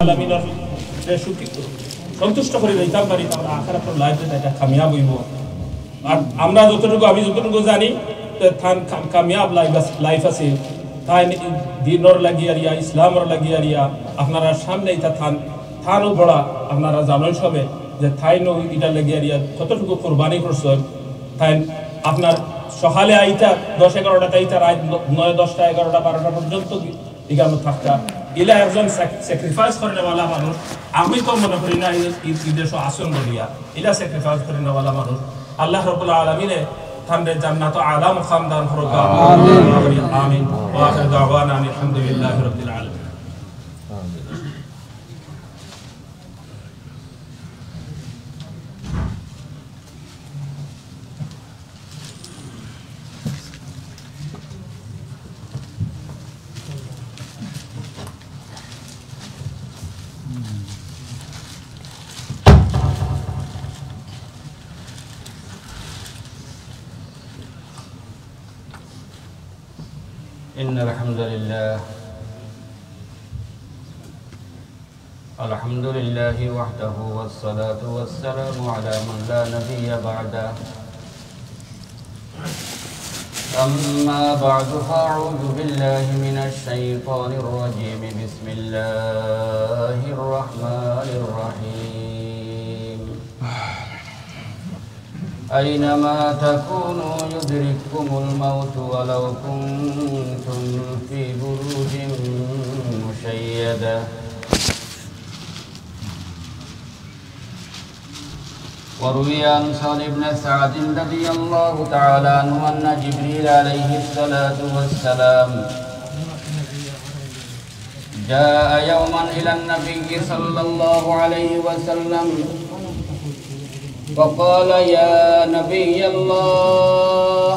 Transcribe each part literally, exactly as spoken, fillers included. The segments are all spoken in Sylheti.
আলামিনর যে সুখী, সন্তুষ্ট করি যাইতাম পারি, তাহলে আখিরাতর লাইফ যেটা, এটা কামিয়াব অইবো। আর আমরা যতটুকু, আমি যতটুকু জানি, যে তান কা-, কামিয়াব লাইফ আছ-, লাইফ আছিল। তাইন দিনর লাগিয়া রিয়া, ইসলামর লাগিয়া রিয়া, আপনারার সামনে ইটা তান, তানও বড়া, আপনারা জানইন সবে, যে তাইনও ইটার লাগিয়া রিয়া কতটুকু কুরবানি করছইন। তাইন আপনার সকালে আইতা, দশ এগারোটাত আইতা, রাইত ন-, নয়, দশটা, এগারোটা, বারোটা পর্যন্ত ইখানো থাকতা। ইলা একজন স্যাক-, স্যাক্রিফাইস করেনেওয়ালা মানুষ, আমি তো মনে করি না ই, ই, ই দেশো আছইন বলিয়া। ইলা স্যাক্রিফাইস করেনেওয়ালা মানুষ। আল্লাহ রাব্বুল আলামিনে তানরে জান্নাত আলা মুকাম দান করউক্কা। আমিন। আমিন। ওয়া আখিরু দাওয়ানা আনিল হামদুলিল্লাহি রাব্বিল আলামিন। إن الحمد لله، الحمد لله وحده، والصلاة والسلام على من لا نبي بعده. أما بعد، فأعوذ بالله من الشيطان الرجيم. بسم الله الرحمن الرحيم. أينما تكونوا يدرككم الموت ولو كنتم في بروج مشيدة. وروي عن سهل بن سعد رضي الله تعالى عنه أن جبريل عليه الصلاة والسلام جاء يوما إلى النبي صلى الله عليه وسلم فقال: يا نبي الله،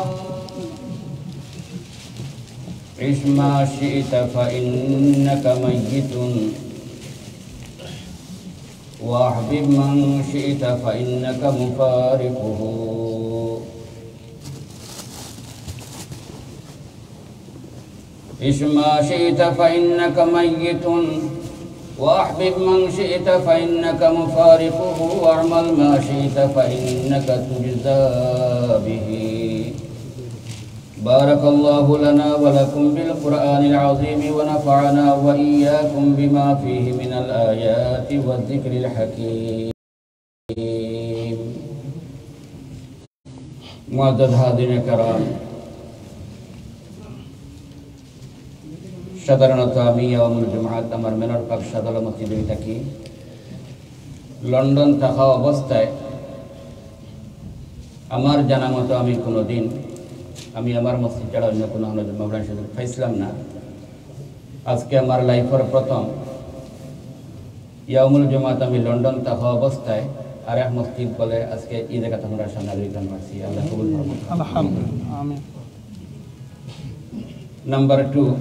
عش ما شئت فإنك ميت، وأحبب من شئت فإنك مفارقه. عش ما شئت فإنك ميت، وأحبب من شئت فإنك مفارقه، واعمل ما شئت فإنك تجزى به. بارك الله لنا ولكم بالقرآن العظيم، ونفعنا وإياكم بما فيه من الآيات والذكر الحكيم. মুআজ্জাজ হাজিরিনে কেরাম, সাধারণত আমি ইয়াউমুল জুমআত আমার মেনর পার্ক শাহজালাল মসজিদে থাকি। লন্ডন থাকা অবস্থায় আমার জানা মতো আমি কোনোদিন, আমি আমার মসজিদ ছাড়া অন্য কোনো হলো জুমা পড়ার সুযোগ পাইছিলাম না। আজকে আমার লাইফর প্রথম ইয়াউমুল জুমাত আমি লন্ডন থাকা অবস্থায় আরেক মসজিদ বলে আজকে ই জাগাত আমরা সামনে দিতাম পারছি। আল্লাহ কবুল করুন। আলহামদুলিল্লাহ, আমিন। নাম্বার টু,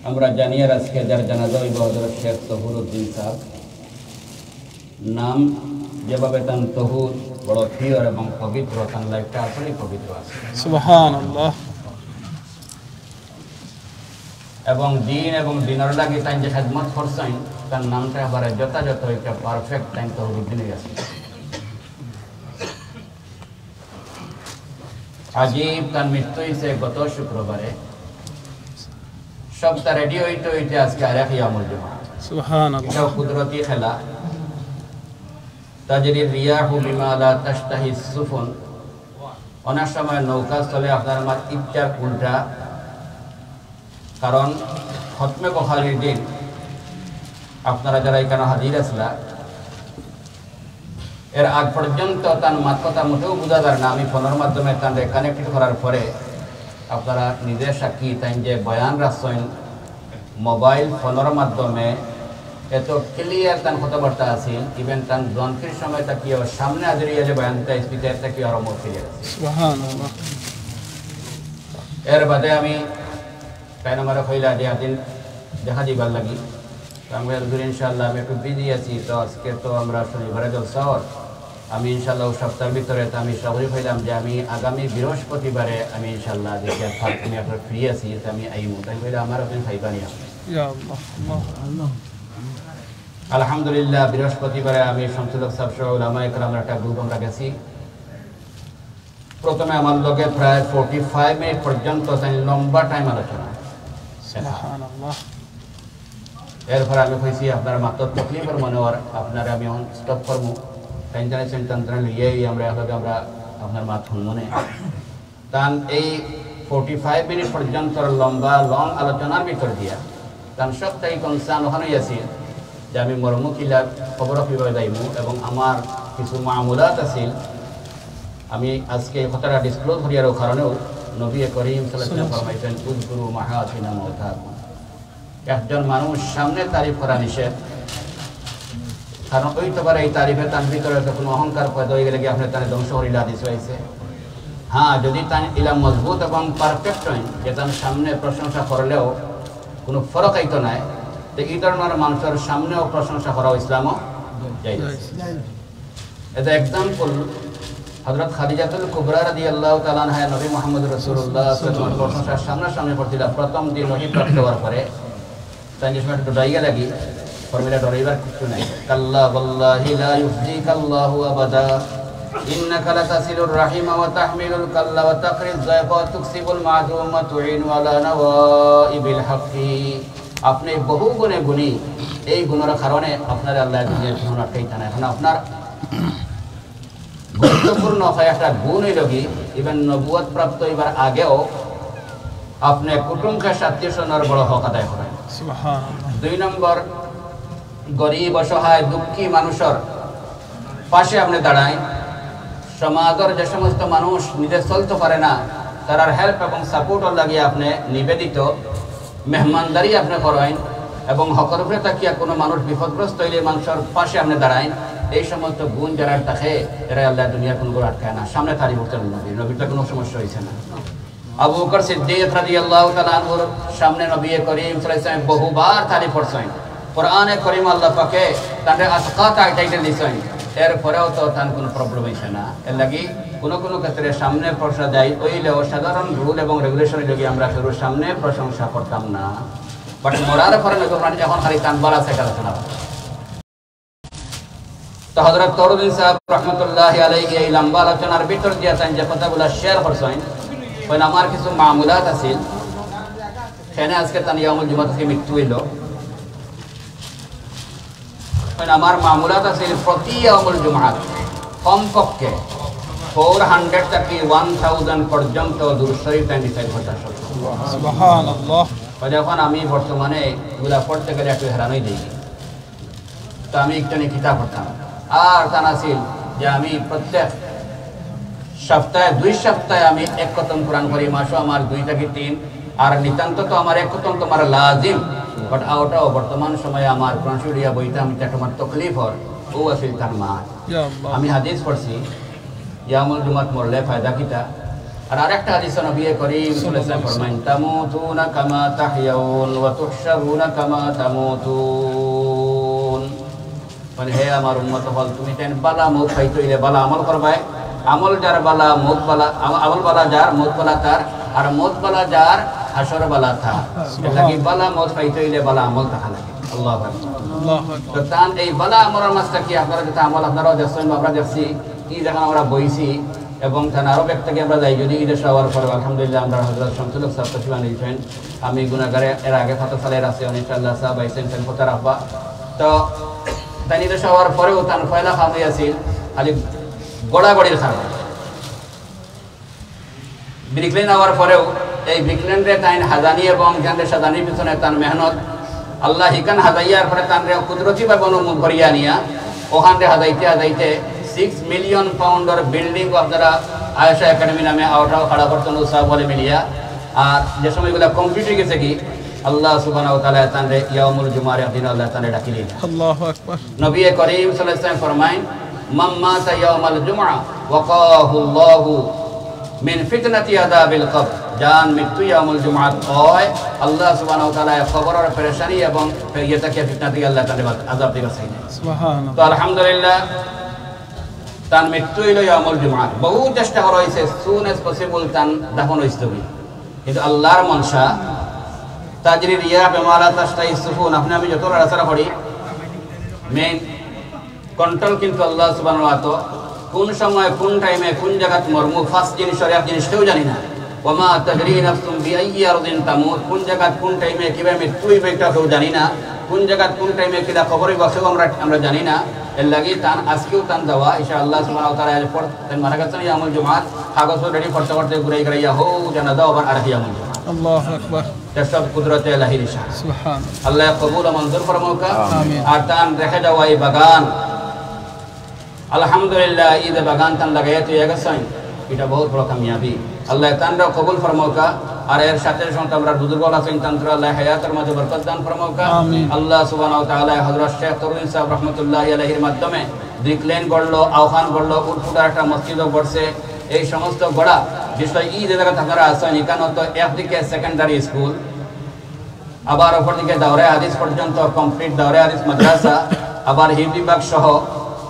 আমরা জানিয়ার আজকে যার জানাজা অইবো হযরত শেখ তহুরউদ্দিন সাহেব। নাম যেভাবে তান তহুর, বড় পিওর এবং পবিত্র, তান লাইফটা আসলেই পবিত্র আছে। সুবহানাল্লাহ। এবং দিন এবং দিনর লাগি তাইন যে খেদমত করছইন, তান নামটা এবারে যথাযথ একটা পারফেক্ট তাইন তহুরউদ্দিন অইয়া আছে। আজীব তান মৃত্যু অইছে গত শুক্রবারে। সবটা রেডি অইতে অইতে আজকে আরেক ইয়ামুল জুমা। সুবহানাল্লাহ। এটাও কুদরতি খেলা। তাজরির রিয়াহু বিমা লা তাশতাহি সুফুন। অনেক সময় নৌকা চলে আপনার আমার ইচ্ছার উল্টা। কারণ খতমে বুখারীর দিন আপনারা যারা এখানো হাজির আছলা, এর আগ পর্যন্ত তান মাত কথা মোটেও বুঝা যার না। আমি ফোনর মাধ্যমে তানরে কানেক্টেড করার পরে আপনারা নিজে সাক্ষী, তাইন যে বয়ান রাখছইন মোবাইল ফোনর মাধ্যমে, এত ক্লিয়ার তান কথাবার্তা আছিল, ইভেন তান গ্রন্থের সময় থাকিও সামনে হাজির অইয়া যে বয়ানটা স্পিকার থাকিও আরো মোর ক্লিয়ার আছে। সুবহানাল্লাহ। এর বাদে আমি তাইন আমারে কইলা যে একদিন দেখা দিবার লাগি। তো আমি কইলাম, "হুজুর, ইনশাআল্লাহ আমি একটু বিজি আছি, তো আজকে তো আমরা শনিবারে জলসা অর, আমি ইনশাআল্লাহ অউ সপ্তাহর ভিতরে", তো আমি সরাসরি কইলাম যে আমি আগামী বৃহস্পতিবারে আমি ইনশাআল্লাহ দেখি আর ফাঁক আমি আপনার ফ্রি আছি, তো আমি আইমু। তাইন কইলা, "আমার ওখানে খাইবা নি আপনি?" ইয়া আল্লাহ, আল্লাহ। আলহামদুলিল্লাহ, বৃহস্পতিবারে আমি শামসুল হক সাহেব সহ উলামায়ে কেরামের একটা গ্রুপ আমরা গেছি। প্রথমে আমার লগে প্রায় ফর্টি ফাইভ মিনিট পর্যন্ত তাইন লম্বা টাইম আলোচনা। সুবহানাল্লাহ। এরপরে আমি কইছি, "আপনারা মাত্র তকলিফের মনে অর, আপনারে আমি এখন স্টপ করমু।" তাইন জানাইছেন, "তান তারা লইয়াই আমরা একলগে আমরা আপনার মাত শুনমু নে।" তান এই ফর্টি ফাইভ মিনিট পর্যন্ত লম্বা লং আলোচনার ভিতর দিয়া তান সব থাকি কনসার্ন ওখানেই আছিল যে আমি মরমু কিলা, কবর কিভাবে যাইমু, এবং আমার কিছু মামুলাত আছিল। আমি আজকে এই কথাটা ডিসক্লোজ করিয়ার কারণেও নবী করিম সাল্লাল্লাহু আলাইহি ওয়াসাল্লাম ফরমাইছেন, "উযকুরু মাহাসিনা মাওতাকুম।" একজন মানুষ সামনে তারিফ করা নিষেধ, কারণ অইতো পারে এই তারিফে তান ভিতরে তো কোনো অহংকার পয়দা হয়ে গেলে কি আপনি তারে ধ্বংস করিলে হাদিস হয়েছে। হ্যাঁ, যদি তান ইলা মজবুত এবং পারফেক্ট হইন যে তার সামনে প্রশংসা করলেও কোনো ফরক আইতো নাই, তো এই ধরনের মানুষের সামনেও প্রশংসা করা ইসলামও জায়েজ। এটা এক্সাম্পল, হযরত খাদিজাতুল কুবরা রাদিয়াল্লাহু তাআলা আনহা নবী মুহাম্মদ রাসূলুল্লাহ সাল্লাল্লাহু আলাইহি ওয়াসাল্লাম প্রশংসা সামনাসামনি করছিলা প্রথম দিন ওহী প্রাপ্ত হওয়ার পরে। তাই যে সময় একটু ডরাইয়া লাগি, ফর্মুলা ডরাইবার কিছু নাই। "কাল্লা ওয়াল্লাহি লা ইউখজিকাল্লাহু আবাদা, ইন্নাকা লাতাসিলুর রাহিমা ওয়া তাহমিলুল কাল্লা ওয়া তাকরিজ যায়ফা ওয়া তুকসিবুল মাদুমা ওয়া তুইনু আলা নাওয়াইবিল হাক্কি।" আপনি বহু গুণে গুণী, এই গুণের কারণে আপনারে আল্লাহ দুনিয়ার জীবন আটকাইতা না। এখন আপনার গুরুত্বপূর্ণ হয় একটা গুণ হইল কি, ইভেন নবুয়ত প্রাপ্ত হইবার আগেও আপনি কুটুম খাস আত্মীয় স্বজনের বড় হক আদায় করেন। সুবহানাল্লাহ। দুই নম্বর, গরিব, অসহায়, দুঃখী মানুষের পাশে আপনি দাঁড়াইন। সমাজের যে সমস্ত মানুষ নিজে চলতে পারে না, তারার হেল্প এবং সাপোর্টর লাগিয়ে আপনি নিবেদিত, মেহমানদারি আপনি করেন, এবং হকর উপরে তাকিয়া কোনো মানুষ বিপদগ্রস্ত হইলে মানুষের পাশে আপনি দাঁড়াইন। এই সমস্ত গুণ যারা থাকে, এরা আল্লাহ দুনিয়ার কোনো গুণ আটকায় না। সামনে তারিফ করতে নবী, নবীর তো কোনো সমস্যা হয়েছে না। আবু বকর সিদ্দিক রাদিয়াল্লাহু তাআলা আনহুর সামনে নবী করিম সাল্লাল্লাহু আলাইহি ওয়াসাল্লাম বহুবার তারিফ করছেন। কোরআনে করিম আল্লাহ পাকে তাদের আতকা টাইটেল দিছেন, এরপরেও তো তার কোনো প্রবলেম হইছে না। এর লাগি কোনো কোনো ক্ষেত্রে সামনে প্রশংসা যায়, ওইলেও সাধারণ রুল এবং রেগুলেশনের লগে আমরা কেউ সামনে প্রশংসা করতাম না। বাট মরার পরে নবী ফরমান, এখন খালি তান বালা সেটা আলোচনা। তো হযরত তরুদ্দিন সাহেব রহমতুল্লাহ আলাইহি এই লম্বা আলোচনার ভিতর দিয়া তাই যে কথাগুলা শেয়ার করছেন, ওই আমার কিছু মামুলাত আছিল। এখানে আজকে তান ইয়ামুল জুমাত আজকে মৃত্যু হইল। ওই আমার মামুলাত আছিল প্রতি ইয়ামুল জুমাত কমপক্ষে ফোর হান্ড্রেড থাকি ওয়ান থাউজেন্ড পর্যন্ত দুরূদ শরীফ তাই রিসাইট করতে আসতো। সুবহানাল্লাহ। ওই এখন আমি বর্তমানে এগুলা পড়তে গেলে একটু হেরানই দিই। তো আমি একটু কিতাব পড়তাম। আর তান আছিল যে আমি প্রত্যেক সপ্তাহে, দুই সপ্তাহে আমি এক খতম কোরআন করি, মাসও আমার দুই থাকি তিন, আর নিতান্ত তো আমার এক খতম তোমার লাজিম। বাট ওটাও বর্তমান সময়ে আমার কোরআন শরীফ লইয়া বইতে আমি একটা আমার তকলিফ হর, ও আছিল তার মা। ইয়া আল্লাহ। আমি হাদিস পড়ছি, ইয়ামুল জুমাত মরলে ফায়দা কিতা? আর আরেকটা হাদিস নবী করিম সাল্লাল্লাহু আলাইহি ওয়াসাল্লাম ফরমাইন, "তামুতুনা কামা তাহইয়াউন ওয়া তুহশারুনা কামা তামুতুন।" মানে, হে আমার উম্মত হল, তুমি তাইন বালা মউত পাইতে হইলে বালা আমল করবায়। আমল যার বালা, মউত বালা, আম-, আমল বালা যার, মউত বালা তার, আর মউত বালা যার, হাশর বালা তার। এর লাগি বালা মউত পাইতে হইলে বালা আমল থাকা লাগে। আল্লাহু আকবার। আল্লাহু আকবার। তো তান এই বালা আমলের মাঝে কি আপনারা যেটা আমল আপনারাও দেখছেন, আমরা দেখছি, কি যখন আমরা বইছি, এবং তান আরো ব্যক্তি আমরা যাই, যদি ঈদের সবার পরে আলহামদুলিল্লাহ আমরা হযরত শামসুল হক সাহেব তশরিফ আনিয়েছেন। আমি গুনাহগারে এর আগে ফাতা সালের আছে, ইনশাআল্লাহ সাহেব আইছেন, তান কথা রাখবা। তো তান ঈদের সবার পরেও তান পয়লা কাম আছিল খালি গড়াগড়ির কারণে। ব্রিকলেন হওয়ার পরেও এই ব্রিকলেনরে তাইন হাজানি এবং জানরে সাজানির পিছনে তার মেহনত, আল্লাহ হিকান হাজাইয়ার পরে তানরে কুদরতিভাবে অনুমোদন করিয়া নিয়া ওখানরে হাজাইতে হাজাইতে সিক্স মিলিয়ন পাউন্ডর বিল্ডিং আপনারা আয়েশা একাডেমি নামে আওটাও খাড়া করতেন উৎসাহ বলে মিলিয়া। আর যে সময়গুলো কমপ্লিট হয়ে গেছে কি, আল্লাহ সুবহানাহু ওয়া তাআলা তানরে ইয়াউমুল জুমার একদিন আল্লাহ তানরে ডাকিলেন। আল্লাহু আকবার। নবী করিম সাল্লাল্লাহু আলাইহি ওয়াসাল্লাম ফরমাইন, "মান মাতা ইয়াউমাল জুমআ ওয়াকাহুল্লাহু মিন ফিতনাতি আযাবিল কবর।" যান মৃত্যু ইয়াউমুল জুমআত হয়, আল্লাহ সুবহানাহু ওয়া তাআলা কবরের পেরেশানি এবং ইয়ে থেকে ফিতনা থেকে আল্লাহ তাআলা আযাব থেকে বাঁচাই নেয়। সুবহানাল্লাহ। তো আলহামদুলিল্লাহ, তার মৃত্যু হইল ইয়াউমুল জুমআত। বহু চেষ্টা করা হয়েছে, সুন এজ পসিবল তান দাফন হইতে হবে। কিন্তু আল্লাহর মনশা, তাজরি রিয়াহ বিমা লা তাশতাহি সুফুন, আপনি আমি যত লড়াচড়া করি, মেইন কন্ট্রোল কিন্তু আল্লাহ সুবহানাহু ওয়া তাআলা। কোন সময়, কোন টাইমে, কোন জাগাত মরমু, ফার্স্ট জিনিস আর এক জিনিস কেউ জানি না। ওয়া মা তাদরি নাফসুন বিআইয়ি আরদিন তামুত, কোন জাগাত, কোন টাইমে, কিভাবে মৃত্যু অইবো, এটা কেউ জানি না। কোন জাগাত, কোন টাইমে, কিলা খবর অইবো, কেউ আমরা, আমরা জানি না। এর লাগি তান আজকেও তান দেওয়া, ইনশাআল্লাহ সুবহানাহু ওয়া তাআলা এর পর তান মারা গেছেন ইয়ামুল জুমাত, কাগজ রেডি করতে করতে ঘুরাই ঘুরাইয়া হো জানাজা আবার আর ইয়ামুল জুমাত। আল্লাহু আকবার। এটা সব কুদরতে এলাহির ইশারা। সুবহান। আল্লাহ কবুল ও মঞ্জুর ফরমাউকা। আমিন। আর তান রেখে যাওয়া এই বাগান, আলহামদুলিল্লাহ, এই যে বাগান তান লাগাইয়া থইয়া গেছেন, এটা বহুত বড় কামিয়াবি। আল্লাহ তানরাও কবুল ফরমাউকা। আর এর সাথে সাথে আমরা বুজুর্গ আছেন, তানরাও আল্লাহ হায়াতের মাঝে বরকত দান ফরমাউকা। আমিন। আল্লাহ সুবহানাহু ওয়া তাআলা হযরত শেখ তরুণ সাহেব রহমতুল্লাহ আলাইহির মাধ্যমে দুই লেন গড়লো, আওখান গড়লো, উটপুটার একটা মসজিদও গড়ছে। এই সমস্ত গড়া বিষয়, এই যে জায়গাত আপনারা আছেন, এখানে তো একদিকে সেকেন্ডারি স্কুল, আবার অপরদিকে দাওরায়ে হাদিস পর্যন্ত কমপ্লিট, দাওরায়ে হাদিস মাদ্রাসা, আবার হিফজ বিভাগ সহ,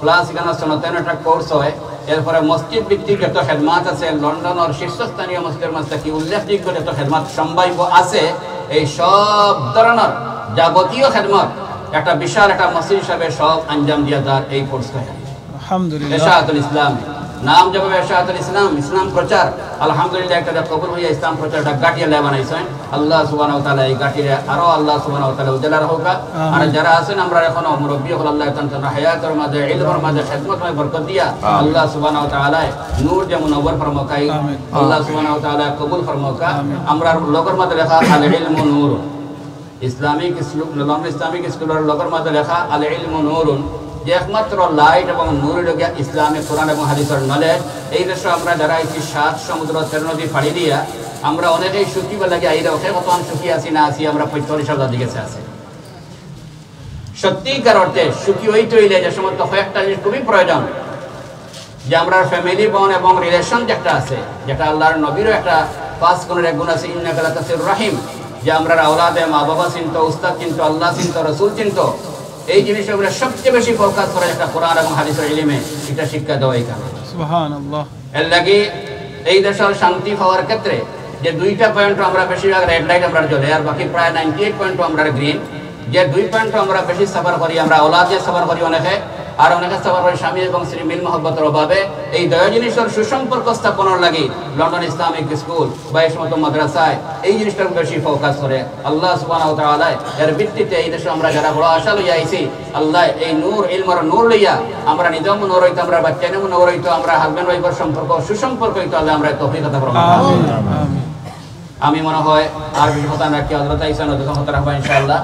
প্লাস এখানে সনতেন একটা কোর্স হয়। এরপরে মসজিদ ভিত্তিক যত খেদমাত আছে, লন্ডনের শীর্ষস্থানীয় মসজিদের মাঝে কি উল্লেখযোগ্য যত খেদমাত সম্ভাব্য আছে, এই সব ধরনের যাবতীয় খেদমত একটা বিশাল একটা মসজিদ হিসাবে সব আঞ্জাম দিয়া যার এই কোর্স হয়। আলহামদুলিল্লাহ। এশাআতুল ইসলাম, নাম যেভাবে এশাআতুল ইসলাম, ইসলাম প্রচার, আলহামদুলিল্লাহ, একটা কবুল হইয়া ইসলাম প্রচার একটা গাটিয়া লে বানাইছেন। আল্লাহ সুবহানাহু ওয়া তাআলা এই গাটিরে আরো আল্লাহ সুবহানাহু ওয়া তাআলা উজালা রাখউকা। আর আমিন। যারা আছেন, আমরা এখনো মুরব্বি হকল, আল্লাহ তাআলা তান হায়াতের মাঝে, ইলমের মাঝে, খেদমত মাঝে বরকত দিয়া আমিন। আল্লাহ সুবহানাহু ওয়া তাআলা নূর যে মুনাওয়ার ফরমাউকা, আমিন। আল্লাহ সুবহানাহু ওয়া তাআলা কবুল ফরমাউকা। আমিন। আমরার লগর মাঝে লেখা আল ইলমু নূর। ইসলামিক স্কুল, লন্ডন ইসলামিক স্কুলের লগর মাঝে লেখা আল ইলমু নূরুন, যে একমাত্র লাইট এবং নূর অইল গিয়া ইসলামে কোরআন এবং হাদিসের নলেজ। এই দেশে আমরা যারা আইছি সাত সমুদ্র তেরো নদী পাড়ি দিয়া, আমরা অনেকেই সুখী বা লাগে আইরা, ওকে কত সুখী আছি না আছি, আমরা পঁয়তাল্লিশ হাজার দিকে আছে। সত্যিকার অর্থে সুখী হইতে হইলে যে সমস্ত কয়েকটা জিনিস খুবই প্রয়োজন, যে আমরার ফ্যামিলি বন্ড এবং রিলেশন যেটা আছে, যেটা আল্লাহর নবীরও একটা পাঁচ গুণের এক গুণ আছে, ইন্নাকা লাতাসিলুর রাহিম, যে আমরার আওলাদে মা বাবা চিনতো, উস্তাদ চিনতো, আল্লাহ চিনতো, রসুল চিনতো, এই জিনিসের উপরে সবচেয়ে বেশি ফোকাস করে একটা কোরআন এবং হাদিসের ইলিমে, এটা শিক্ষা দেওয়া এখানে। সুবহানাল্লাহ। এর লাগি এই দেশের শান্তি পাওয়ার ক্ষেত্রে যে দুইটা পয়েন্ট আমরা বেশিরভাগ রেড লাইট আমরা জ্বলে, আর বাকি প্রায় নাইনটি এইট পয়েন্ট আমরা গ্রিন, যে দুই পয়েন্ট আমরা বেশি সাফার করি, আমরা আওলাদে সাফার করি অনেকে, আর অনেকে সাফার করি স্বামী এবং স্ত্রী মিল মহব্বতের অভাবে। এই দুই জিনিসের সুসম্পর্ক স্থাপনের লাগি লন্ডন ইসলামিক স্কুল বা এই সমস্ত মাদ্রাসায় এই জিনিসটার বেশি ফোকাস করে। আল্লাহ সুবহানাহু ওয়া তাআলা এর ভিত্তিতে এই দেশে আমরা যারা বড় আশা লইয়া আইছি, আল্লাহ এই নূর, ইলমর নূর লইয়া আমরা নিজেও নূর হইতো, আমরা বাচ্চা নূর হইতো, আমরা হাজব্যান্ড ওয়াইফের সম্পর্ক সুসম্পর্ক হইতো, আল্লাহ আমরা তৌফিক আতা ফরমাও। আমিন। আমিন। আমি মনে হয় আর বেশি কথা না রাখি, হযরত আইসা নদী কথা রাখবা ইনশাআল্লাহ।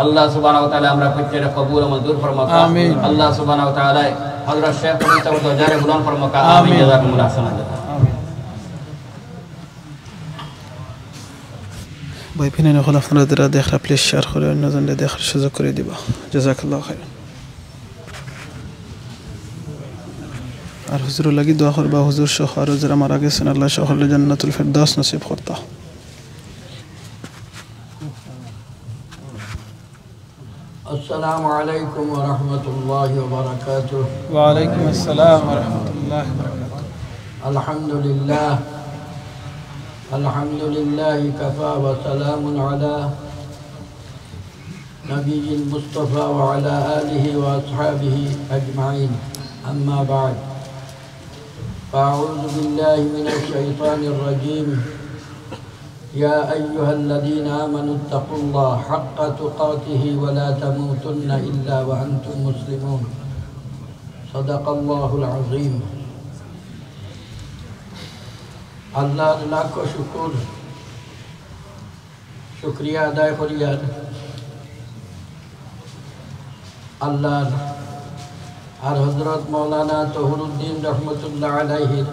আল্লাহ সুবহানাহু ওয়া তাআলা আমরা প্রত্যেকটা কবুল ও মঞ্জুর ফরমাও। আমিন। আল্লাহ সুবহানাহু ওয়া তাআলা হযরত শেখ কবির সাহেব দরজারে বুলন্দ ফরমাও। আমিন। আমিন। জাযাকুমুল্লাহ আহসানাল জাযা। আমিন। ভাই, ফিনে নকল আপনারা যারা দেখরা, প্লিজ শেয়ার করে অন্যজনরে দেখার সুযোগ করে দিবা। জাযাকাল্লাহু খাইরান। আর হুজুরর লাগি দোয়া করবা, হুজুর সহ আরো যারা মারা গেছেন, আল্লাহ সকলরে জান্নাতুল ফেরদাউস নসিব করতা। السلام عليكم ورحمة الله وبركاته. وعليكم السلام ورحمة الله وبركاته. الحمد لله. الحمد لله كفى وسلام على نبي المصطفى وعلى آله وأصحابه أجمعين. أما بعد. فأعوذ بالله من الشيطان الرجيم. يا أيها الذين آمنوا اتقوا الله حق تقاته ولا تموتن إلا وأنتم مسلمون. صدق الله العظيم. আল্লাহর লাখ শুকুর, শুকরিয়া আদায় করিয়ার আল্লাহর আর হযরত মাওলানা তহুরুদ্দিন রহমতুল্লাহ আলাইহির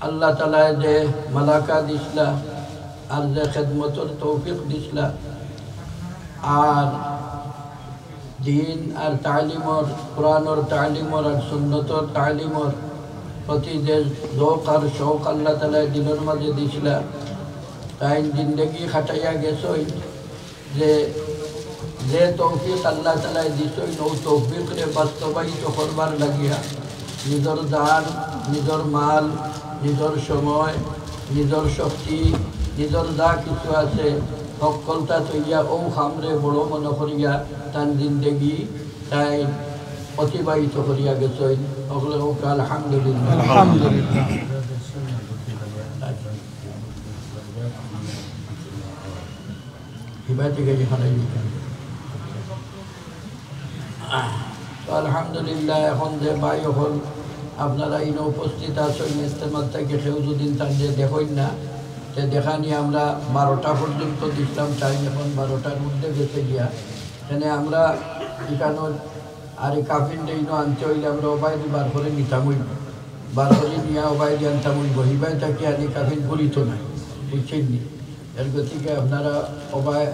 আল্লাহ তাআলায় যে মালাকা দিছলা, আর যে খেদমতর তৌফিক দিছলা, আর দিন আর তালিমর, কোরআনর তালিমর আর সুন্নতর তালিমর প্রতি যে ذوق আর শৌক আল্লাহ তাআলায় দিলর মাঝে দিছলা, তাইন জিন্দেগি খাটাইয়া গেছইন যে, যে তৌফিক আল্লাহ তাআলায় দিছইন, অউ তৌফিকরে বাস্তবায়িত করবার লাগিয়া নিজর জান, নিজর মাল, নিজর সময়, নিজর শক্তি, নিজর যা কিছু আছে, হক্কলতা থইয়া অউ কামরে বড় মনে করিয়া তান জিন্দেগি তাইন অতিবাহিত করিয়া গেছইন। হকলে কউক্কা আলহামদুলিল্লাহ। আলহামদুলিল্লাহ। হিবায় থাকি হারাই দিতাম। তো আলহামদুলিল্লাহ, এখন যে ভাই অকল আপনারা ইনো উপস্থিত আছইন, ইজতেমাত থাকি কেউ যদি তানরে দেখইন না, তে দেখানি আমরা বারোটা পর্যন্ত দিছলাম টাইম, এখন বারোটার মধ্যে গেছে গিয়া। এখানে আমরা ইখানো আর ই কাফিনরে ইনো আনতে অইলে আমরা অবায়দি বার করি নিতাম অইবো, বার করি নিয়া অবায়দি আনতাম অইবো, হিবায় থাকি আর ই কাফিন ঘুরিতো নায়, বুঝছইন নি? এর গতিকে আপনারা অবায়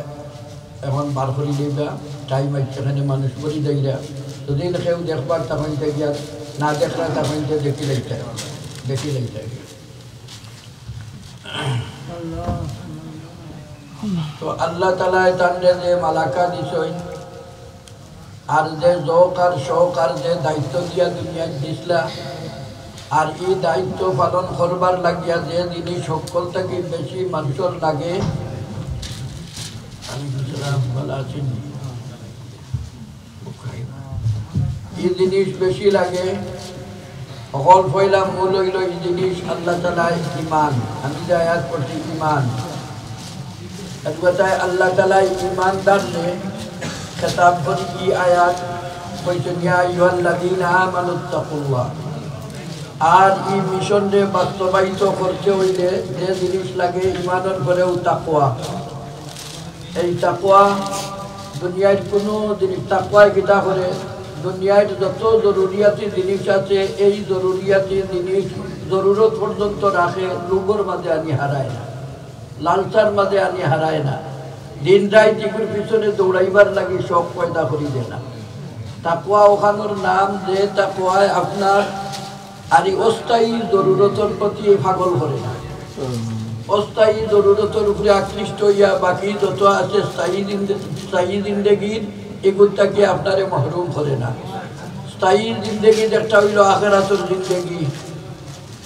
এখন বার করি লইবা, টাইম আইছে, এখানে মানুষ ভরি যাইরা। যদি কেউ দেখবার তখন গিয়া, না দেখরা তখন দেখি লাইতা, দেখি লাইতা। তো আল্লাহ তাআলায় তানরে যে মালাকা দিছইন, আর যে জোক আর শখ আর যে দায়িত্ব দিয়া দুনিয়াত দিছলা, আর ই দায়িত্ব পালন করবার লাগিয়া যে জিনিস হকল থাকি বেশি মানুষর লাগে, আমি বুঝলাম, ভালা আছইন নি? ই জিনিস বেশি লাগে, হকল পয়লা মূল অইলো ই জিনিস আল্লাহ তাআলায় ইমান। আমি যে আয়াত পড়ছি ইমান। এক কথায় আল্লাহ তাআলায় ইমানদাররে খেতাব করি ই আয়াত কইছইন, "ইয়া আইয়ুহাল্লাযীনা আমানুত্তাকুল্লাহ।" আর ই মিশনরে বাস্তবায়িত করতে অইলে যে জিনিস লাগে ইমানর পরেউ তাকওয়া। এই তাকওয়া দুনিয়ার কুনু জিনিস, তাকওয়ায় কিতা করে, দুনিয়ার যত জরুরিয়াতি জিনিস আছে, এই জরুরিয়াতি জিনিস জরুরত পর্যন্ত রাখে, লোভর মাঝে আনি হারায় না, লালসার মাঝে আনি হারায় না। দিন রাইত ইগুর পিছনে দৌড়াইবার লাগি শখ পয়দা করি দেয় না। তাকওয়া অখানর নাম যে তাকওয়ায় আপনার আর ই অস্থায়ী জরুরতর প্রতি পাগল করে না। অস্থায়ী জরুরতর উপরে আকৃষ্ট অইয়া বাকি যত আছে স্থায়ী জিন্দে-, স্থায়ী জিন্দেগির, এগুর থাকি আপনারে মহরুম করে না। স্থায়ী জিন্দেগির একটা অইলো আখেরাতর জিন্দেগি,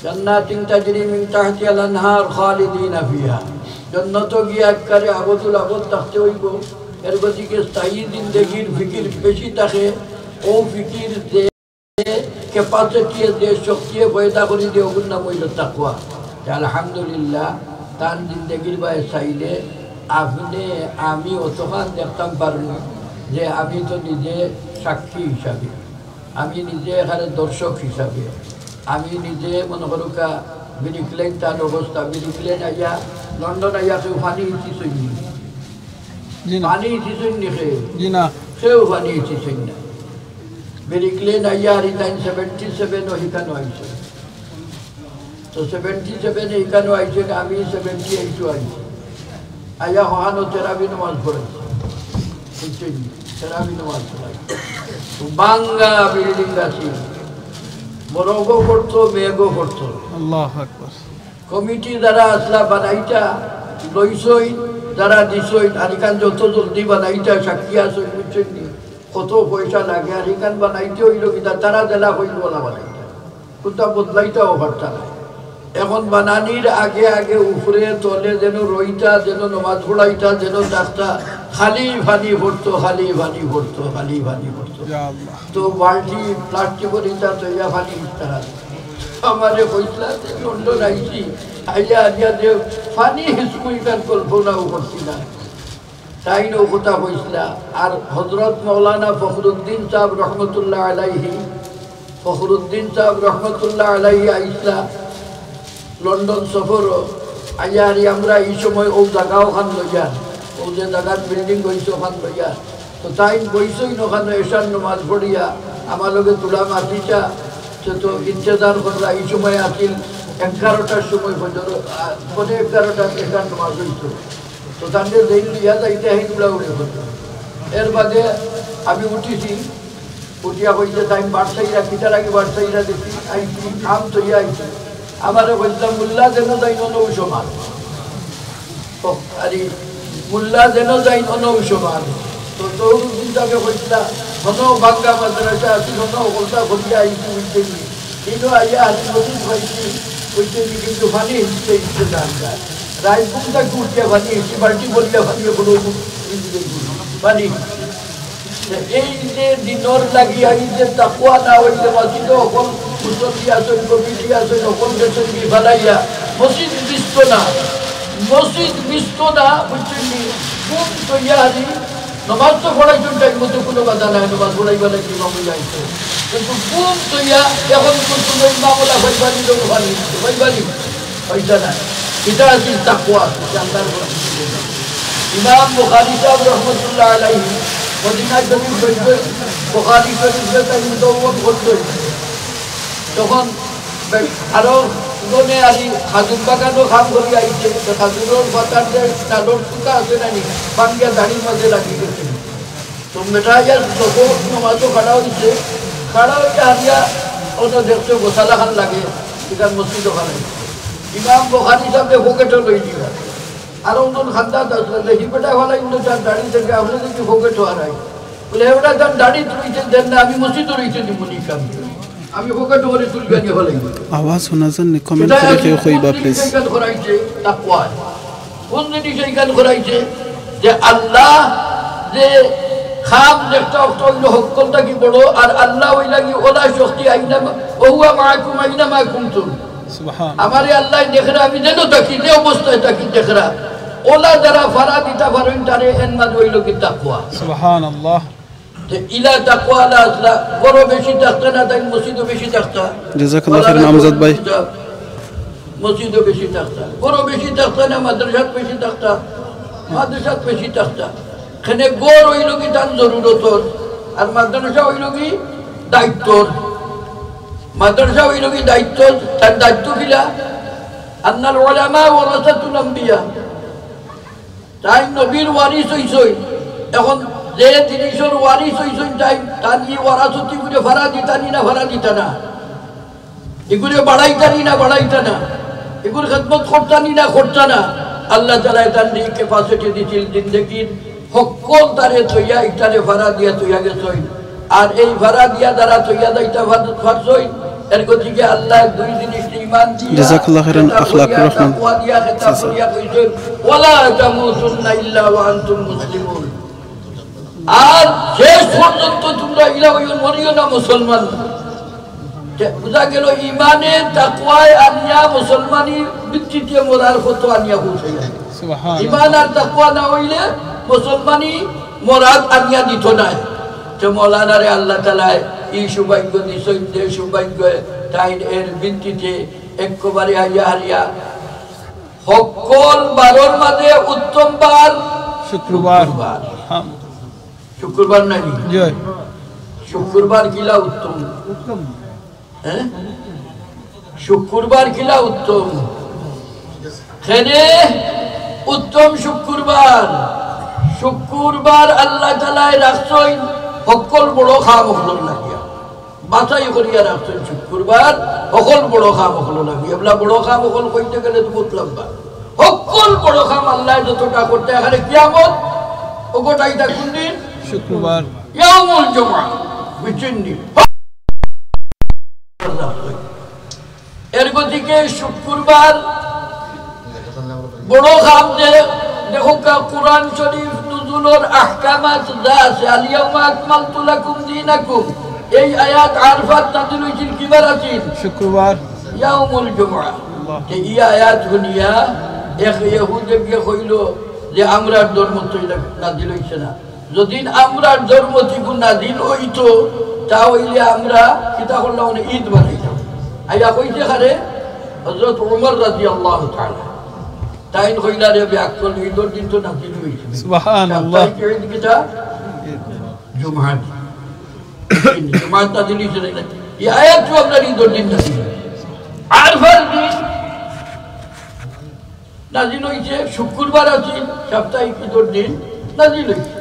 জান্নাতিন তাজরি মিন তাহতিহাল আনহার খালিদিনা ফিহা। জন্নতো গিয়া একবারে আবদুল আবদ থাকতে অইবো। এর গতিকে স্থায়ী জিন্দেগির ফিকির বেশি থাকে। অউ ফিকির যে ক্যাপাসিটি, যে শক্তি পয়দা করি দেয়, অগুর নাম অইলো তাকওয়া। তে আলহামদুলিল্লাহ, তান জিন্দেগির বায় চাইলে আপনে আমি অতখান দেখতাম পারমু যে আমি তো নিজে সাক্ষী হিসাবে, আমি নিজে এখানে দর্শক হিসাবে, আমি নিজে মনে করুক্কা ব্রিক লেন তান অবস্থা, ব্রিক লেন আইয়া, লন্ডন আইয়া কেউ পানি হিচছইন নি? জি না। পানি হিচছইন নি কেউ? জি না। কেউ পানি হিচছইন না। ব্রিক লেন আইয়া আর ইতাইন সেভেন্টি সেভেন ও হিকানো আইছে। তো সেভেন্টি সেভেন এ হিকানো আইছে, আমি সেভেন্টি এইট ও আইছি। আইয়া হহানো তেরাবি নামাজ পড়াইছে। বুঝছইন নি? তেরাবি নামাজ পড়াইছে। তো বাঙ্গা বিল্ডিং আছিল। বরফও পড়তো, মেঘও পড়তো। আল্লাহু আকবার। কমিটি যারা আছলা বানাইতা, লইছইন, যারা দিছইন, আর ইখান যত জলদি বানাইতা, সাক্ষী আছইন, বুঝছইন নি? কত পয়সা লাগে, আর ইখান বানাইতে অইলো কিতা, তারা যেলা কইন অলা বানাইতা। কুন্তা বদলাইতাও পারতা না। এখন বানানির আগে আগে উপরে তলে যেন রইতা, যেন নমাজ পড়াইতা, যেন থাকতা, খালি পানি পড়তো, খালি পানি পড়তো, খালি পানি পড়তো। ইয়া আল্লাহ। তো বালতি প্লাস্টিকর ইতা তইয়া পানি ইস্তারা। আমারে কইছলা যে লন্ডন আইছি, আইয়া আইয়া যে পানি হিচমু ইখান কল্পনাও করছি না। তাইন অউ কথা কইছলা। আর হযরত মাওলানা ফখরুদ্দিন সাহেব রহমতুল্লাহ আলাইহি, ফখরুদ্দিন সাহেব রহমতুল্লাহ আলাইহি আইছলা লন্ডন সফরো। আইয়া আর আমরা ই সময় অউ জাগা অখান লইয়ার, অউ যে জাগাত বিল্ডিং অইছে অখান লইয়ার। তো তাইন বইছইন অখানো এশার নমাজ পড়িয়া, আমার লগে তুলা মাতিছা, সে তো ইন্তেজার করলা, ই সময় আছিল এগারোটার সময় ফজর, আ, পৌনে এগারোটাত এশার নমাজ অইতো। তো তানরে যেইন লইয়া যাইতে হেইন উড়াউড়ি করতো। এর বাদে আমি উঠিছি, উঠিয়া কইছে, "তাইন বারসাইরা, কিতা লাগি বারসাইরা দেখি, আইছি, কাম থইয়া আইছি।" আমারে কইছলা, "মুল্লা যেন যাইন অনউ সমান।" ও, আরে, "মুল্লা যেন যাইন অনউ সমান।" তো তৌরুদ্দিন সাহেবে কইছলা, "হনো বাঙ্গা মাদ্রাসা আছিল, হনো হকলতা করিয়া আইছি, বুঝছইন নি?" ইনো আইয়া হাতে মসজিদ পাইছি, বুঝছইন নি, কিন্তু পানি হিচতে হিচতে জান যায়। রাইত ঘুম থাকি উঠিয়া পানি হিচি, বালতি ভরিয়া পানি কোনো পানি। এই যে দিনর লাগিয়া এই যে তাকওয়া না অইলে, মসজিদো অকল মুসল্লি আছইন, কমিটি আছইন, অকল গেছইন গি ফালাইয়া, মসজিদ ভিজতো না, মসজিদ ভিজতো না, বুঝছইন নি? ঘুম থইয়া হারি, নমাজ তো পড়াইছইন টাইম মতো, কুনু বাধা নাই, নমাজ পড়াইবার লাগি ইমাম অইয়া আইছে, কিন্তু ঘুম থইয়া এখন পর্যন্ত ইমাম অলা পাইবা নি, লোক পাইবা নি, পাইবা নি। অইতা না, ইটা আছিল তাকওয়া, ইটা আল্লাহর ঘর। ইমাম বুখারী সাহেব রহমতুল্লাহ আলাইহি মদিনা শরীফ লইতে, বুখারী শরীফ লইতে তাই মুতাওয়াল করতে। তখন বে-, আরো জনে আরি খাজুর বাগানো কাম করি আইছে, তো খাজুরর পাতার যে ডালর টুকা আছে না নি, ভাঙ্গিয়া দাড়ির মাঝে লাগি গেছে। তো বেটা ইয়া যত নমাজও খাড়া অইছে, খাড়া অইয়া হারিয়া অত দেখছে গোসালা খান লাগে, এখান মসজিদও খান অইছে। ইমাম বুখারী সাহেব পকেটও লই দিবা। আর অজন খান্দাত আসলে দেখি বেটা ফালাই কিন্তু তার দাড়ি থেকে আপনি যদি পকেটও হারাই। বলে, "এ বেটা তার দাড়ি তুলিতে দেন না, আমি মসজিদও রইতে দিব নি কাম। আমি পকেটও করে তুলবে নি ফালাই।" আওয়াজ শোনা যার নি? কমেন্ট করে কেউ কইবা, প্লিজ। ইখান করাইছে তাকওয়া। কোন জিনিস ইখান করাইছে? যে আল্লাহ যে খাম দেখতা অক্ত অইল হক্কল থাকি বড়, আর আল্লাহ অইলা গি ওলা শক্তি আইনা মা-, ওহুয়া মাআকুম আইনা মা কুনতুম। সুবহান। আমারে আল্লাহ দেখরা, আমি যেন থাকি, যে অবস্থায় থাকি দেখরা। ওলা যারা ফারা দিতা পারইন, তারে এর মাঝে অইল কি তাকওয়া। সুবহানাল্লাহ। তে ইলা তাকওয়ালা আসলা, ঘরো বেশি থাকতা না, তাই মসজিদও বেশি থাকতা। জাযাকাল্লাহ খাইরান আমজাদ ভাই। মসজিদও বেশি থাকতা, ঘরো বেশি থাকতা না, মাদ্রাসাত বেশি থাকতা, মাদ্রাসাত বেশি থাকতা। কেনে ঘর অইল কি তান জরুরতর, আর মাদ্রাসা অইল কি দায়িত্বর। মাদ্রাসা অইল কি দায়িত্ব, তার দায়িত্ব কিলা? আন্নাল উলামা ওয়ারাসাতুল আম্বিয়া। তাইন নবীর ওয়ারিস অইছইন। এখন যে জিনিসর ওয়ারিস অইছইন, তাইন তান ই ওয়ারাসতি করে ফারা দিতা নি না ফারা দিতা না, ইগুরে বাড়াইতা নি না বাড়াইতা না, ইগুর খেদমত করতা নি না করতা না। আল্লাহ তাআলায় তানরে ই capacity দিছিল, জিন্দেগির হক্কল তারে থইয়া, ইটারে ফারা দিয়া থইয়া গেছইন। আর এই ফারা দিয়া যারা থইয়া যাইতা পার-, পারছইন, এর গতিকে আল্লাহ দুই জিনিস ইমান দিয়া, জাযাকাল্লাহ খাইরান, খেতাব আখলাকুর করিয়া, রহমান। তাকওয়া দিয়া, খেতাব করিয়া কইছইন, "ওয়ালা তামুতুন্না ইল্লা ওয়া আনতুম মুসলিমুন।" আর শেষ পর্যন্ত তোমরা ইলা অইও, মরিও না মুসলমান। তে বুঝা গেল, ইমানে তাকওয়ায় আনিয়া মুসলমানি ভিত্তিতে মরার পথ আনিয়া পৌঁছাইয়া। সুবহানাল্লাহ। ইমান আর তাকওয়া না অইলে মুসলমানি মরাত আনিয়া দিত নায়। তে মৌলানারে আল্লাহ তাআলায় ই সৌভাগ্য দিছইন, যে সৌভাগ্য তাইন এর ভিত্তিতে একেবারে আইয়া হারিয়া হক্কল বারর মাঝে উত্তম বার শুক্রবার। শুক্রবার। হ্যাঁ। শুক্রবার নানি? জি। শুক্রবার কিলা উত্তম? উত্তম। হ্যাঁ? শুক্রবার কিলা উত্তম? কেনে উত্তম শুক্রবার? শুক্রবার আল্লাহ তাআলায় রাখছইন হক্কল বড় কাম অকলর লাগিয়া। বাছাই করিয়া রাখছইন শুক্রবার হক্কল বড় কাম অকলর লাগি। এবলা বড় কাম অকল কইতে গেলে তো বহুত লম্বা। হক্কল বড় কাম আল্লাহ যতটা করতে, এখানে কিয়ামত, ও গোটাইতা কোন দিন? শুক্রবার। ইয়াউমুল জুমআ, বুঝছইন নি? এর গতিকে শুক্রবার বড় কাম যে, দেখউক্কা, কোরআন শরীফ নুজুলর আহকামাত যা আছে, "আল ইয়াউমা আকমালতু লাকুম দীনাকুম", এই আয়াত আরফাত নাজিল অইছিল কিবার আছিল? শুক্রবার। ইয়াউমুল জুমআ। আল্লাহ। তে ই আয়াত হুনিয়া এক ইহুদিয়ে গিয়া কইল যে, "আমরার ধর্মত তো ইলা নাজিল অইছে না।" যদিন আমরার ধর্মত ইগু নাজিল অইতো, তা অইলে আমরা কিতা করলাম, মানে ঈদ বানাইতাম। আইয়া কইছে কারে? হযরত ওমর রাদিয়াল্লাহু তাআলা। তাইন কইলা, "রে বেআক্কল, ঈদর দিন তো নাজিল অইছে।" সুবহানাল্লাহ। সাপ্তাহিক ঈদ কিতা? জুমআ। জুমআ নাজিল অইছে না? ই আয়াত তো আপনার ঈদর দিন নাজিল অইছে। আরফার দিন নাজিল অইছে, শুক্রবার আছিল, সাপ্তাহিক ঈদর দিন নাজিল অইছে।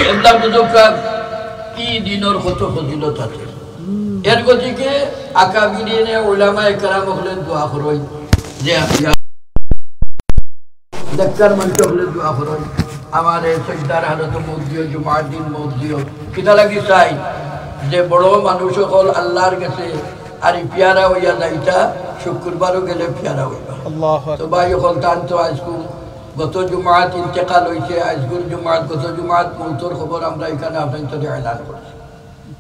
এবলা বুঝউক্কা, ই দিনর কত ফজিলত আছে। এর গতিকে আকাবিরিনে উলামায়ে কেরাম অকলে দোয়া করইন যে, নেককার মানুষ অকলে দোয়া করইন, "আমারে সজদার হালতো মউত দিও, জুমার দিন মউত দিও।" কিতা লাগি চাই যে বড় মানুষ অকল আল্লাহর গেছে আর ই পিয়ারা অইয়া যাইতা, শুক্রবারও গেলে পিয়ারা অইবা। আল্লাহু আকবার। তো ভাই অকল, তান তো আইজকু গত জুমাত ইন্তেকাল অইছে, আইজকুর জুমাত, গত জুমাত মৌতর খবর আমরা ইখানে আপনাইন্তরে এলান করছি।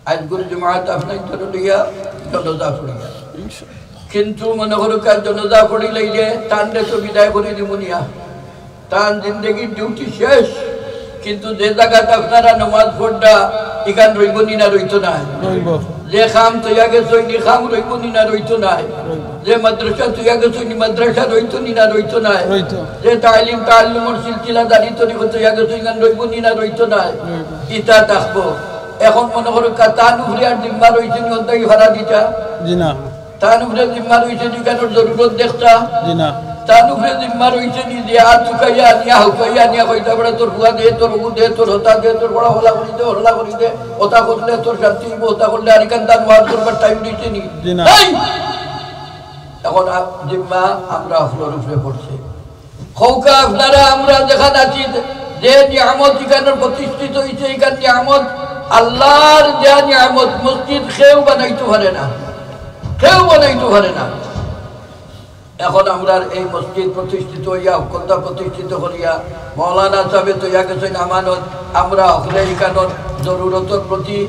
আইজকুর জুমাত আপনাইন্তরে লইয়া জনাজা পড়িয়া। কিন্তু মনো করউক্কা, জনাজা পড়িলাইলে তানরে তো বিদায় করি দিমু নিয়া। তান জিন্দেগির ডিউটি শেষ। কিন্তু যে জাগাত আপনারা নমাজ পড়রা, ইখান রইবো নি না রইতো নায়? রইবো। যে খাম থইয়া গেছইন, ই খাম রইবো নি না রইতো নায়? রইবো। যে মাদ্রাসা থইয়া গেছইন, ই মাদ্রাসা রইতো নি না রইতো নায়? রইতো। যে তালিম তাআল্লুমর সিলসিলা জারি তরিকত থইয়া গেছইন, ইখান রইবো নি না রইতো নায়? রইবো। ইতা থাকবো। এখন মনো করউক্কা, তান উপরে আর জিম্মা রইছে নি, অন্তাই ফারা দিতা? জি না। তান উপরে জিম্মা রইছে নি ইখানর জরুরত দেখতা? জি না। তান উপরে জিম্মা রইছে নি যে আর তুকাইয়া আনিয়া, হুকাইয়া আনিয়া কইতা, "বেটা, তোর ফুয়া দে, তোর অগু দে, তোর হতা দে, তোর বড় হলা করি দে, হলা করি দে, ওটা করলে তোর শান্তি অইবো, ওটা করলে আর ইখান তান ওয়াজ করবার টাইম রইছে নি?" জি না। এই! এখন আপ-, জিম্মা আমরা হকলর উপরে পড়ছে। কউক্কা আপনারা, আমরা যেখান আছি, যে নিয়ামত ইখানর প্রতিষ্ঠিত অইছে, ইখান নিয়ামত, আল্লার দেয়া নিয়ামত, মসজিদ কেউ বানাইতো পারে না, কেউ বানাইতো পারে না। এখন আমরার এই মসজিদ প্রতিষ্ঠিত অইয়া, হকলতা প্রতিষ্ঠিত করিয়া, মৌলানা সাবে থইয়া গেছইন আমানত, আমরা হকলে ইখানর জরুরতর প্রতি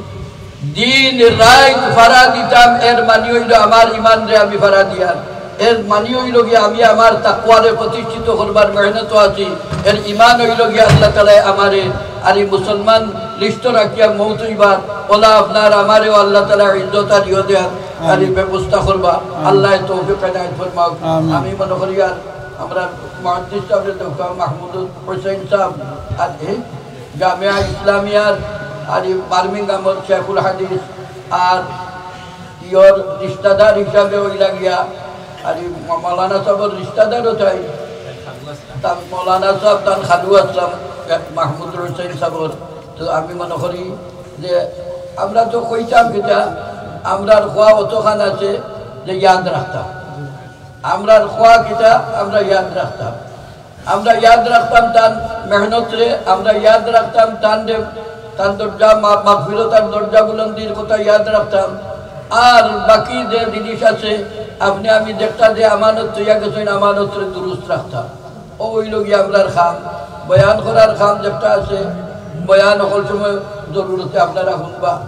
দিন রাইত ফারা দিতাম, এর মানি অইলো আমার ইমানরে আমি ফারা দিয়ার। এর মানি অইলো গিয়া আমি আমার তাকওয়ারে প্রতিষ্ঠিত করবার মেহনতো আছি। এর ইমান অইলো গিয়া আল্লাহ তাআলায় আমারে আর ই মুসলমান লিস্টো রাখিয়া মউত অইবার, অলা আপনার আমারেও আল্লাহ তাআলায় ইজ্জত আর ইয়ো দেয়ার আর ই ব্যবস্থা করবা। আমিন। আল্লায় তৌফিক এনায়েত ফরমাউক। আমিন। আমি মনো করি আর আমরা মুহাদ্দিস সাবে, ডক্টর মাহমুদ হোসেন সাব, আর এই জামিয়া ইসলামিয়ার আর ই বার্মিংহামর শেখুল হাদিস আর ইয়র রিশতাদার হিসাবে অইলা গিয়া আর ই মৌলানা সাবর রিশতাদারও তাইন, তা মৌলানা সাব তান খালু আছলা মাহমুদ হোসেন সাবর। তো আমি মনো করি যে আমরা তো কইতাম কিতা, আমরার কওয়া অতখান আছে যে ইয়াদ রাখতাম। আমরার কওয়া কিতা আমরা ইয়াদ রাখতাম। আমরা ইয়াদ রাখতাম তান মেহনতরে, আমরা ইয়াদ রাখতাম তানরে, তান দরজা, মা-, মাগফিরতর দরজা বুলন্দির কথা ইয়াদ রাখতাম। আর বাকি যে জিনিস আছে, আপনে আমি দেখতা যে আমানত থইয়া গেছইন, আমানতরে দুরুস্ত রাখতাম। অউ অইলো গিয়া আমরার কাম, বয়ান করার কাম যেটা আছে, বয়ান হকল সময় জরুরতে আপনারা হুনবা।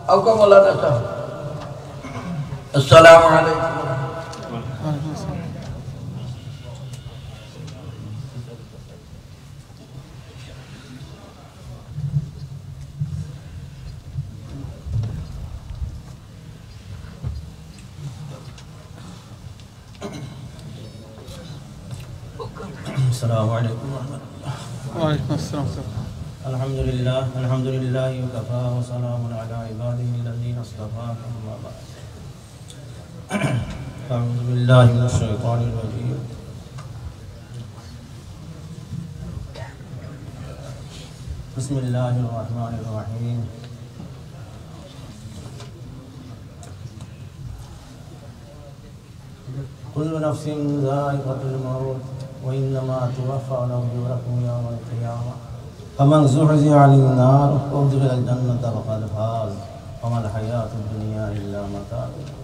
আউক্কা মৌলানা সাব। আসসালামু আলাইকুম। السلام عليكم ورحمة الله. وعليكم السلام. الحمد لله، الحمد لله وكفى وسلام على عباده الذين اصطفى، أما بعد. أعوذ بالله من الشيطان الرجيم. بسم الله الرحمن الرحيم. كل نفس ذائقة الموت وإنما توفون أجوركم يوم القيامة فمن زحزح عن النار وأدخل الجنة فقد فاز وما الحياة الدنيا إلا متاع الغرور.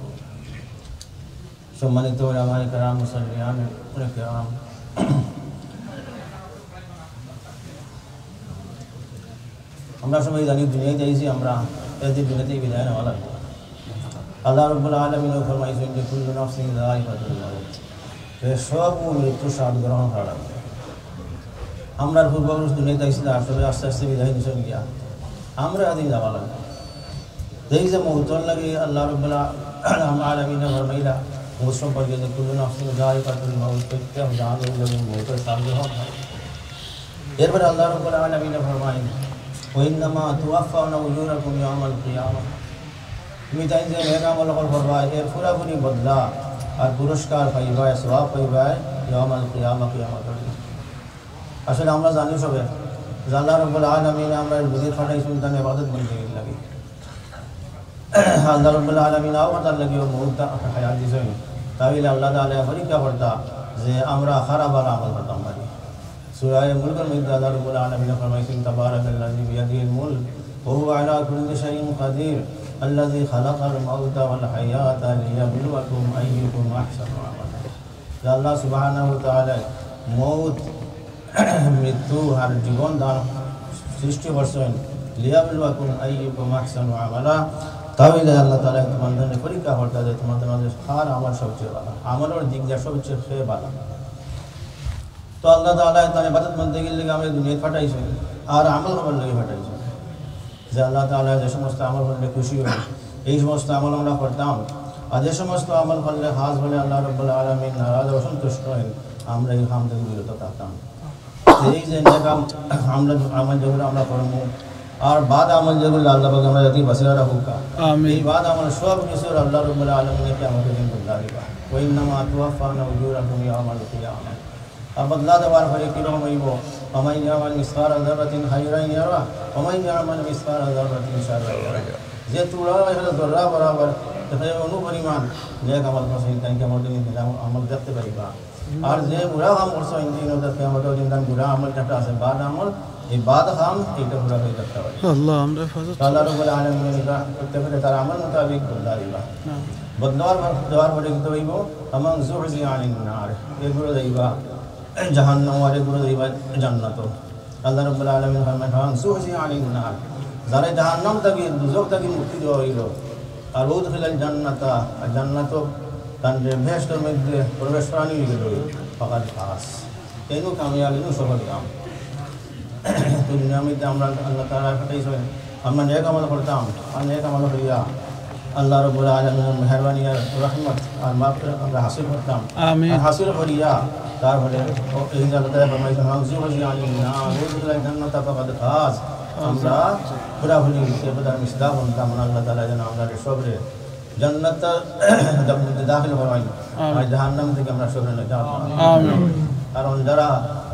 সম্মানিত উলামায়ে কেরাম, মুসল্লিয়ানে কেরাম, আমরা সবাই জানি দুনিয়াত আইছি, আমরা একদিন দুনিয়া থাকি বিদায় নেওয়া লাগবো। আল্লাহ রাব্বুল আলামিন ফরমাইছইন যে, "কুল্লু নাফসিন যায়িকাতুল মাউত।" যে সব মৃত্যুর স্বাদ গ্রহণ করা লাগবো। আমরার পূর্বপুরুষ দুনিয়াত আইছলা, আসলে আস্তে আস্তে বিদায় নিছইন গিয়া, আমরা একদিন যাওয়া লাগবো। এই যে মউতর লাগি আল্লাহ রাব্বুল আলামিনে ফরমাইলা মউত সম্পর্কে যে, "কুল্লু নাফসিন যায়িকাতুল মাউত", প্রত্যেক জান অইলো মউতর স্বাদ গ্রহণ করে। এরপরে আল্লাহ রাব্বুল আলামিনে ফরমাইন, "ওয়া ইন্নামা তুওয়াফফাউনা উজুরাকুম ইয়াওমাল কিয়ামা।" তুমি তাইন যে নেক আমল অকল করবায়, এর পুরাপুরি বদলা আর পুরস্কার পাইবায়, সওয়াব পাইবায় ইয়াওমাল কিয়ামা, কিয়ামতর দিন। আসলে আমরা জানি সবে যে আল্লাহ রাব্বুল আলামিনে আমরারে রুজি পাঠাইছইন তান ইবাদত বন্দেগির লাগি। আল্লাহ রাব্বুল আলামিন অউ কথার লাগি অউ মউত হায়াত দিছইন, তা অইলে আল্লাহ তাআলায় পরীক্ষা করতা যে আমরা খারাপ ভালা আমল করতাম পারি। সূরা মুলকর মধ্যে আল্লাহ রাব্বুল আলামিন ফরমাইছইন, "তাবারাকাল্লাযী বিয়াদিহিল মুলক ওয়া হুয়া আলা কুল্লি শাইইন কাদির, আল্লাযী খালাকাল মাউতা ওয়াল হায়াতা লিয়াবলুয়াকুম আইয়ুকুম আহসানু আমালা।" যে আল্লাহ সুবহানাহু ওয়া তাআলায় মউত মৃত্যু আর জীবন দান সৃষ্টি করছইন, লিয়াবলুয়াকুম আইয়ুকুম আহসানু আমালা, তা অইলে আল্লাহ তাআলা তোমাদের পরীক্ষা করতা যে তোমাদের মাঝে কার আমল সবচেয়ে ভালা, আমলর দিক দিয়া সবচেয়ে কে ভালা। তো আল্লাহ তাআলা তান ইবাদত বন্দেগীর লাগি আমরারে দুনিয়াত পাঠাইছইন, আর আমল করবার লাগি পাঠাইছইন। যে আল্লাহ তাআলা যে সমস্ত আমল করলে খুশি হইন, এই সমস্ত আমল আমরা করতাম। আর যে সমস্ত আমল করলে খাস বলে আল্লাহ রাব্বুল আলামিন নারাজ, অসন্তুষ্ট হইন, আমরা এই কাম থেকে বিরত থাকতাম। এই যে নেক আম-, আমরা, আমল যেগুলো আমরা করবো, আর বাদ আমল যেগুলো আল্লাহ পাক আমরা যাতে বাঁচিয়ে রাখুক। আমিন। এই বাদ আমল সব কিছু আল্লাহ রাব্বুল আলামিন কিয়ামতের দিন বদলা দিবা। ওয়া ইন্নামা তুওয়াফাউনা উজুরাকুম ইয়াওমাল কিয়ামা। আর বদলা দেওয়ার পরে কিরকম হইব? ফামান ইয়ামাল মিসকালা যাররাতিন খাইরান ইয়ারা, ওয়া মান ইয়ামাল মিসকালা যাররাতিন শাররান ইয়ারা। যে তুলা একটা জর্রা বরাবর, একটা অনুপরিমাণ নেক আমল করছে, তাই কিয়ামতের দিন আমল দেখতে পাইবা। আর যে বুরা কাম করছে, ইন দিন ওদের কিয়ামতের দিন তার বুরা আমল যেটা আছে, বাদ আমল, এই বাদ কাম, এইটা পুরা হয়ে দেখতে পারে। আল্লাহ, আমরা হেফাজত তো আল্লাহ রাব্বুল আলামিন এটা করতে পারে, তার আমল মোতাবেক বদলা দিবা। হ্যাঁ। বদলার পর, দেওয়ার পরে কি হইব? ফামান যুহযিহা আনিন নার, এগুলো যাইবা জাহান্নাম, আর এগুলো যাইবা জান্নাত। আল্লাহ রাব্বুল আলামিন ফরমায়, "ফামান যুহযিহা আনিন নার", যারা জাহান্নাম থাকি, দুজখ থাকি মুক্তি দেওয়া হইল, আর উদখিলাল জান্নাতা, আর জান্নাত তার বেহেশতর মধ্যে প্রবেশ করানি হইল, ফাকাদ ফাজ, এনু কামিয়াব, এনু সফল কাম। তো দুনিয়ার মধ্যে আমরা আল্লাহ তাআলা পাঠাইছেন, আমরা নেক আমল করতাম, আর নেক আমল করিয়া আল্লাহ রাব্বুল আলামিনের মেহেরবানি আর রহমত আর মাগফিরাত আমরা হাসিল করতাম। আমিন। আর হাসিল করিয়া তারপরে ও এই জায়গাতে ফরমাইছেন, "ফামান যুহযিহা আনিন নার ওয়া উদখিলাল জান্নাতা ফাকাদ ফাজ।" আমরা পুরাপুরি সে কথার মিসদাক বনতাম, আল্লাহ তাআলা যেন আমরা সবরে জান্নাত দাখিল করাইন, আমিন। আর জাহান্নাম থেকে আমরা সবরে নাজাত দান করেন। আমিন। কারণ যারা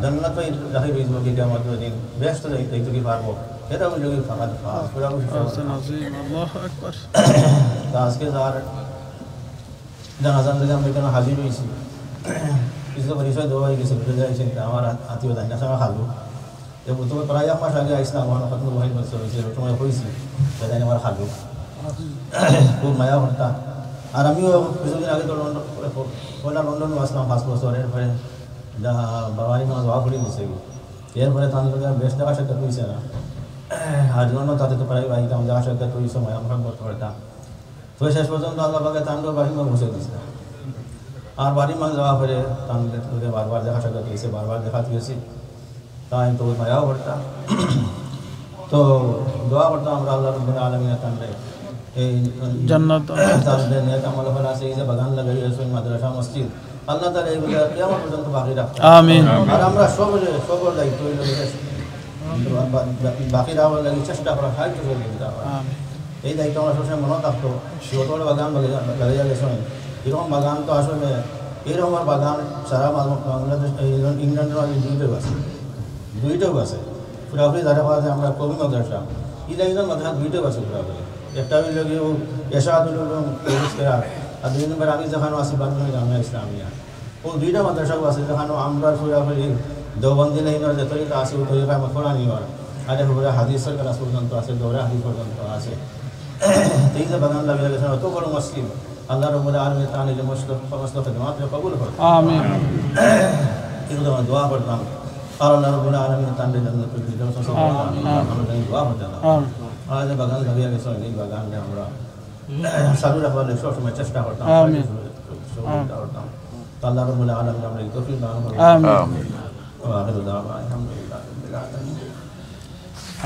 জান্নাত দাখিল হইব, কিয়ামতের দিন বেহেশত যাইতে কি পারবো, এটা হইল কি ফাকাদ ফাজ, পুরা পুরি সফল। আহসান আজিম, আল্লাহু আকবার। তো আজকে যার জানাজার লাগি আমরা এখানে হাজির হইছি, কিছু পরিচয় দেওয়া হয়ে গেছে, বুঝে যাইছেন, আমার আত্মীয় জানি না, আমার খালু। এ তো প্রায় এক মাস আগে আইসলাম, আমার খতম ওয়াহিদ বলছে, ওই যে সময় হয়েছি, বেজাইন আমার খালু। খুব মায়া করতা। আর আমিও কিছুদিন আগে তো লন্ডন, পয়লা লন্ডন আসলাম পাঁচ বছর, এরপরে যা বাবারি মা দোয়া করে দিছে। এরপরে তান লগে বেশ দেখা সাক্ষাৎ হইছে না। আর লন্ডন তাতে তো প্রায় আইতাম, দেখা সাক্ষাৎ হইছে, মায়া মহব্বত করতাম। তো শেষ পর্যন্ত আল্লাহ পাকে তান বাড়ির মা বসে দিছে। আর বাড়ির মা যাওয়া পরে তান লগে বারবার দেখা সাক্ষাৎ হইছে, বারবার দেখা হইছে। তাই তো মায়াও করতাম। তো দোয়া করতাম আমরা আল্লাহ রাব্বুল আলামিন তানরে এই জান্নাত। তানরে নেক আমল ফল আছে, এই যে বাগান লাগাই আছে, মাদ্রাসা, মসজিদ, আল্লাহ তাআলা এইগুলা কিয়ামত পর্যন্ত বাকি রাখতা। আমিন। আর আমরা সবরে, সবর দায়িত্ব হইল যে বা-, বা-, বাকি রাখার লাগি চেষ্টা করা, সাহায্য সহযোগিতা করা। আমিন। এই দায়িত্ব আমরা সবসময় মনে থাকতো। যত বড় বাগান লাগাইয়া, লাগাইয়া গেছেন, এরকম বাগান তো আসলে, এইরকম বাগান সারা বাং-, বাংলাদেশ, এই ইংল্যান্ডের মাঝে দুইটাও আছে, দুইটাও আছে। পুরাপুরি যারা কওয়া যায় আমরা কওমি মাদ্রাসা, এই লাইনের মাদ্রাসা দুইটাও আছে পুরাপুরি। একটা হইল কি ও এরশাদুল উলুম, আর দুই নম্বর আমি যেখানে আছি, বাংলাদেশ জামিয়া ইসলামিয়া। ও দুইটা মাদ্রাসা আছে, যেখানে আমরা পুরাপুরি দেওবন্দি লাইনের যে তরিকা আছে, ওই তরিকায় আমরা কোরআন ইমান। আর এরপরে হাদিসের ক্লাস পর্যন্ত আছে, দৌরা হাদিস পর্যন্ত আছে। তো এই যে বাগান লাগিয়ে গেছেন, অত বড় মসজিদ, আল্লাহ রাব্বুল আলামিন তান এই যে মসজিদ, সমস্ত খেদমাত কবুল করে। আমিন। এগুলো আমরা দোয়া করতাম। আর আল্লাহ রাব্বুল আলামিন তান এই জান্নাতুল ফিরদাউস নসিব করুন। আমিন। আমরা এই দোয়া করতাম। আমিন। আর যে বাগান লাগিয়ে গেছেন, এই বাগান আমরা চালু রাখবার লাগি সবসময় চেষ্টা করতাম, আমিন। সহযোগিতা করতাম। তো আল্লাহ রাব্বুল আলামিন আমরা এই তৌফিক দান করুন। আমিন। ওয়া আখিরু দাওয়ানা আলহামদুলিল্লাহি রাব্বিল আলামিন।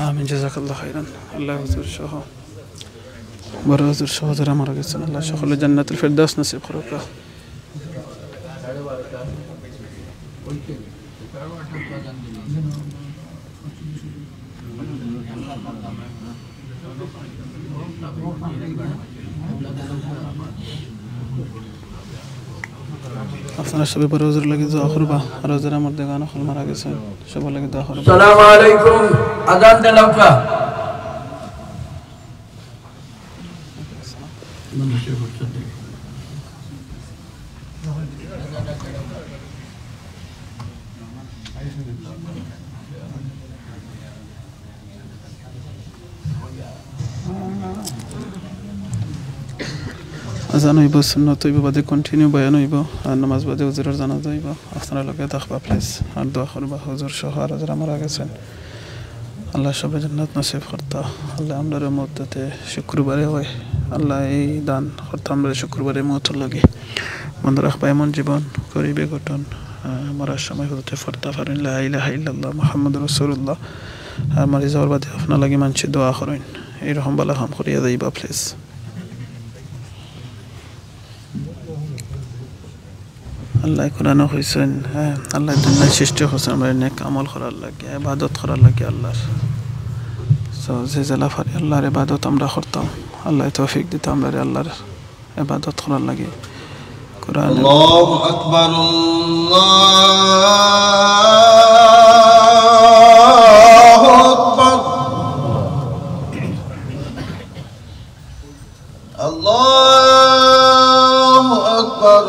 আমিন, জাযাকাল্লাহু খাইরান। আল্লাহ হুজুর সহ, বড় হুজুর সহ যারা মারা গেছেন, আল্লাহ সকলে জান্নাতুল ফেরদাউস নসিব করুক। আপনারা সবে বড় হুজুর লাগি দোয়া করবা, আর যারা আমার দেখানো হল মারা গেছে, সবার লাগি দোয়া করবা। আসসালামু আলাইকুম। আজান দেন আপনারা। আজান অইবো, সুন্নত অইবো, বাদে continue বয়ান অইবো, আর নামাজ বাদে হুজুরর জানাজা অইবো। আপনারা লগে থাকবা please, আর দোয়া করবা হুজুর সহ আর যারা মারা গেছেন। আল্লাহ সবে জান্নাত নসিব করতা। আল্লাহ আমরারে মউত যাতে শুক্রবারে অয়। আল্লাহ এই দান করতা আমরারে শুক্রবারে মউতর লগে। মনে রাখবা এমন জীবন, গরিবে ঘটন, আহ, মরার সময় হজরতে ফরতা পারইন, লা ইলাহা ইল্লাল্লাহ মুহাম্মাদুর রাসূলুল্লাহ। আর মারি যাওয়ার বাদে আপনার লাগি মানষে দোয়া করইন। এইরকম বালা কাম করিয়া যাইবা please। আল্লাহ কোরআনো কইছইন, হ্যাঁ, আল্লাহ দুনিয়ার সৃষ্টি করছইন আমরারে নেক আমল করার লাগি, ইবাদত করার লাগি আল্লাহর। So, যে যেলা পারি আল্লাহর ইবাদত আমরা করতাম, আল্লাহ তৌফিক দিতা আমরারে আল্লাহর ইবাদত করার লাগি। কোরআন الله أكبر، الله أكبر، الله أكبر،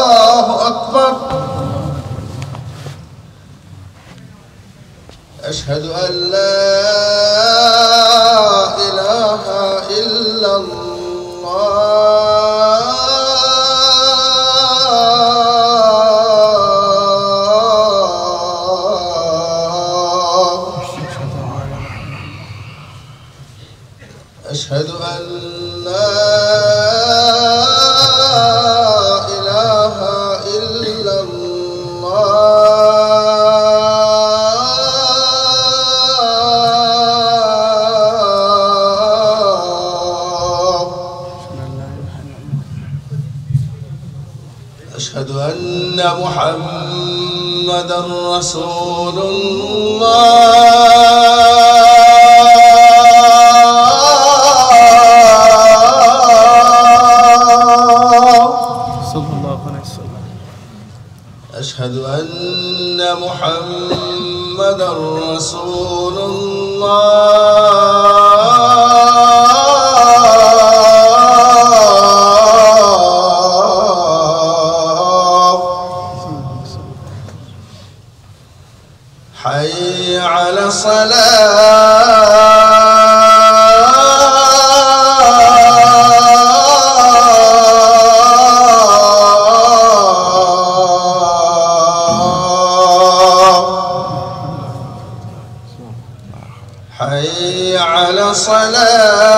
الله أكبر. أشهد أن لا إله إلا الله. أشهد أن لا إله إلا الله. أشهد أن محمدا رسول الله. صلى الله عليه وسلم. أشهد أن محمدا رسول الله. حي على الصلاة. حي على الصلاة.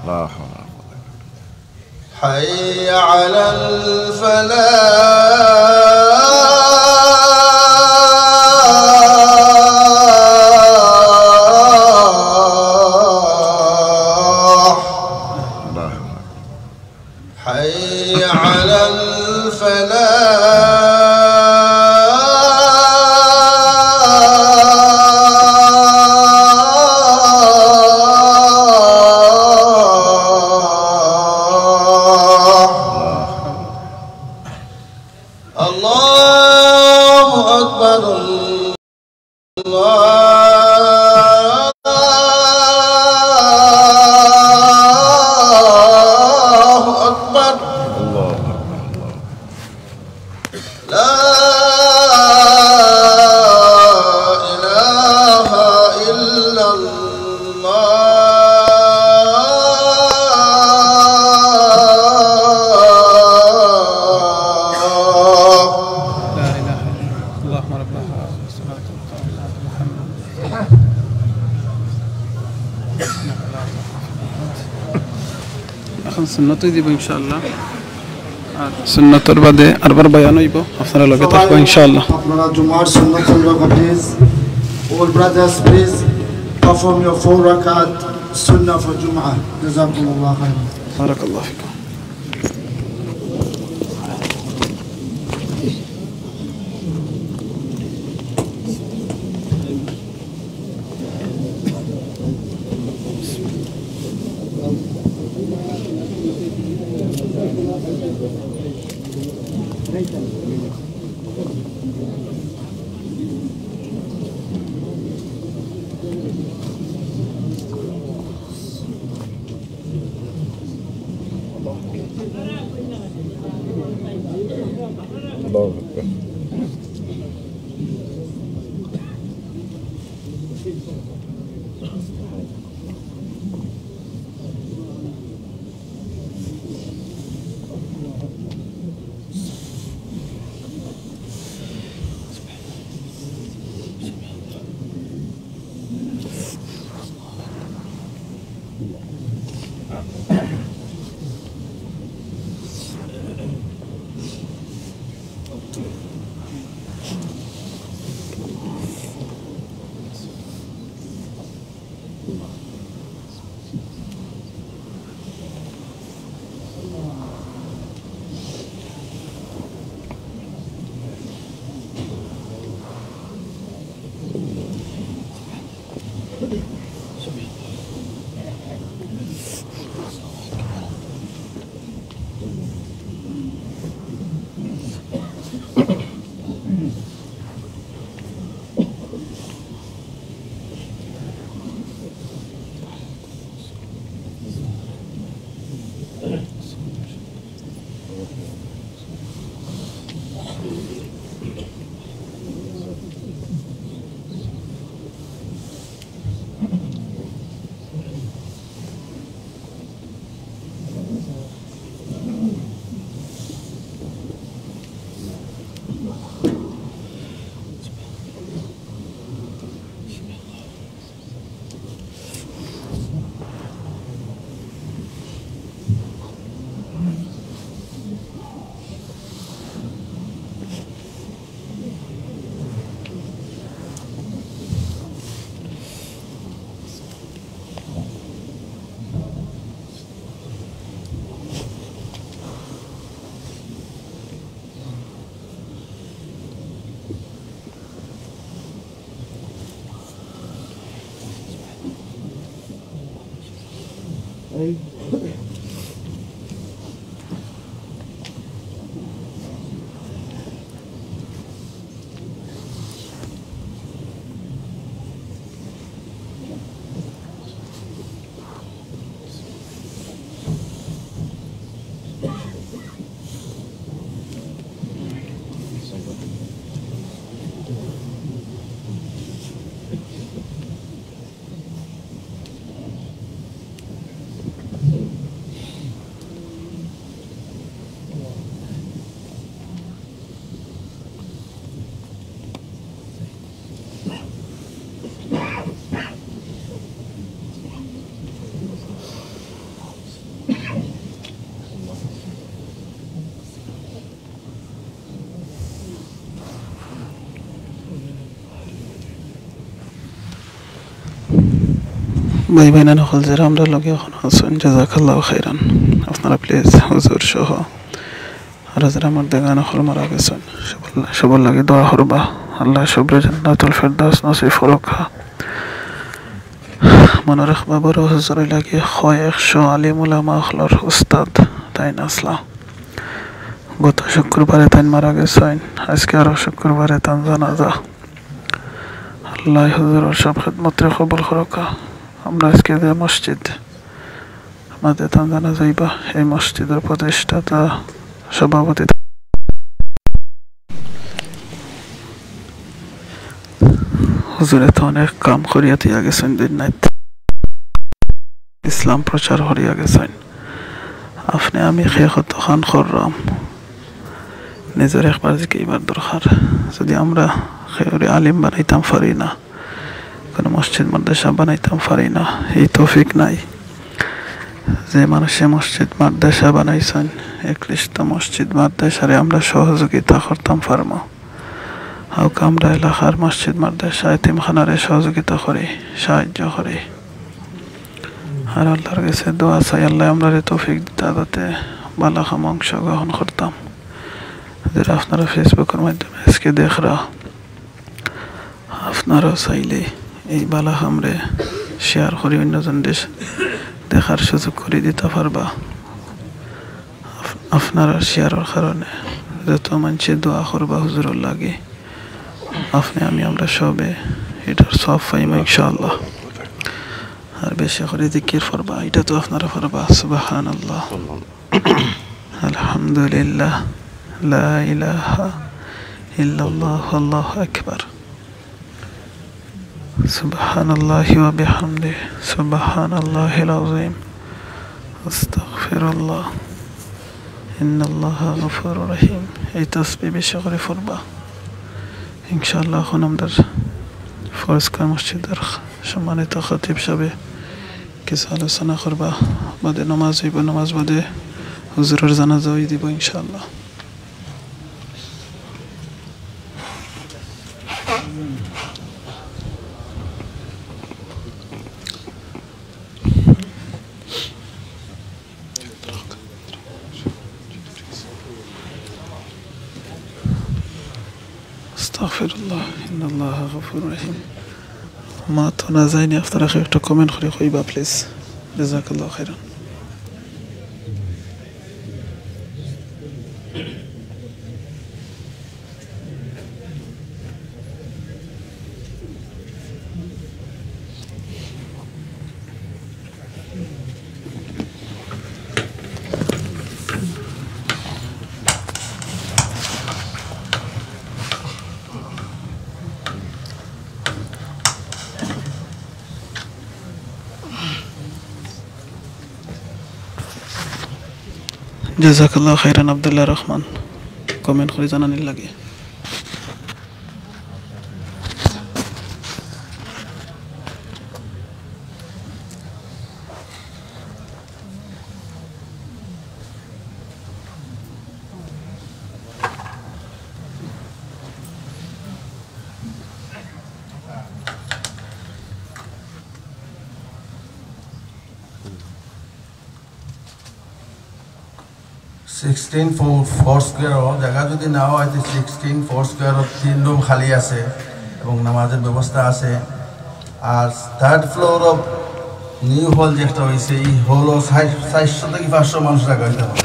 لا حول ولا قوة. حي على الفلاح. حي على الفلاح. الله أكبر. الله أكبر. الله أكبر. لا إله إلا الله. لا إله إلا الله. اللهم رب هذه الصلاة والسلام على محمد. এখন সুন্নত অইবো ইনশাআল্লাহ। আর সুন্নতর বাদে আরবার বয়ান অইবো, আপনারা লগে থাকবা ইনশাআল্লাহ। আপনারা জুমার সুন্নত অইবো, please. All brothers, please perform your four rakat sunnah for Jumu'ah. جزاكم الله خيرا. بارك الله فيكم. ভাই বইনাইন অকল যেরা আমরার লগে অখনো আছইন, জাযাকাল্লাহু খাইরান। আপনারা please হুজুর সহ আরো যেরা মুর্দেগান অকল মারা গেছইন, সবর, সবর লাগি দোয়া করবা। আল্লায় সবরে জান্নাতুল ফেরদাউস নসিব করউক্কা। মনো রাখবা, বড় হুজুরর লাগি কয় একশো আলিম উলামা অকলর উস্তাদ তাইন আছলা। গত শুক্রবারে তাইন মারা গেছইন, আজকে আরো শুক্রবারে তান জানাজা। আল্লায় হুজুরর সব খেদমতরে কবুল করউক্কা। আমরা আজকে যে মসজিদ মাঝে তান জানাজা অইবা, এই মসজিদর প্রতিষ্ঠাতা সভাপতি হুজুরে তো অনেক কাম করিয়া দিয়া গেছইন, দিন রাইত ইসলাম প্রচার করিয়া গেছইন। আপনে আমি কে কতখান কররাম, নিজরে একবার জিকাইবার দরকার। যুদি আমরা কেউরে আলিম বানাইতাম পারি না, কুনু মসজিদ মাদ্রাসা বানাইতাম পারি না, এই তৌফিক নাই। যে মানষে মসজিদ মাদ্রাসা বানাইছইন, একত্রিশটা মসজিদ মাদ্রাসারে আমরা সহযোগিতা করতাম পারমু। অউক আমরা এলাকার মসজিদ মাদ্রাসা এতিমখানারে সহযোগিতা করি, সাহায্য করি। আর আল্লার গেছে দোয়া চাই, আল্লায় আমরারে তৌফিক দিতা যাতে বালা কামো অংশগ্রহণ করতাম। যেরা আপনারা Facebook-র মাধ্যমে আজকে দেখরা, আপনারাও চাইলে এই বালা কামরে share করি অইন্যজনরে দেখার সুযোগ করি দিতা পারবা। আপ-, আপনারার share-র কারণে যত মানষে দোয়া করবা হুজুরর লাগি, আপনে আমি আমরা সবে ইটার সওয়াব পাইমু ইনশাআল্লাহ। আর বেশি করি জিকির পড়বা, ইটা তো আপনারা পড়বা, সুবহানাল্লাহ, আলহামদুলিল্লাহ, লা ইলাহা ইল্লাল্লাহ, আল্লাহু আকবার। سبحان الله وبحمده، سبحان الله العظيم، أستغفر الله، إن الله غفور رحيم। এই তসবিহ বেশি করি পড়বা। ইনশাআল্লাহ, এখন আমরার ফরজগার মসজিদর সম্মানিত খতিব সাহেবে কিছু আলোচনা করবা, বাদে নামাজ অইবো, নামাজ বাদে হুজুরর জানাজা অই দিবো ইনশাআল্লাহ। أستغفر الله، إن الله غفور رحيم। মাত হুনা যায়নি, আপনারা কেউ একটা comment করি কইবা, please। جزاك الله خيرا। جزاك الله خيرا আব্দুল্লাহ রহমান, comment করি জানানির লাগি। সিক্সটিন ফোর স্কোয়ার জায়গা যদি না হয়, তো সিক্সটিন ফোর স্কোয়ার তিন রুম খালি আছে এবং নামাজের ব্যবস্থা আছে। আর থার্ড ফ্লোর অফ নিউ হল যেটা হইছে, এই হলও চারশো থেকে পাঁচশো মানুষ জাগা অইতে পারে।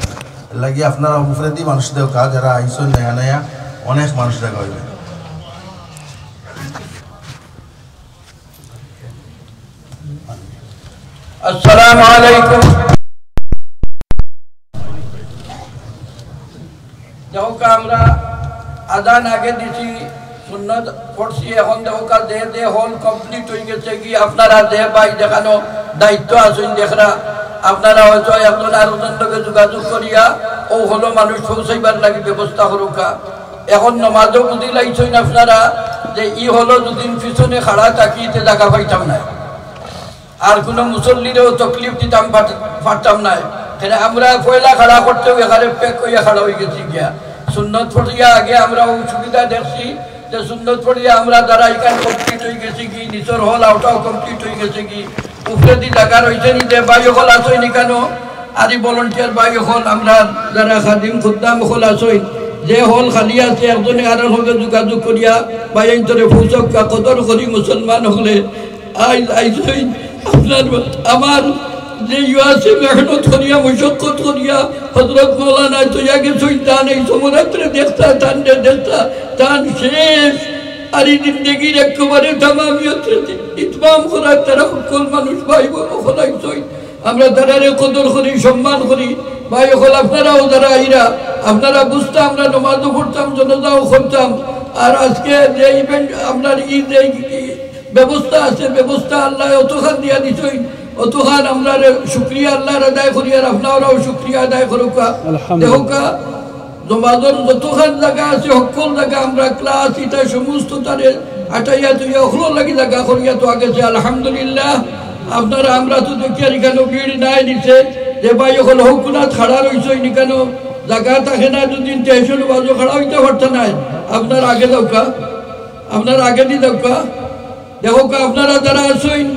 এর লাগি আপনারা উপরেদি মানুষ দেউক্কা, যারা আইছইন নয়া নয়া, অনেক মানুষ জাগা অইবে। আসসালামু আলাইকুম। দেখউক্কা, আমরা আজান আগে দিছি, সুন্নত পড়ছি, এখন দেখউক্কা, যে যে হল কমপ্লিট অই গেছেগি, আপনারা যে ভাই যেখানো দায়িত্ব আছইন দেখরা, আপনারা হয়তো একজন আরোজনর লগে যোগাযোগ করিয়া অউ হলো মানুষ পৌঁছাইবার লাগি ব্যবস্থা করউক্কা। এখন নমাজও বুঝি লাইছইন আপনারা যে ই হলো দুদিন পিছনে খাড়া থাকি, তে জাগা পাইতাম নায়, আর কুনু মুসল্লিরেও তকলিফ দিতাম পার-, পারতাম নায়। কেনে আমরা পয়লা খাড়া করতেউ এখানে প্যাক অইয়া খাড়া অই গেছি গিয়া। সুন্নত পড়িয়া আগে আমরা অউ সুবিধা দেখছি যে সুন্নত পড়িয়া আমরা যারা ইখান কমপ্লিট অই গেছিগি, নিচর হল অটাও কমপ্লিট অই গেছিগি, উপরেদি জাগা রইছেনি, যে ভাই অকল আছইন ইখানো, আর ই ভলান্টিয়ার ভাই অকল, আমরা যারা খাদিম খুদ্দাম অকল আছইন, যে হল খালি আছে, একজনে আরক লগে যোগাযোগ করিয়া ভাইয়াইন্তরে পৌঁছাউক্কা। কদর করি মুসলমান অকলে, আইজ আইছইন আপনার, আমার যে ইয়ে আছে, মেহনত করিয়া, মশক্কত করিয়া, হযরত মাওলানা চইয়া গেছইন, তান এই সমরাত্রে দেখতা, তানরে দেখতা, তান শেষ আর ই জিন্দেগির একেবারে তামামিয়তরে ইতমাম করার তারা হক্কল মানুষ ভাই অকল আইছইন। আমরা তারারে কদর করি, সম্মান করি। ভাই অকল, আপনারাও যারা আইরা, আপনারা বুঝতা আমরা নমাজও পড়তাম, জানাজাও করতাম। আর আজকে যে ইভেন্ট, আপনার ই যে ব্যবস্থা আছে, ব্যবস্থা আল্লায় অতখান দিয়া দিছইন, অতখান আমরারে শুকরিয়া আল্লার আদায় করি, আর আপনারাও শুকরিয়া আদায় করউক্কা। আলহামদুলিল্লাহ। দেখউক্কা, নমাজর যতখান জাগা আছে, হক্কল জাগা আমরা ক্লাস ইটা সমস্ত তারে আটাইয়া তুইয়া অকলর লাগি জাগা করিয়া তো আগেছে, আলহামদুলিল্লাহ। আপনারা, আমরা তো দেখিয়ার ইখানো ভিড় নাই নিচে, যে ভাই অকল হউ কুনাত খাড়া রইছইন, ইখানো জাগা থাকে না, দুদিন তেইশো নমাজও খাড়া অইতা পারতা নায়। আপনারা আগে যাউক্কা, আপনারা আগেদি যাউক্কা। দেখউক্কা, আপনারা যারা আছইন,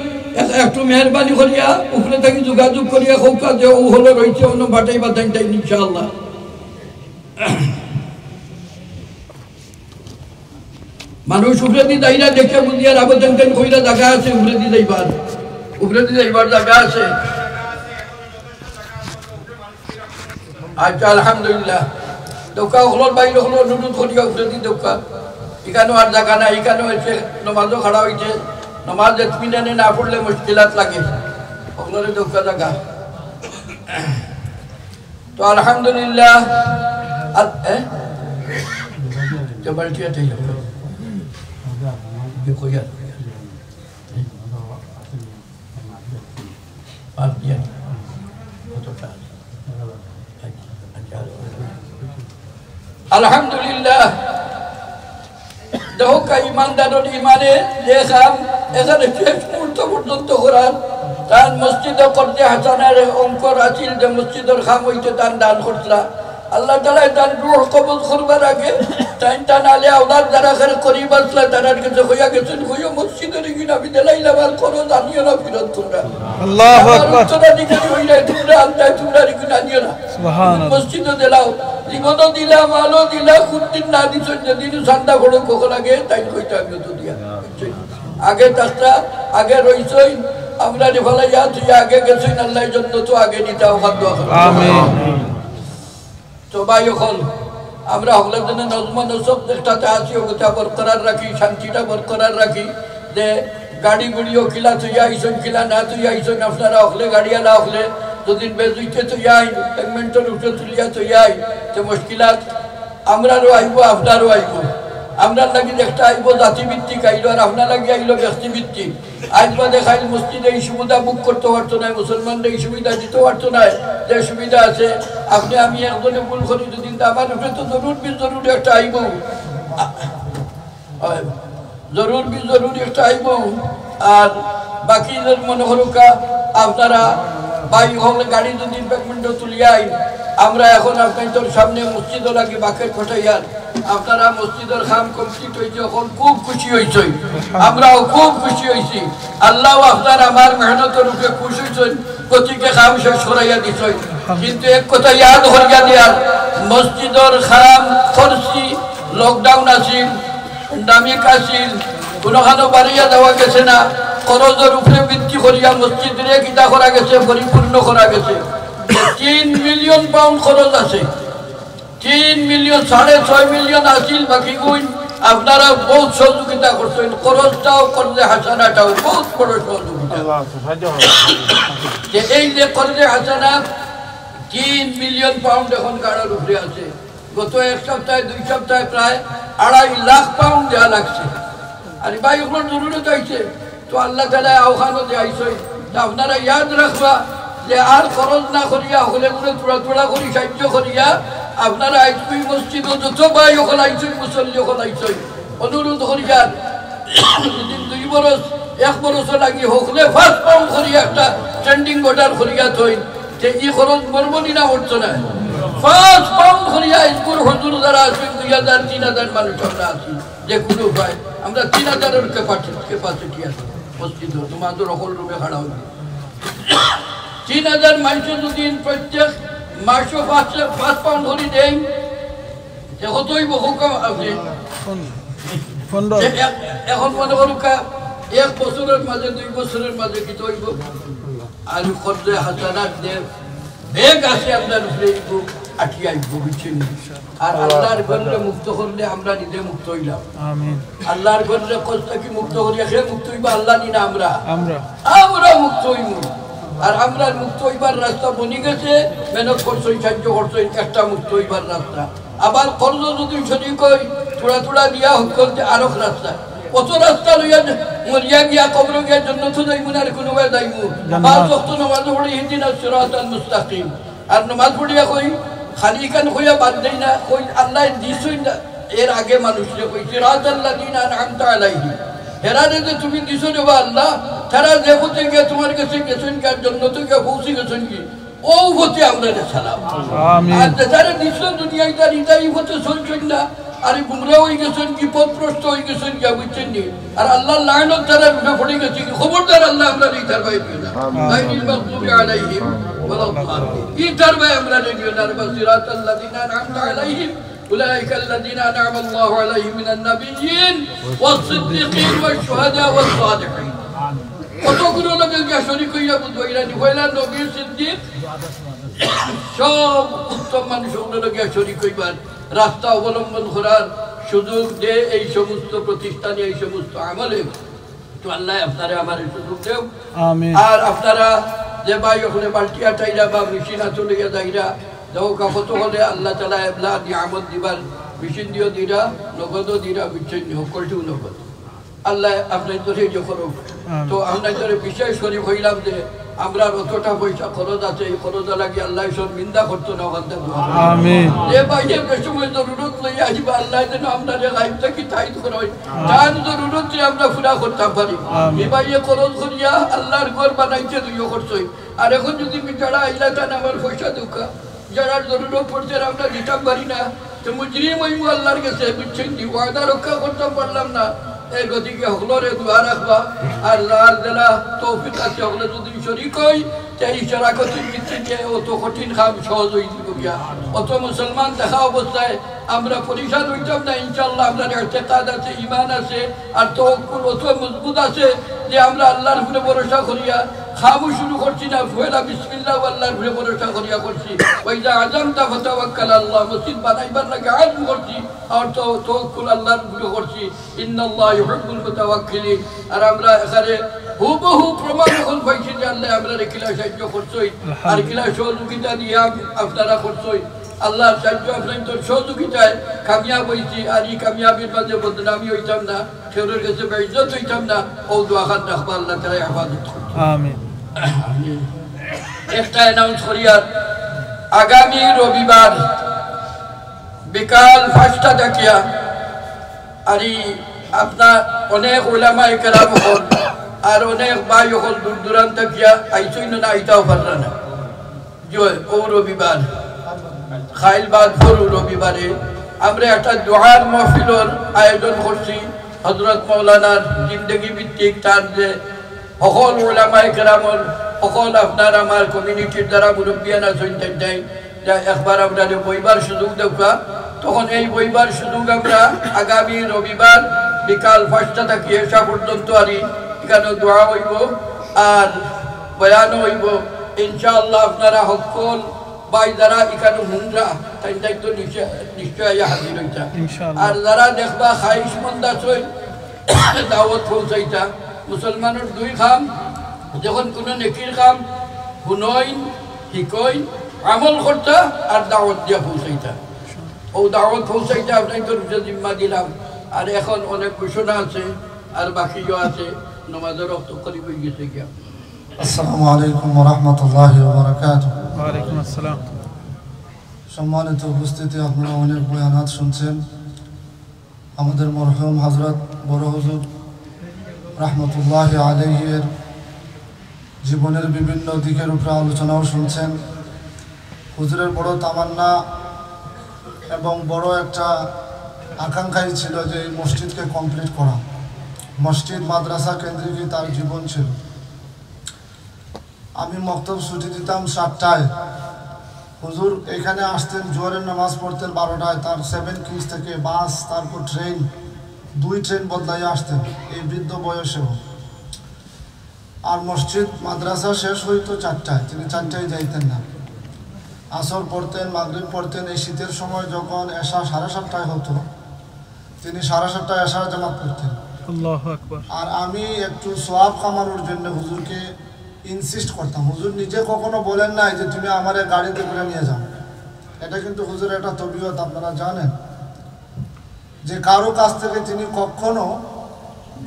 এক-, একটু মেহেরবানি করিয়া উপরে থাকি যোগাযোগ করিয়া কউক্কা যে অউ হলো রইছে, অনো পাঠাইবা তাইন তাইন ইনশাআল্লাহ। মানুষ উপরেদি যাইরা দেখে বুঝিয়া রাবো তেন তেন কইরা জাগা আছে, উপরেদি যাইবার, উপরেদি যাইবার জাগা আছে। আচ্ছা, আলহামদুলিল্লাহ। দেখউক্কা, অকলর ভাই অকলর অনুরোধ করিয়া উপরেদি দেখউক্কা। ইখানো আর জাগা নাই, ইখানো এসে নমাজও খাড়া অইছে। নমাজ এতমিনানে না পড়লে মুশকিলাত লাগে। অকলরে দেখউক্কা জাগা। তো আলহামদুলিল্লাহ। আর, এ? যে বালতি আছে, এই লোক। যে কইয়া। আলহামদুলিল্লাহ। দেখউক্কা, ইমানদারর ইমানে যে কাম এখানে শেষ মুহূর্ত পর্যন্ত করার, তান মসজিদো কর্জে হাসানার অঙ্কর আছিল যে মসজিদর কাম অইতে তান দান করতরা। আল্লাহ তাআলায় তান রুহ কবজ করবার আগে তাইন তান আলে আওলাদ যারা এখানে করিব আছলা, তারার গেছে কইয়া গেছইন, কইও মসজিদর ইগুইন আমি দিলাইলাম, আর কোনো জানিও না ফিরত তুমরা। আল্লাহু আকবার। উত্তরাধিকারী অইলে তুমরা আনতায়, তুমরা ইগুইন আনিও না। সুবহানাল্লাহ। মসজিদো দিলাও, জীবনও দিলা, মালও দিলা, কুনদিন না দিছইন, যেদিন চান্দা পড়ো কখন আগে, তাইন কইতা আমি তো দিয়া। আগে থাকতা, আগে রইছইন, আমরারে ফালাইয়া থইয়া আগে গেছইন, আল্লায় জন্নতো আগে নিতা, ওখান দোয়া করো। আমিন। তো ভাই অকল, আমরা হকলে যেন নজম নসব যেটাতে আছি, ওগুতা বরকরার রাখি, শান্তিটা বরকরার রাখি। যে গাড়ি গুড়িও কিলা থইয়া আইছইন, কিলা না থইয়া আইছইন, আপনারা হকলে গাড়িওয়ালা হকলে যদি বেজুইতে থইয়া আইন, পেমেন্টর উপরে তুলিয়া থইয়া আইন, তে মুশকিলাত আমরারও আইবো, আপনারও আইবো। আমরার লাগি একটা আইবো জাতিভিত্তিক আইলো, আর আপনার লাগি আইলো ব্যক্তিভিত্তিক। আইজ বাদে কাইল মসজিদে এই সুবিধা ভোগ করতে পারতো নায়, মুসলমানরা এই সুবিধা দিতে পারতো নায়, যে সুবিধা আছে। আপনি আমি একজনে ভুল করি যদি, কিন্তু আমার উপরে তো জরুর বিল জরুরি একটা আইবো। আ-, আ-, জরুর বিল জরুরি একটা আইবো। আর বাকি যে মনে করুক্কা, আপনারা ভাই হকলে গাড়ি যদি পেমেন্টও তুলিয়া আইন, আমরা এখন আপনার সামনে মসজিদও লাগি বাকেট পাঠাইয়ার। আপনারা মসজিদর কাম কমপ্লিট অইছে, অখন খুব খুশি অইছইন, আমরাও খুব খুশি অইছি। আল্লাহ আপনার আমার মেহনতর উপরে খুশ অইছইন, গতিকে কাম শেষ করাইয়া দিছইন। কিন্তু এক কথা ইয়াদ করিয়া দিয়ার, মসজিদর কাম করছি, লকডাউন আছিল, প্যান্ডেমিক আছিল, কোনোখানো বাড়িয়া যাওয়া গেছে না, করজর উপরে ভিত্তি করিয়া মসজিদরে কিতা করা গেছে, পরিপূর্ণ করা গেছে। তিন মিলিয়ন পাউন্ড করজ আছে। তিন মিলিয়ন, সাড়ে ছয় মিলিয়ন আছিল বাকি গুইন। আপনারা বহুত সহযোগিতা করছইন, করজটাও, করজে হাসানাটাও, বহুত বড় সহযোগিতা। আল্লাহ সাহায্য করুন। যে এই যে করজে হাসানা তিন মিলিয়ন পাউন্ড এখন গাড়ার উপরে আছে, গত এক সপ্তাহে, দুই সপ্তাহে প্রায় আড়াই লাখ পাউন্ড দেওয়া লাগছে। আর ভাই অকলর জরুরত অইছে, তো আল্লাহ তাআলা আওখানো যে আইছইন, তা আপনারা ইয়াদ রাখবা যে আর খরচ না করিয়া, হকলে গুলো থুড়া থুড়া করি সাহায্য করিয়া, আপনারা আইজকুই মসজিদো যত ভাই অকল আইছইন, মুসল্লি অকল আইছইন, অনুরোধ করিয়া, যদি দুই বরস, এক বরস লাগি হকলে পাঁচ পাউন্ড করিয়া একটা স্ট্যান্ডিং অর্ডার করিয়া থইন, যে ই খরচ মরবো নি না মরতো না? পাঁচ পাউন্ড করিয়া আইজকুর হুজুর যারা আছইন, দুই হাজার, তিন হাজার মানুষ আমরা আছি। যে কোনো উপায়, আমরা তিন হাজারর ক্যাপাসি-, ক্যাপাসিটি আছে মসজিদো, নমাজর হকল রুমে খাড়া অইয়া। তিন হাজার মানুষে যদি প্রত্যেক মাসো পাঁচ, পাঁচ পাউন্ড করি দেইন, তে কত অইবো? হুকুম আছে। পনেরো। এ-, এ-, এখন মনে করুক্কা, এক বছরর মাঝে, দুই বছরর মাঝে কিতা অইবো? আর করজে হাসানাত দে ব্যাগ আছে আপনার উপরে, এইগু আটিয়া আইবো, বুঝছইন নি? আর আল্লাহর ঘররে মুক্ত করলে আমরা নিজে মুক্ত অইলাম। আমিন। আল্লাহর ঘররে কষ্ট থাকি মুক্ত করিয়া কে মুক্ত অইবা? আল্লাহ নি না আমরা? আমরা। আমরা মুক্ত অইমু। আর আমরার মুক্ত অইবার রাস্তা বনি গেছে, মেহনত করছইন, সাহায্য করছইন, একটা মুক্ত অইবার রাস্তা। আবার করজ যদি শরিক অই, থুড়া থুড়া দিয়া হকল তে আরক রাস্তা। অত রাস্তা লইয়া যে মরিয়া গিয়া কবরো গিয়া জন্নতো যাইমু না আর কুনুবায় যাইমু? জান্নাত। পাঁচ ওয়াক্ত নামাজ পড়ি, ইহদিনাস সিরাতাল মুস্তাকিম। আর নামাজ পড়িয়া কই, খালি ইখান কইয়া বাদ দেই না, কই আল্লায় দিছইন না, এর আগে মানুষরে কই, সিরাতাল্লাযিনা আনআমতা আলাইহিম। হেরারে যে তুমি দিছো রে বা আল্লাহ, তারা যে পথে গিয়া তোমার গেছে গেছইন গি, আর জন্নতো গিয়া পৌঁছি গেছইন গি, অউ পথে আমরারে চালাও। আমিন। আর যেতারে দিছো দুনিয়ায়, তার ইতা ই পথে চলছইন না, আর ই গুমরা অই গেছইন গি, পথভ্রষ্ট অই গেছইন গি, বুঝছইন নি? আর আল্লাহর লানত তারার উপরে পড়ি গেছে গি, খবরদার আল্লাহ আমরারে ইতার বায় দিও না। আমিন। গায়রিল মাগদুবি আলাইহিম ওয়ালাদ দাল্লিন। ইতার বায় আমরারে দিও না, আর বা সিরাতাল্লাযিনা আনআমতা আলাইহিম, উলাইকাল্লাযিনা আনআমাল্লাহু আলাইহিম মিনান নাবিয়্যিন ওয়াস সিদ্দিকিন ওয়াশ শুহাদা ওয়াস সালিহিন। কতগুলোর লগে গিয়া শরিক অইয়া বুঝবায় নি, পয়লা নবী, সিদ্দিক, সব উত্তম মানুষ অগুলোর লগে গিয়া শরিক অইবার রাস্তা অবলম্বন করার সুযোগ দে এই সমস্ত প্রতিষ্ঠানে, এই সমস্ত আমলে। তো আল্লাহ আপনারে আমারে সুযোগ দেও। আমিন। আর আপনারা যে ভাই অকলে বালতি আটাইরা বা মেশিন আতো লইয়া যাইরা, দেখো কত অকলে আল্লাহ তাআলা এবলা নিয়ামত দিবার, মেশিন দিও দিরা, নগদও দিরা, বুঝছইন নি, হকলটিউ নগদ। আল্লায় আপনাইনতরে ইয়ে করউক। আমিন। তো আপনাইনতরে বিশ্বাস করি কইলাম যে আমরার অতটা পয়সা খরচ আছে, এই খরচ লাগি আল্লায় শরমিন্দা করতো না, ওখান থেকে দোয়া করো। আমিন। যে ভাইয়ে যে সময় জরুরত লইয়া আইবা, আল্লায় যেন আমরারে গাইব থাকি তাইদ করইন। আমিন। তান জরুরতরে আমরা পুরা করতাম পারি। আমিন। যে ভাইয়ে খরচ করিয়া আল্লার ঘর বানাইছে, দুইও করছই। আর এখন যদি বেচারা আইলা তান আমার পয়সা দেউক্কা, যারার জরুরত পড়ছে, আর আমরা দিতাম পারি না, তো মুজরিম অইমু আল্লার গেছে, বুঝছইন নি? ওয়াদা রক্ষা করতাম পারলাম না। এর গতিকে হকলরে দোয়া রাখবা। আর যার যেলা তৌফিক আছে, হকলে যদি শরিক অই, তে এই শরাকতের ভিত্তিতে অত কঠিন কাম সহজ অই যিবো গিয়া। অত মুসলমান দেখা অবস্থায় আমরা পরেশান অইতাম না। ইনশাআল্লাহ, আমরার ইতেকাদ আছে, ঈমান আছে, আর তাওয়াক্কুল অত মজবুত আছে যে আমরা আল্লার উপরে ভরসা করিয়া কামও শুরু করছি না, পয়লা বিসমিল্লাহ আল্লার উপরে ভরসা করিয়া করছি। ওয়াইজা আজামতা ফাতাওয়াক্কাল আল্লাহ, মসজিদ বানাইবার লাগি আজম করছি, আর তো তাওয়াক্কুল আল্লার উপরে করছি। ইন্নাল্লাহ ইউহিব্বুল মুতাওয়াক্কিলিন। আর আমরা এখানে হুবহু প্রমাণ অখন পাইছি যে আল্লায় আমরারে কিলা সাহায্য করছইন, আর কিলা সহযোগিতা দিয়া আপনারা করছইন। আল্লার সাহায্য আপনাইনতর সহযোগিতায় কামিয়াব অইছি, আর ই কামিয়াবির মাঝে বদনামি অইতাম না, কেউর গেছে বেইজ্জত অইতাম না। অউ দোয়াখান রাখবা, আল্লায় তাআলায় হেফাজত করউক। আমিন। একটা announce করিয়ার, আগামী রবিবার বিকাল পাঁচটা থাকিয়া, আর ই আপনার অনেক উলামায়ে কেরাম অকল আর অনেক ভাই অকল দূর দূরান্ত থাকিয়া আইছইন না, আইতাও পাররা না। যে অউ রবিবার, কাইল বাদ পরু রবিবারে আমরা একটা দোয়ার মাহফিলর আয়োজন করছি। হযরত মাওলানার জিন্দেগি ভিত্তিক তার যে হকল উলামায়ে কেরামর, হকল আপনার আমার community-র যারা মুরব্বিয়ান আছইন, তাইন তাইন যে একবার আমরারে বইবার সুযোগ দেউক্কা। তখন এই বইবার সুযোগ আমরা আগামী রবিবার বিকাল পাঁচটা থাকি এশা পর্যন্ত আর ইখানো দোয়া অইবো আর বয়ানও অইবো। ইনশাআল্লাহ আপনারা হকল ভাই যারা ইখানো হুনরা, তাইন তাইন তো নিশ্চয়, নিশ্চয় আইয়া হাজির অইতা। ইনশাআল্লাহ। আর যারা দেখবা খাইশমন্দ আছইন, দাওয়াত পৌঁছাইতা। মুসলমানর দুই কাম, যখন কুনু নেকির কাম হুনইন, হিকইন, আমল করতা আর দাওয়াত দিয়া পৌঁছাইতা। অউ দাওয়াত পৌঁছাইতা আপনাইনতর উপরে জিম্মা দিলাম। আর এখন অনেক ঘোষণা আছে, আর বাকিও আছে, নমাজর ওয়াক্ত করিব অই গেছে গিয়া। আসসালামু আলাইকুম ওয়া রাহমাতুল্লাহি ওয়া বারাকাতুহু। ওয়ালাইকুম আসসালাম। সম্মানিত উপস্থিতি, আপনারা অনেক বয়ানাত শুনছেন। আমাদের মরহুম হযরত বড় হুজুর রহমতুল্লাহ আলাইহির জীবনের বিভিন্ন দিকের উপরে আলোচনাও শুনছেন। হুজুরের বড় তামান্না এবং বড় একটা আকাঙ্ক্ষাই ছিল যে এই মসজিদকে complete করা। মসজিদ মাদ্রাসা কেন্দ্রিকই তার জীবন ছিল। আমি মক্তব ছুটি দিতাম সাতটায়। হুজুর এখানে আসতেন, জোহরের নামাজ পড়তেন বারোটায়, তার সেভেন কিংস থেকে বাস, তারপর ট্রেন, দুই ট্রেন বদলাইয়া আসতেন এই বৃদ্ধ বয়সেও। আর মসজিদ মাদ্রাসা শেষ হইতো চারটায়, তিনি চারটায় যাইতেন না। আসর পড়তেন, মাগরিব পড়তেন, এই শীতের সময় যখন এশা সাড়ে সাতটায় হতো, তিনি সাড়ে সাতটায় এশার জামাত পড়তেন। আল্লাহু আকবার। আর আমি একটু সওয়াব কামানোর জন্য হুজুরকে ইনসিস্ট করতাম। হুজুর নিজে কখনো বলেন নাই যে, "তুমি আমারে গাড়িতে করে নিয়ে যাও।" এটা কিন্তু হুজুরের একটা তবিয়ত, আপনারা জানেন যে কারো কাছ থেকে তিনি কখনো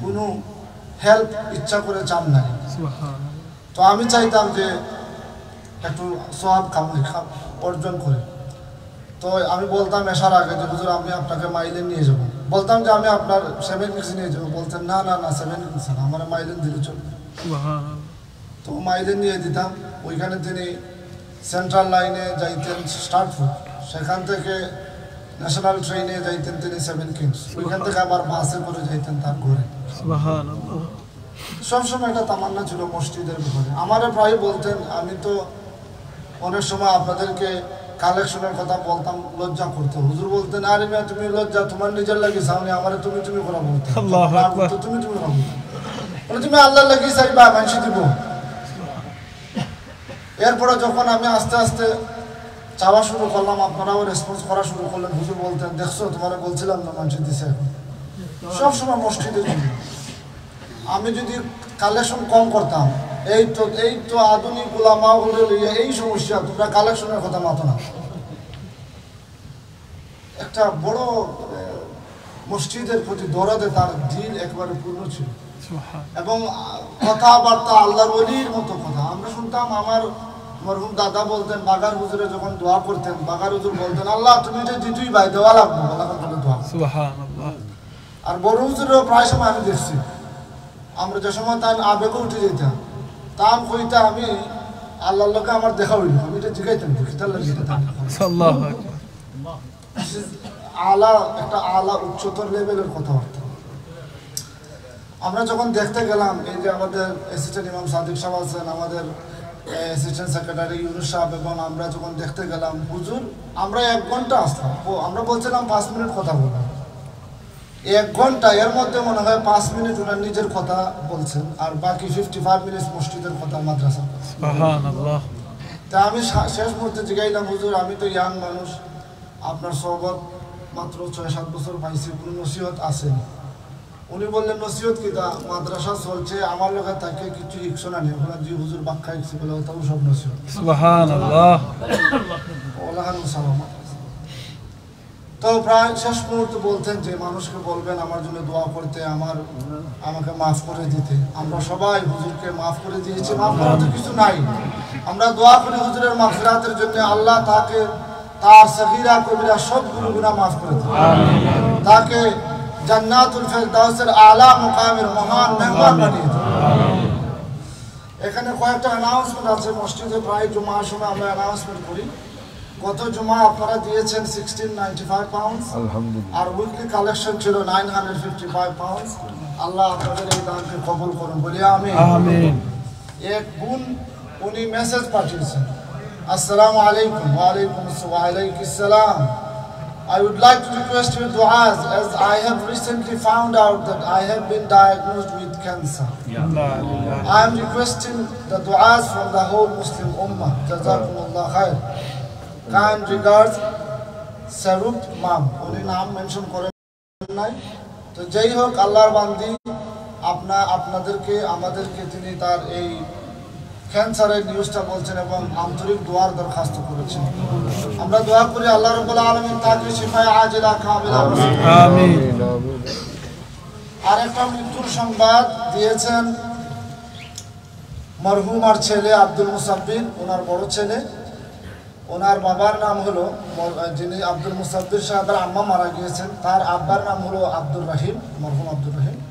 কোনো হেল্প ইচ্ছা করে চান নাই। সুবহানাল্লাহ। তো আমি চাইতাম যে একটু সওয়াব কামাই, কা-, অর্জন করি। তো আমি বলতাম এশার আগে যে, "হুজুর, আমি আপনাকে মাইলে নিয়ে যাব।" বলতাম যে, "আমি আপনার সেভেন কিংস নিয়ে যাব।" বলতেন, "না, না, না, সেভেন কিংস না, আমার মাইলে দিলে চলবে।" সুবহানাল্লাহ। তো মাইলে নিয়ে দিতাম। ওইখানে তিনি সেন্ট্রাল লাইনে যাইতেন স্টার্টফুড, সেখান থেকে ন্যাশনাল ট্রেনে যাইতেন তিনি সেভেন কিংস, ওইখান থেকে আবার বাসে করে যাইতেন তার ঘরে। সুবহানাল্লাহ। সবসময় একটা তামান্না ছিল মসজিদের ব্যাপারে। আমারে প্রায় বলতেন, আমি তো অনেক সময় আপনাদেরকে কালেকশনের কথা বলতাম, লজ্জা করতে। হুজুর বলতেন, "আরে মিয়া, তুমি লজ্জা, তোমার নিজের লাগি চাওনি, আমারে তুমি তুমি করা বলতে।" আল্লাহু আকবার। তো তুমি তুমি করা বলতে। বলে, "তুমি আল্লাহর লাগি চাইবা, মানষে দিব।" এরপরে যখন আমি আস্তে আস্তে চাওয়া শুরু করলাম, আপনারাও রেসপন্স করা শুরু করলেন। হুজুর বলতেন, "দেখছো, তোমারে বলছিলাম না, মানষে দিছে।" এখন সবসময় মসজিদের জন্য আমি যদি কালেকশন কম করতাম, এই তো, এই তো আধুনিক উলামা হলে লইয়া এই সমস্যা, তোমরা কালেকশনের কথা মাতো না। একটা বড়, এ, মসজিদের প্রতি দরদে তার দিল একেবারে পূর্ণ ছিল। সুবহান। এবং, আহ, কথাবার্তা আল্লাহর ওলির মতো কথা। আমরা শুনতাম, আমার মরহুম দাদা বলতেন, বাগার হুজুরে যখন দোয়া করতেন, বাগার হুজুর বলতেন, "আল্লাহ, তুমি এটা দিতেই ভাই, দেওয়া লাগবো, বলা করে দোয়া।" সুবহানাল্লাহ। আর বড় হুজুরেও প্রায় সময় আমি দেখছি, আমরা যে সময় তার আবেগে উঠে যেতাম, তাম কইতা, "আমি আল্লাহর লগে আমার দেখা হইল, আমি এটা জিগাইতাম, কিতার লাগি এটা তাম?" আল্লাহু আকবার। আলা, একটা আলা উচ্চতর লেভেলের কথাবার্তা। আমরা যখন দেখতে গেলাম, এই যে আমাদের অ্যাসিস্ট্যান্ট ইমাম সাদিক সাহেব আছেন, আমাদের, এ, অ্যাসিস্ট্যান্ট সেক্রেটারি ইউনুস সাহেব, এবং আমরা যখন দেখতে গেলাম, হুজুর, আমরা এক ঘন্টা আসলাম, ও, আমরা বলছিলাম পাঁচ মিনিট কথা বলবো, এক ঘন্টা, এর মধ্যে মনে হয় পাঁচ মিনিট ওনার নিজের কথা বলছেন, আর বাকি ফিফটি ফাইভ মিনিটস মসজিদের কথা, মাদ্রাসার কথা। সুবহানাল্লাহ। তা আমি শা-, শেষ মুহূর্তে জিগাইলাম, "হুজুর, আমি তো ইয়াং মানুষ, আপনার সহবত মাত্র ছয় সাত বছর পাইছি, কোনো নসিহত আছে নি?" উনি বললেন, "নসিহত কিতা? মাদ্রাসা চলছে, আমার লগে তাকে কিছু হিকশো না নি?" ওখানে জি হুজুর বাক্কা হিকছি বলে, "ওটাও সব নসিহত।" সুবহানাল্লাহ। ওলাহান সালামত। তো প্রায় শেষ মুহূর্তে বলতেন যে, "মানুষকে বলবেন আমার জন্য দোয়া করতে, আমার, আমাকে মাফ করে দিতে।" আমরা সবাই হুজুরকে মাফ করে দিয়েছি, মাফ করার তো কিছু নাই। আমরা দোয়া করি হুজুরের মাগফিরাতের জন্য, আল্লাহ তাকে তার সগীরা কবিরা সবগুলো গুনাহ মাফ করে দেন, তাকে জান্নাতুল ফেরদাউসের আলা মুকামের মহান মেহমান বানিয়ে দেন। এখানে কয়েকটা অ্যানাউন্সমেন্ট আছে, মসজিদে প্রায় জুমার সময় আমরা অ্যানাউন্সমেন্ট করি। গত জুমা আপনারা দিয়েছেন সিক্সটিন নাইনটি ফাইভ পাউন্ডস, আলহামদুলিল্লাহ। আর উইকলি কালেকশন ছিল nine hundred fifty five pounds. আল্লাহ আপনাদের এই দানকে কবুল করুন, বলি আমিন। আমিন। এক বোন উনি মেসেজ পাঠিয়েছেন, "আসসালামু আলাইকুম।" "ওয়ালাইকুম আসসালাম।" "ওয়ালাইকুম আসসালাম। I would like to request your du'as as I have recently found out that I have been diagnosed with cancer. I am requesting the du'as from the whole Muslim Ummah. Jazakumullah khair. Kind regards, Sarut Mam." উনি নাম মেনশন করেন নাই। তো যাই হোক, আল্লাহর বান্দি, আপনা-, আপনাদেরকে, আমাদেরকে তিনি তার এই ক্যান্সারের নিউজটা বলছেন এবং আন্তরিক দোয়ার দরখাস্ত করেছেন। আমরা দোয়া করি আল্লাহ রাব্বুল আলামিন তাকে শিফায়ে আজিলা কামিলা নসিব করুন। আমিন। আর একটা মৃত্যুর সংবাদ দিয়েছেন মরহুমার ছেলে আব্দুল মুসাব্বির, ওনার বড় ছেলে। ওনার বাবার নাম হলো মর-, যিনি আব্দুল মুসাব্বির সাহেবের আম্মা মারা গিয়েছেন, তার আব্বার নাম হলো আব্দুর রহিম, মরহুম আব্দুর রহিম,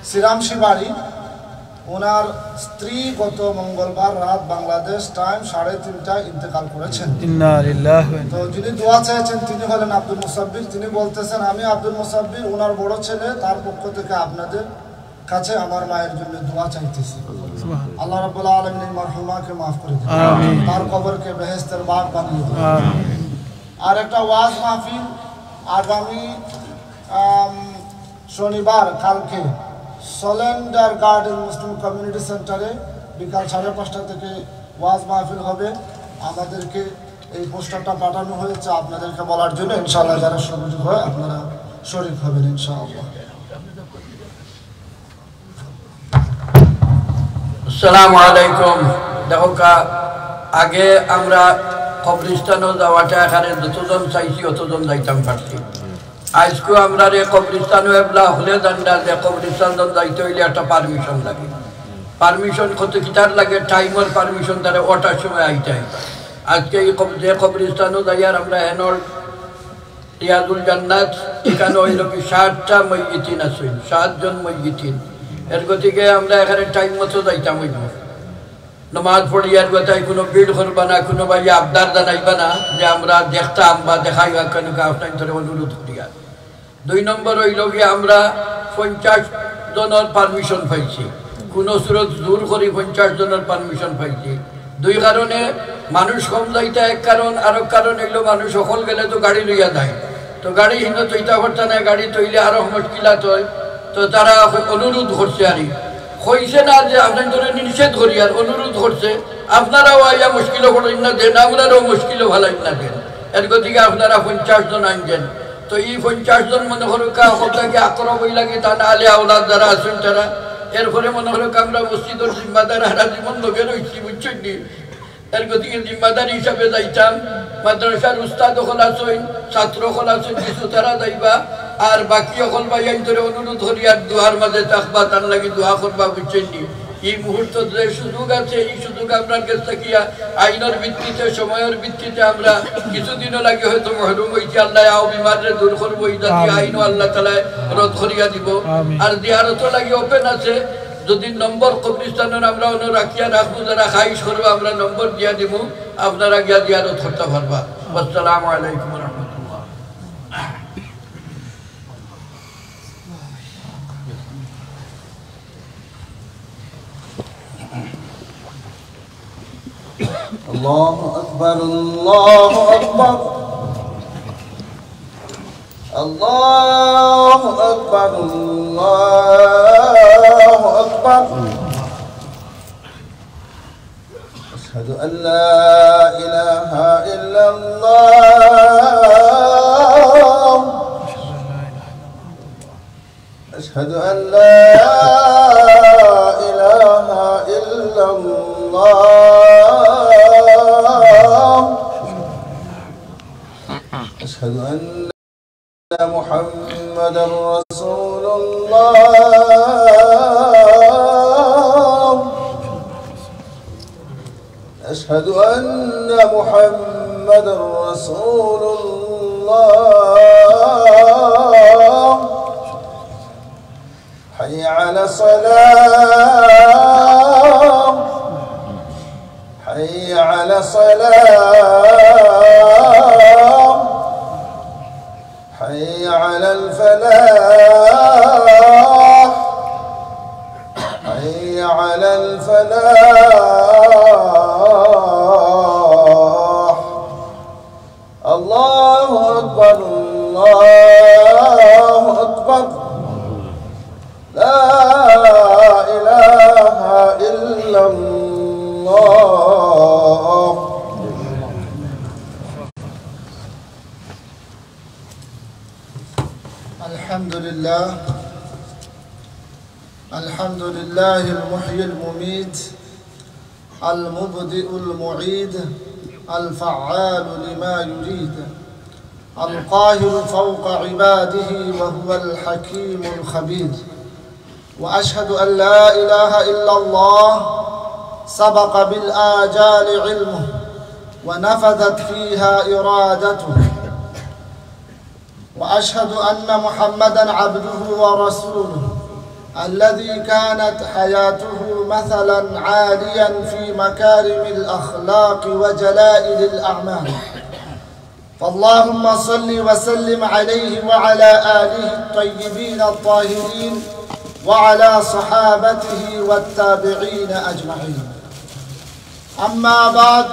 সিরামশি বাড়ি। ওনার স্ত্রী গত মঙ্গলবার রাত বাংলাদেশ টাইম সাড়ে তিনটায় ইন্তেকাল করেছেন। ইন্না লিল্লাহি ওয়া ইন্না তো যিনি দোয়া চেয়েছেন তিনি হলেন আব্দুল মুসাব্বির। তিনি বলতেছেন, "আমি আব্দুল মুসাব্বির, ওনার বড় ছেলে, তার পক্ষ থেকে আপনাদের কাছে আমার মায়ের জন্য দোয়া চাইতেছি।" সুবহান। আল্লাহ রাব্বুল আলামিন এই মরহুমাকে মাফ করে দিন। আমিন। তার কবরকে বেহেশতের বাগ বানিয়ে দিন। আমিন। আর একটা ওয়াজ মাহফিল আগামী, আম, শনিবার, কালকে সলেন্ডার গার্ডেন মুসলিম কমিউনিটি সেন্টারে বিকাল সাড়ে পাঁচটা থেকে ওয়াজ মাহফিল হবে। আমাদেরকে এই পোস্টারটা পাঠানো হয়েছে আপনাদেরকে বলার জন্য। ইনশাআল্লাহ যারা সুযোগ হয় আপনারা শরীক হবেন ইনশাআল্লাহ। আসসালামু আলাইকুম। দেখো কা, আগে আমরা কবরস্থানও যাওয়াটা এখানে যতজন চাইছি অতজন যাইতাম পারছি। আজকেও আমরা রে কবরস্থানও এবলা হলে জানলা যে কবরস্থান যাইতে হইলে একটা পারমিশন লাগে। পারমিশন কত কিতার লাগে, টাইমর পারমিশন, তারা ওটার সময় আইতে হয়। আজকে এই কব-, যে কবরস্থানও যাই আর আমরা হেনর রিয়াজুল জান্নাত, এখানে হইল কি সাতটা ময়্যিতিন আছইন, সাতজন ময়্যিতিন। এর গতিকে আমরা এখানে টাইম মতো যাইতাম হইব। নমাজ পড়িয়ার কথায় কোনো ভিড় করবা না, কোনো ভাই আবদার জানাইবা না যে আমরা দেখতাম বা দেখাইবা কেন কি আপনার ধরে অনুরোধ করিয়া। দুই নম্বর হইল কি আমরা পঞ্চাশ জনের পারমিশন পাইছি, কোনো সুরত জোর করি পঞ্চাশ জনের পারমিশন পাইছি। দুই কারণে মানুষ কম যাইতা এক কারণ, আরক কারণ হইল মানুষ সকল গেলে তো গাড়ি লইয়া যায়, তো গাড়ি হিনো তৈতা করতা না, গাড়ি তৈলে আরো মুশকিলাত হয়। তো তারা অনুরোধ করছে আর কি। কইছে না যে আপনার ধরে নিষেধ করি আর অনুরোধ করছে, আপনারাও আইয়া মুশকিলও পড়েন না দেন, আমরারও মুশকিলও ভালাইন না দেন। এর গতিকে আপনারা পঞ্চাশ জন আনছেন। তো এই পঞ্চাশ জন মনে করো কা হকলতা কি আকরব হই লাগে, তা না আলে আওলাদ যারা আছেন তারা। এরপরে মনে করো কা আমরা মসজিদর জিম্মাদার হারা জীবন লগে রইছি, বুঝছেন নি? এর গতিকে জিম্মাদার হিসাবে যাইতাম, মাদ্রাসার উস্তাদ হকল আছইন, ছাত্র হকল আছইন, কিছু তারা যাইবা, আর বাকি অকল ভাইয়াইন্তরে অনুরোধ করি, আর দোয়ার মাঝে থাকবা, তান লাগি দোয়া করবা, বুঝছইন নি? এই মুহূর্তে যে সুযোগ আছে, এই সুযোগ আমরার গেছ থাকিয়া আইনর ভিত্তিতে, সময়র ভিত্তিতে আমরা কিছুদিনও লাগি হয়তো মহরুম অইছি। আল্লায় আও বিমাররে দূর করবো, এই জাতীয় আমিন। আইনও আল্লাহ তাআলায় রদ করিয়া দিবো। আমিন। আর জিয়ারতর লাগি open আছে, যদি নম্বর কবরস্থানর আমরা অনো রাখিয়া রাখবো, যারা খাহিশ করবা আমরা নম্বর দিয়া দিমু, আপনারা গিয়া জিয়ারত করতা পারবা। আসসালামু আলাইকুম ওয়া রাহমাতুল্লাহ। الله أكبر، الله أكبر، الله أكبر، الله أكبر. أشهد أن لا إله إلا الله. أشهد أن لا إله إلا الله. أشهد أن محمدا رسول الله. أشهد أن محمدا رسول الله. حي على الصلاة. حي على الصلاة. حي على الفلاح. حي على الفلاح. الله أكبر، الله أكبر. لا إله إلا الله. الحمد لله. الحمد لله المحيي المميت، المبدئ المعيد، الفعال لما يريد، القاهر فوق عباده، وهو الحكيم الخبير. وأشهد أن لا إله إلا الله سبق بالآجال علمه، ونفذت فيها إرادته. وأشهد أن محمدا عبده ورسوله، الذي كانت حياته مثلا عاليا في مكارم الأخلاق وجلائل الأعمال. فاللهم صل وسلم عليه وعلى آله الطيبين الطاهرين وعلى صحابته والتابعين أجمعين. أما بعد،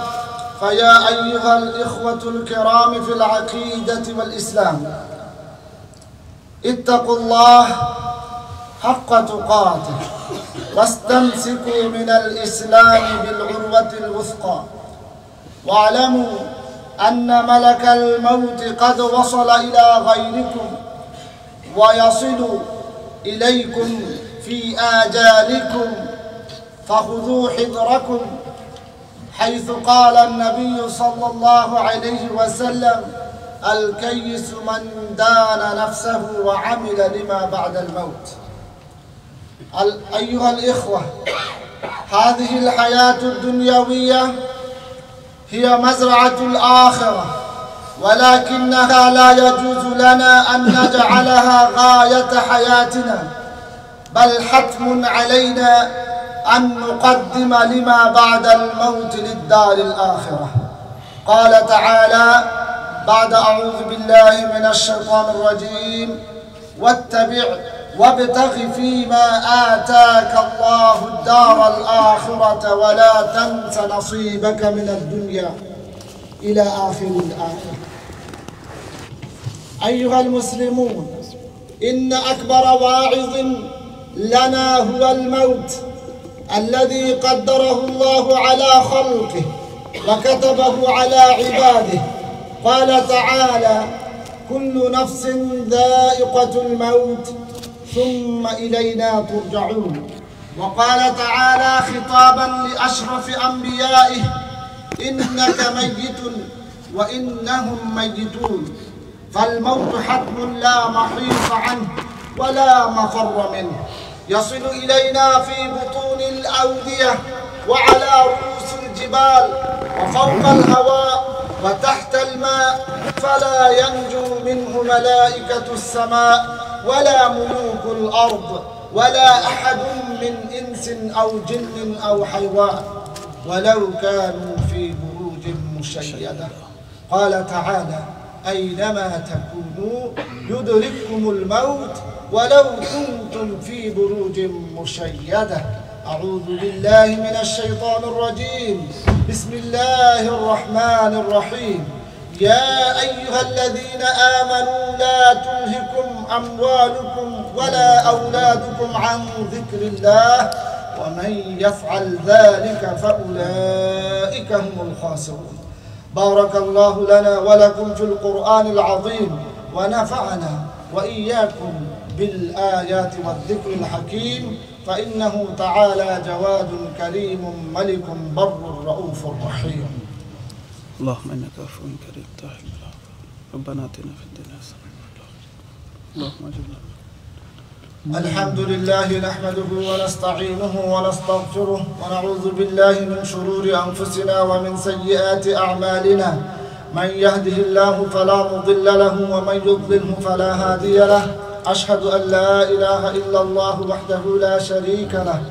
فيا أيها الإخوة الكرام في العقيدة والإسلام، اتقوا الله حق تقاته، واستمسكوا من الإسلام بالعروة الوثقى، واعلموا أن ملك الموت قد وصل إلى غيركم، ويصل إليكم في آجالكم، فخذوا حذركم، حيث قال النبي صلى الله عليه وسلم: الكيس من دان نفسه وعمل لما بعد الموت. ال-، أيها الإخوة، هذه الحياة الدنيوية هي مزرعة الآخرة، ولكنها لا يجوز لنا أن نجعلها غاية حياتنا، بل حتم علينا أن نقدم لما بعد الموت للدار الآخرة. قال تعالى بعد أعوذ بالله من الشيطان الرجيم: واتبع وابتغ فيما آتاك الله الدار الآخرة ولا تنس نصيبك من الدنيا، إلى آخر الآية. أيها المسلمون، إن أكبر واعظ لنا هو الموت الذي قدره الله على خلقه وكتبه على عباده. قال تعالى: كل نفس ذائقة الموت ثم إلينا ترجعون. وقال تعالى خطابا لأشرف أنبيائه: إنك ميت وإنهم ميتون. فالموت حتم لا محيص عنه ولا مفر منه، يصل إلينا في بطون الأودية وعلى رؤوس الجبال وفوق الهواء وتحت الماء، فلا ينجو منه ملائكة السماء ولا ملوك الأرض ولا أحد من إنس أو جن أو حيوان، ولو كانوا في بروج مشيدة. قال تعالى: أينما تكونوا يدرككم الموت ولو كنتم في بروج مشيدة. أعوذ بالله من الشيطان الرجيم. بسم الله الرحمن الرحيم. يا أيها الذين آمنوا لا تلهكم أموالكم ولا أولادكم عن ذكر الله، ومن يفعل ذلك فأولئك هم الخاسرون. بارك الله لنا ولكم في القرآن العظيم، ونفعنا وإياكم بالآيات والذكر الحكيم، فإنه تعالى جواد كريم ملك بر رؤوف رحيم. اللهم إنك عفو كريم تحب العفو. ربنا آتنا في الدنيا حسنة وفي الآخرة. اللهم أجرنا. الحمد لله نحمده ونستعينه ونستغفره، ونعوذ بالله من شرور أنفسنا ومن سيئات أعمالنا. من يهده الله فلا مضل له، ومن يضلله فلا هادي له. أشهد أن لا إله إلا الله وحده لا شريك له،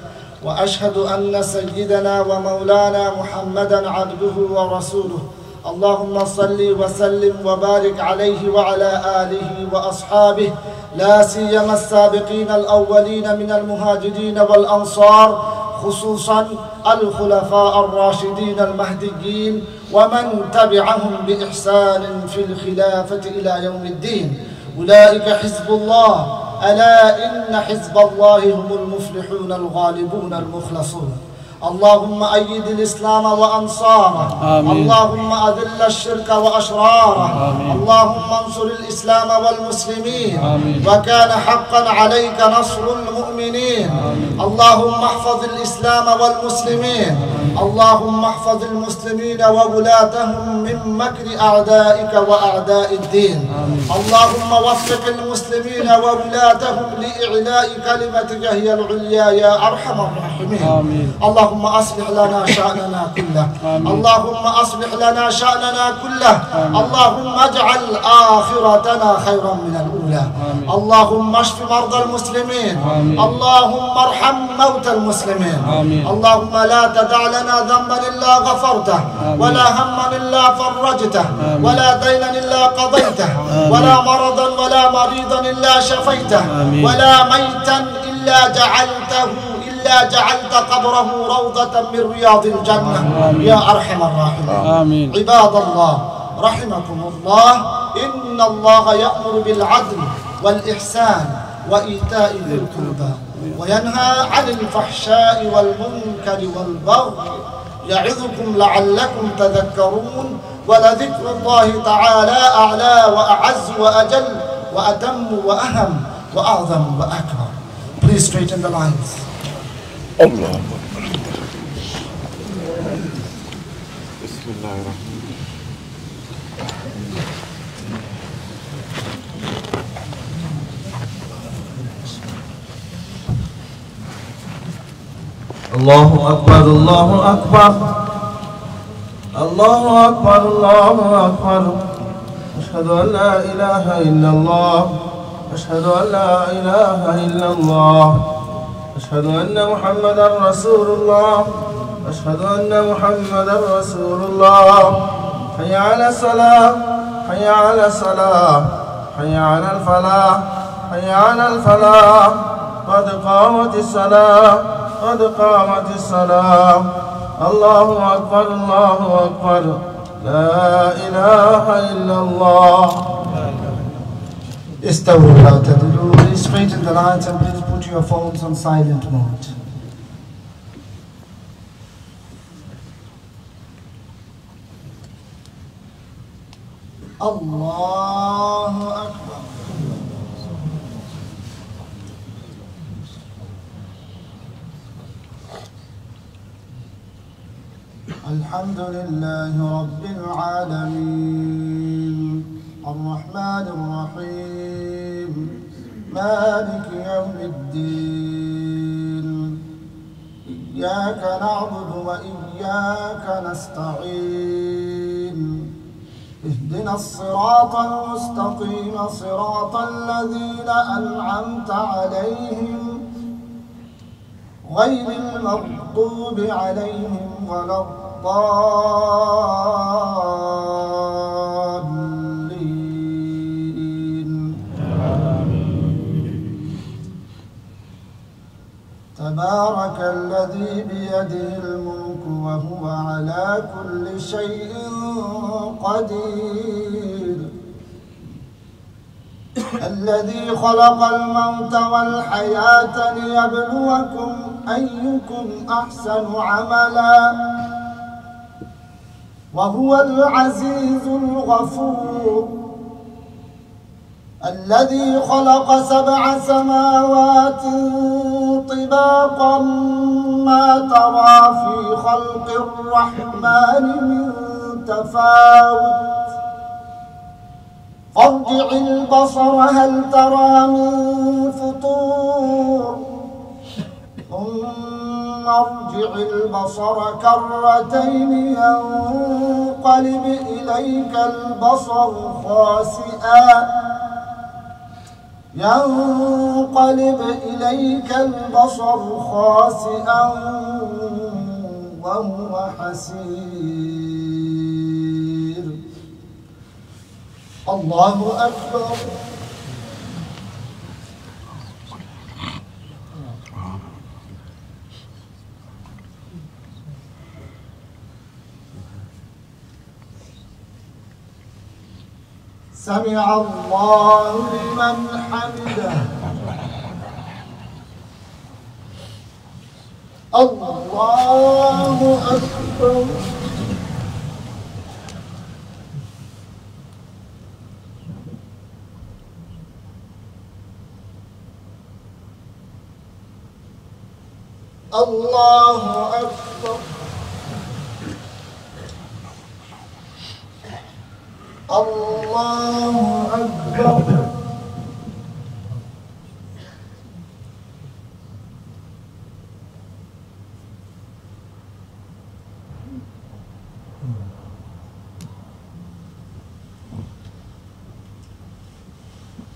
وأشهد أن سيدنا ومولانا محمدا عبده ورسوله. اللهم صل وسلم وبارك عليه وعلى آله وأصحابه، لا سيما السابقين الأولين من المهاجرين والأنصار، خصوصا الخلفاء الراشدين المهديين ومن تبعهم بإحسان في الخلافة إلى يوم الدين. أولئك حزب الله، ألا إن حزب الله هم المفلحون الغالبون المخلصون. اللهم أيد الإسلام وأنصاره. آمين. اللهم أذل الشرك وأشراره. آمين. اللهم انصر الإسلام والمسلمين. آمين. وكان حقا عليك نصر المؤمنين. آمين. اللهم احفظ الإسلام والمسلمين. آمين. اللهم احفظ المسلمين وولاتهم من مكر أعدائك وأعداء الدين. آمين. اللهم وفق المسلمين وولاتهم لإعلاء كلمتك هي العليا يا أرحم الراحمين. آمين. اللهم أصلح لنا شأننا كله. آمين. اللهم أصلح لنا شأننا كله. آمين. اللهم اجعل آخرتنا خيرا من الأولى. آمين. اللهم اشف مرضى المسلمين. آمين. اللهم ارحم موتى المسلمين. آمين. اللهم لا تدع لنا ذنبا إلا غفرته، آمين. ولا هما إلا فرجته، آمين. ولا دينا إلا قضيته، آمين. ولا مرضا ولا مريضا إلا شفيته، آمين. ولا ميتا إلا جعلته، إلا جعلت قبره روضة من رياض الجنة، آمين. يا أرحم الراحمين. آمين. عباد الله، رحمكم الله، إن الله يأمر بالعدل والإحسان وإيتاء ذي القربى وينهى عن الفحشاء والمنكر والبغي يعظكم لعلكم تذكرون. ولذكر الله تعالى أعلى وأعز وأجل وأتم وأهم وأعظم وأكبر. Please straighten the lines. الله أكبر. بسم الله الرحمن الرحيم. الله أكبر، الله أكبر، الله أكبر، الله أكبر. أشهد أن لا إله إلا الله. أشهد أن لا إله إلا الله. أشهد أن محمدا رسول الله. أشهد أن محمدا رسول الله. حي على الصلاة، حي على الصلاة، حي على الفلاح، حي على الفلاح. قد قامت الصلاة، قد قامت الصلاة. الله أكبر، الله أكبر. لا إله إلا الله. استووا واعتدلوا. Please straighten the lines and please put your phones on silent mode. الله أكبر. الحمد لله رب العالمين. الرحمن الرحيم. مالك يوم الدين. إياك نعبد وإياك نستعين. اهدنا الصراط المستقيم، صراط الذين أنعمت عليهم، غير المغضوب عليهم ولا الضالين. تبارك الذي بيده الملك وهو على كل شيء قدير. الذي خلق الموت والحياة ليبلوكم أيكم أحسن عملا وهو العزيز الغفور. الذي خلق سبع سماوات طباقا ما ترى في خلق الرحمن من تفاوت فارجع البصر هل ترى من فطور. ثم ارجع البصر كرتين ينقلب إليك البصر خاسئا، ينقلب إليك البصر خاسئا وهو حسير. الله أكبر. سمع الله لمن حمده. الله أكبر. الله أكبر. الله أكبر.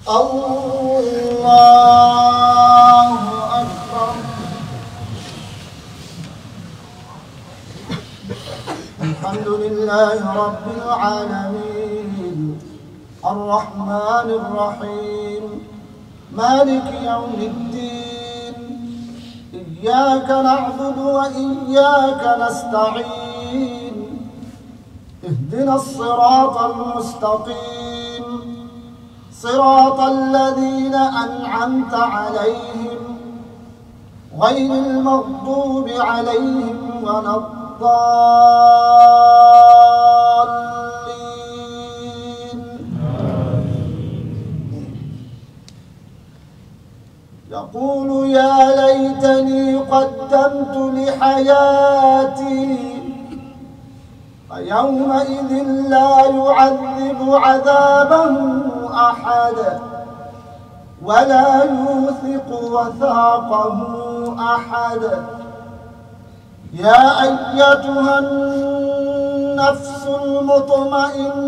الله أكبر. الحمد لله رب العالمين. الرحمن الرحيم. مالك يوم الدين. إياك نعبد وإياك نستعين. اهدنا الصراط المستقيم. صراط الذين أنعمت عليهم غير المغضوب عليهم ولا الضالين. يقول يا ليتني قدمت لحياتي فيومئذ لا يعذب عذابه أحد ولا يوثق وثاقه أحد. يا أيتها النفس المطمئنة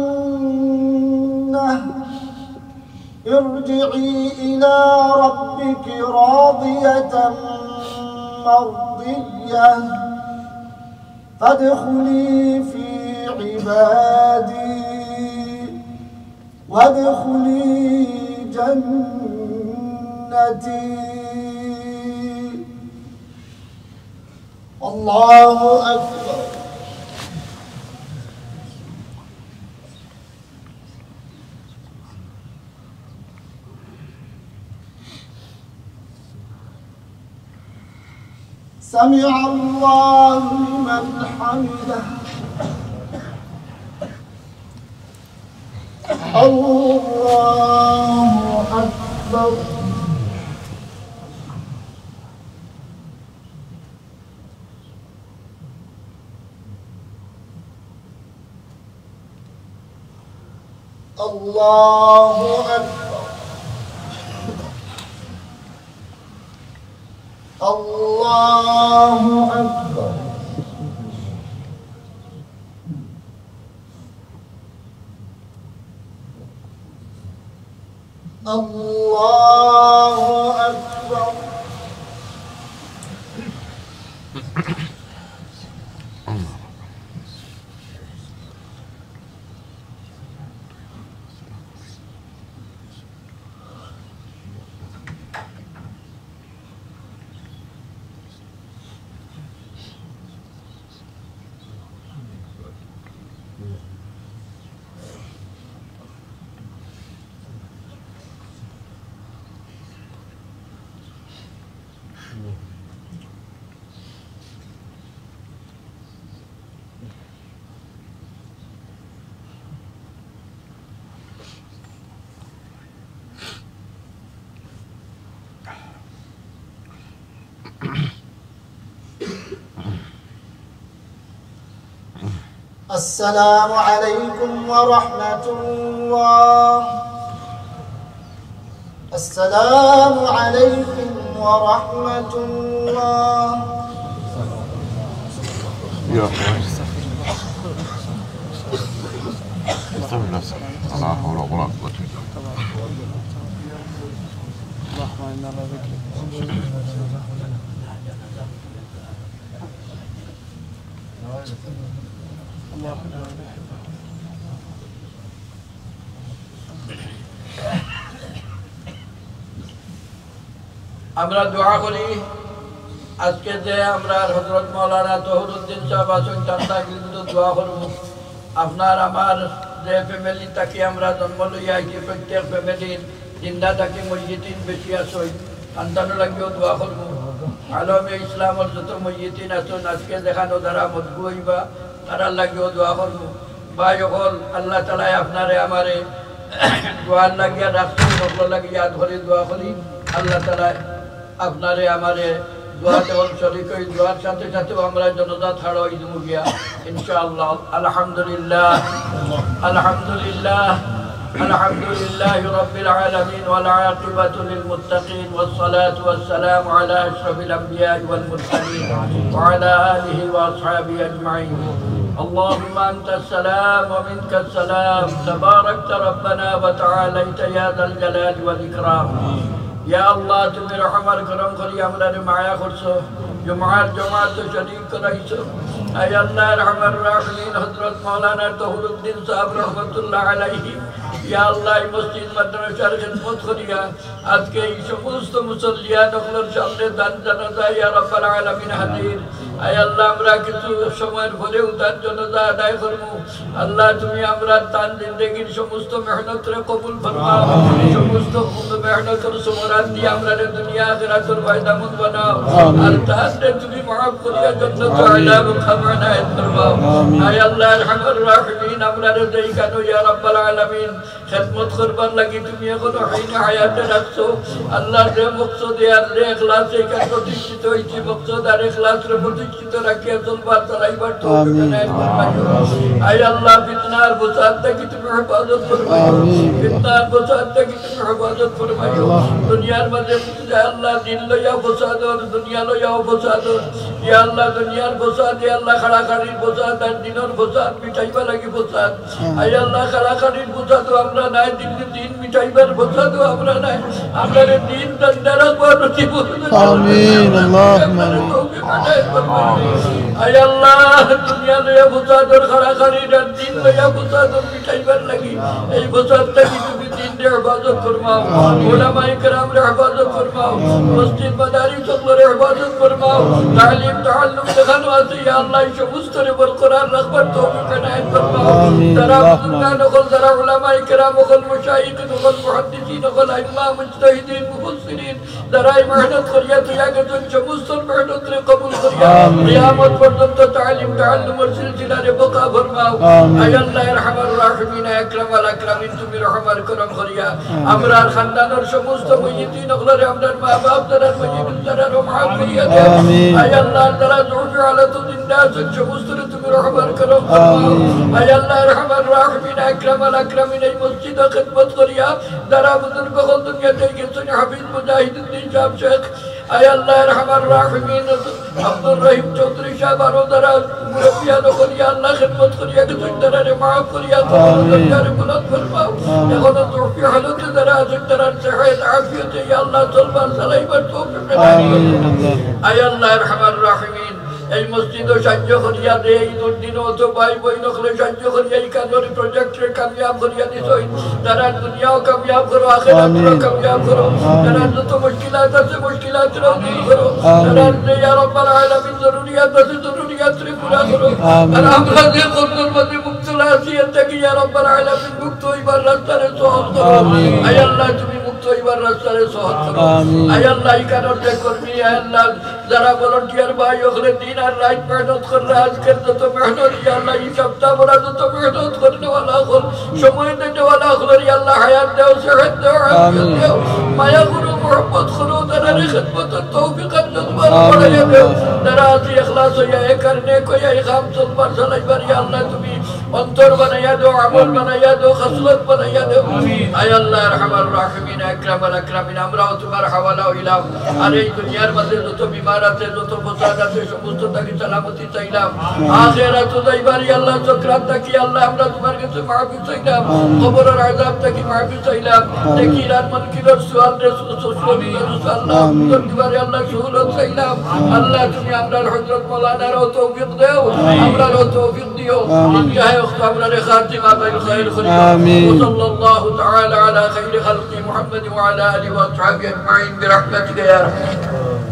ارجعي إلى ربك راضية مرضية فادخلي في عبادي وادخلي جنتي. الله أكبر. سمع الله لمن حمده. الله أكبر. الله أكبر. الله أكبر. الله أكبر. السلام عليكم ورحمة الله. السلام عليكم ورحمة الله. يا أخوان. استغفر الله. لا حول ولا قوة إلا بالله. اللهم إنا على ذكرك. আমরা দোয়া করি, আজকে যে আমরার হযরত মাওলানা তহিরুদ্দিন সাহেব আছইন, তান লাগি দোয়া করমু। আপনার আমার যে family থাকি আমরা জন্ম লইয়া আইছি, প্রত্যেক family-র জিন্দা থাকি মইয়িতিন বেশি আছইন, তান তানর লাগিও দোয়া করমু। আলমে ইসলামর যত মইয়িতিন আছইন, আজকে যেখানো যারা মদগু অইবা, তারার লাগিও দোয়া করমু। ভাই অকল, আল্লাহ তাআলায় আপনারে আমারে দোয়ার লাগিয়া রাখছইন, হকলর লাগি ইয়াদ করি দোয়া করি। আল্লাহ তাআলায় আপনারে আমারে দোয়াত অকল শরিক অই, দোয়ার সাথে সাথেও আমরা জানাজাত খাড়া অই দিমু গিয়া, ইনশাআল্লাহ। الحمد لله. الحمد لله. الحمد لله رب العالمين، والعاقبة للمتقين، والصلاة والسلام على أشرف الأنبياء والمرسلين، وعلى آله وأصحابه أجمعين. اللهم أنت السلام ومنك السلام، تباركت ربنا وتعاليت يا ذا الجلال والإكرام. ইয়া আল্লাহ, তুমি রহম আর করম করি আমরারে মায়া করছো, জুমার জমাতো শরিক করাইছো। আয় আল্লাহ, আরহামার রাহিমিন, হযরত মাওলানা তহিরুদ্দিন সাহেব রহমতুল্লাহ আলাইহি, ইয়া আল্লাহ, এই মসজিদ মাদ্রাসার খেদমত করিয়া আজকে এই সমস্ত মুসল্লিয়ান অকলর সামনে তান জানাজা, ইয়া রাব্বাল আলামিন, হাজির। আয় আল্লাহ, আমরা কিছু সময়ের পরেউ তান জানাজা আদায় করমু। আল্লাহ, তুমি আমরার তান জিন্দেগির সমস্ত মেহনতরে কবুল ফরমাও। সমস্ত মেহনতর সমরাত দিয়া আমরারে দুনিয়া আখিরাতর ফায়দামন্দ বানাও। আর তানরে তুমি মাফ করিয়া জান্নাতুল আলা মুকাম এনায়েত ফরমাও। আয় আল্লাহ, আরহামার রাহিমিন, আমরারে যেইখানো, ইয়া রাব্বাল আলামিন, খেদমত করবার লাগি তুমি এখনো হাইনে হায়াতে রাখছো। আল্লাহ, যে মকসদে আর যে এখলাসে এখানে প্রতিষ্ঠিত অইছি, মকসদ আর এখলাসরে প্রতিষ্ঠিত রাখিয়া চলবার চালাইবার তৌফিক এনায়েত ফরমাইও। আয় আল্লাহ, ফিতনার ফসাদ থাকি তুমি হেফাজত ফরমাইও। ফিতনার ফসাদ থাকি তুমি হেফাজত ফরমাইও। দুনিয়ার মাঝে আল্লাহ, দিন লইয়া ফসাদ অর, দুনিয়া লইয়াও ফসাদ অর। ইয়া আল্লাহ, দুনিয়ার ফসাদ, ইয়া আল্লাহ, কাড়াকাড়ির ফসাদ আর দিনর ফসাদ মিটাইবার লাগি ফসাদ। আয় আল্লাহ, কাড়াকাড়ির ফসাদো আমরা নাই, দিন, দিন মিটাইবার ফসাদো আমরা নাই। আমরারে দিন জিন্দা রাখবার নসিব করো। আমিন, আল্লাহুম্মা আমিন। আয় আল্লাহ, দুনিয়া লইয়া ফসাদর কাড়াকাড়ি আর দিন লইয়া ফসাদর মিটাইবার লাগি এই ফসাদ থাকি তুমি দিনরে হেফাজত ফরমাও, উলামায়ে কেরামরে হেফাজত ফরমাও, মসজিদ মাদারিস অকলরে হেফাজত ফরমাও, তালিম তাআল্লুম যেখানো আছে, ইয়া আল্লাহ, এই সমস্তরে বরকরার রাখবার তৌফিক এনায়েত ফরমাও। আমিন। যারা বুজুর্গান অকল, যারা উলামায়ে কেরাম অকল, মুশাইখিন অকল, মুহাদ্দিসিন অকল, আইম্মা, মুজতাহিদিন, মুফাসসিরিন, যারা এই মেহনত করিয়া থইয়া গেছইন, সমস্ত মেহনতরে কবুল করিয়া আমিন। কিয়ামত পর্যন্ত তালিম তাআল্লুমর সিলসিলারে বকা ফরমাও। আমিন। আয় আল্লাহ, আরহামার রাহিমিন, আকরামাল আকরামিন, তুমি রহম আর করম করিয়া আমরার খান্দানর সমস্ত মইয়িতিন অকলরে, আমরার মা বাপ যারার মইয়িত তারারে মাফ করিয়া দেও। আমিন। আয় আল্লাহ, যারা জরুরি হালাতো জিন্দা আছইন, সমস্তরে তুমি রহম আর করম করো। আমিন। আয় আল্লাহ, আরহামার রাহিমিন, আকরামাল আকরামিন, এই মসজিদো খেদমত করিয়া যারা বুজুর্গ অকল দুনিয়া থাকি গেছইন, হাফিজ মুজাহিদুদ্দিন সাহেব শেখ, আয় আল্লাহ, আরহামার রাহিমিন, আব্দুর রহিম চৌধুরী সাহেব, আরো যারা মুরব্বিয়ান অকল, ইয়া আল্লাহ, খেদমত করিয়া গেছইন, তারারে মাফ করিয়া কবর আমিন। দরজারে বুলন্দ ফরমাও। আমিন। এখনো জরুরি হালাতে যারা আছইন, তারার সেহত আফিয়তে, ইয়া আল্লাহ, চলবার চালাইবার তৌফিক দান করো। আমিন, আল্লাহ। আয় আল্লাহ, আরহামার রাহিমিন, এই মসজিদো সাহায্য করিয়া দে, এই দুর্দিন অত ভাই বইন অকলে সাহায্য করিয়া এই কাজর project রে কামিয়াব করিয়া দিছইন। তারার দুনিয়াও কামিয়াব করো, আখিরাতও আমিন। কামিয়াব করো। আমিন। তারার যত মুশকিলাত আছে, মুশকিলাতরেও দূর করো। আমিন। তারার যে ইয়া রাব্বাল আলামিন জরুরিয়াত আছে, জরুরিয়াতরে পুরা করো। আমিন। আর আমরা যে কর্মর মধ্যে মুবতলা আছি, এর থাকি ইয়া রাব্বাল আলামিন মুক্ত হইবার রাস্তারে সহজ করো। আমিন। আয় আল্লাহ, তুমি মুক্ত হইবার রাস্তারে সহজ করো। আমিন। আয় আল্লাহ, এই কাজর যে কর্মী, আয় আল্লাহ, যারা volunteer ভাই অকলে দিন আর রাইত মেহনত কররা, আজকের যত মেহনত, ইয়া আল্লাহ, এই সপ্তাহ ভরা যত মেহনত করনেওয়ালা অকল, সময় দেনেওয়ালা অকলরে, ইয়া আল্লাহ, হায়াত দেও, সেহত দেও, আফিয়ত আমিন। দেও, মায়া করো, মহব্বত করো, তারারে খেদমতর তৌফিক আর জজবা আমিন। বাড়াইয়া দেও। যারা আছি ইখলাস হইয়া, এ কারণে কইয়া, এই কাম চলবার চালাইবার, ইয়া আল্লাহ, তুমি অন্তর বানাইয়া দেও, আমল আমিন। বানাইয়া দেও, খাসলত বানাইয়া দেও। আমিন। আয় আল্লাহ, আরহামার রাহিমিন, আকরামাল আকরামিন, আমরাও তোমার হাওয়ালা হইলাম। আর এই দুনিয়ার মাঝে যত বিমার আছে, যত ফসাদ আছে, সমস্ত থাকি সালামতি চাইলাম। আমিন। আখেরাতো যাইবার, ইয়া আল্লাহ, সকরাত থাকি, আল্লাহ, আমরা তোমার কাছে মাফি চাইলাম। আমিন। কবরর আযাব থাকি মাফি চাইলাম। আমিন। নেকির আর মুনকিরর সুয়ালরে সু-, সু-, সুয়াল আমিন। আল্লাহ, আমিন। উত্তর দিবার, ইয়া আল্লাহ, সহুলত চাইলাম। আমিন। আল্লাহ, তুমি আমরার হযরত মাওলানারেও তৌফিক দেও, আমিন। আমরারেও তৌফিক দিও। আমিন। ইন্তেহাই ওয়াক্ত আমরারে খাতিমা বিল খাইর করিও। আমিন। وصلى الله تعالى على خير خلقه محمد وعلى آله وأصحابه أجمعين برحمتك يا أرحم الراحمين.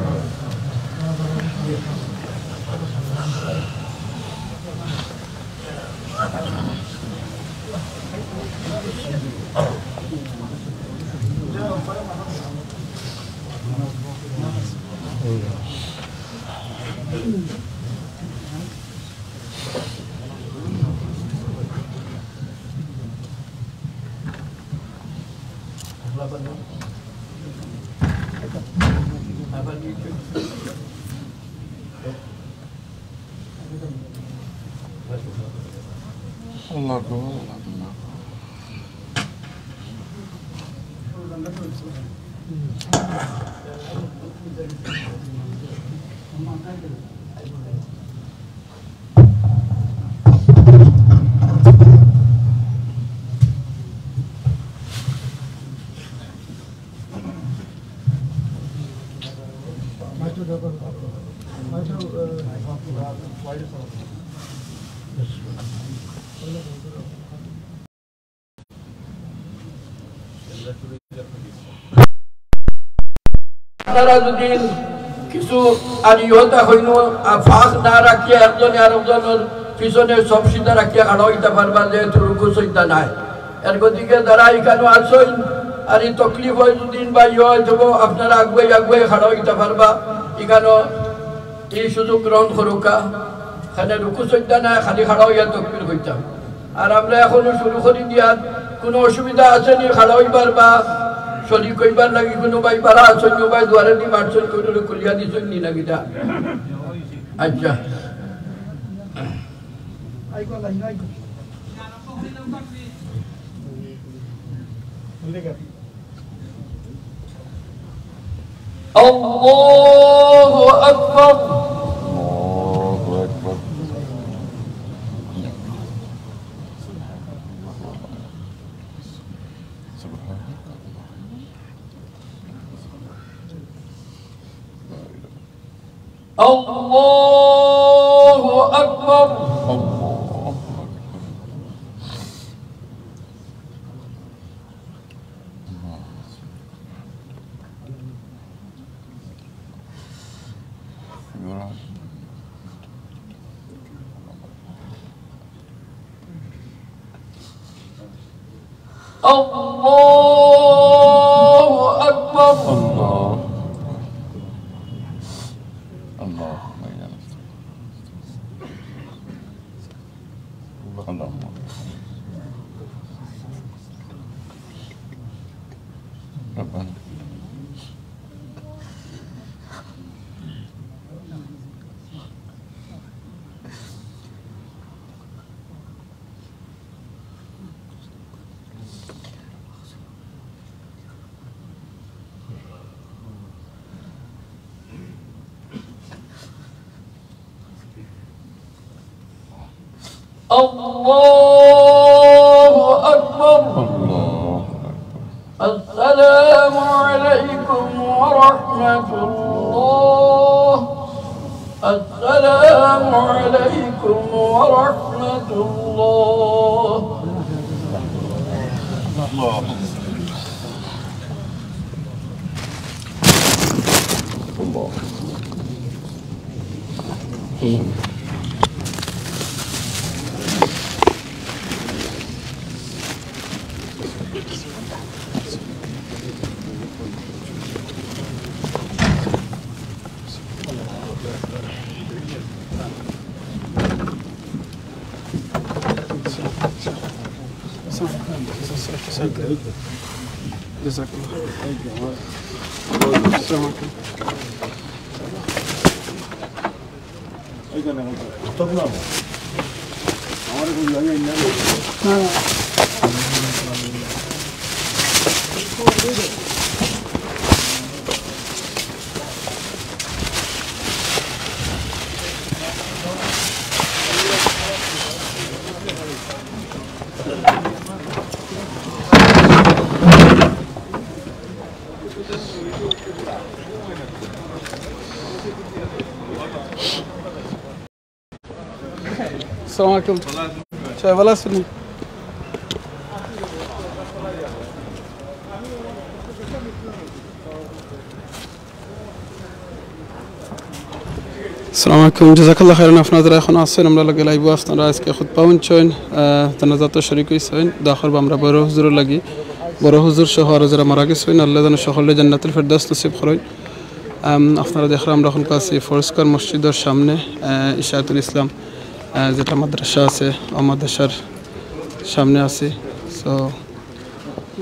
আল্লাহু আকবার। আপনারা যদি কিছু আর ইহতা হইন, আর ফাঁক না রাখিয়া একজনে আরকজনর পিছনে সব সিধা রাখিয়া খাড়া হইতা পারবা, যেহেতু রুকু সইজদা নাই। এর গতিকে যারা ইখানো আছইন, আর ই তকলিফ হয় দুদিন বা ইয়ে হয় যাব, আপনারা আগুয়াই আগুয়াই খাড়া হইতা পারবা, ইখানো এই সুযোগ গ্রহণ করুকা। এখানে রুকু সইজদা নাই, খালি খাড়া হইয়া তকবির কইতাম। আর আমরা এখনো শুরু করি দিয়ার, কোনো অসুবিধা আছে নি খাড়া হইবার বা শরিক হইবার লাগি? কোনো ভাই বারা আছইন, কোনো ভাই দুয়ারে দি মারছইন, কোনো খুলিয়া দিছইন নি না কিতা? আচ্ছা। الله أكبر. الله أكبر. سبحان الله. الله أكبر. الله أكبر. الله أكبر. الله. اللهم إنا نسألك. اللهم. الله أكبر. السلام عليكم ورحمة الله. السلام عليكم ورحمة الله. جزاك الله. السلام عليكم. السلام عليكم. شايف ولا سني؟ السلام عليكم، جزاك الله خيرا। আপনারা যারা এখন আছেন আমরার লগে live-ও, আপনারা আজকে খুতবা হুনছইন, আহ, জানাজাত শরিক অইছইন। দোয়া করবা আমরা বড় হুজুরর লাগি, বড় হুজুর সহ আরো যারা মারা গেছইন, আল্লায় যেন সকলরে জান্নাতুল ফেরদাউস নসিব করইন। আম, আপনারা দেখরা আমরা এখন আছি ফোর্সকার মসজিদর সামনে, আহ, ইশাআতুল ইসলাম, আহ, যেটা মাদ্রাসা আছে, অউ মাদ্রাসার সামনে আছি। So,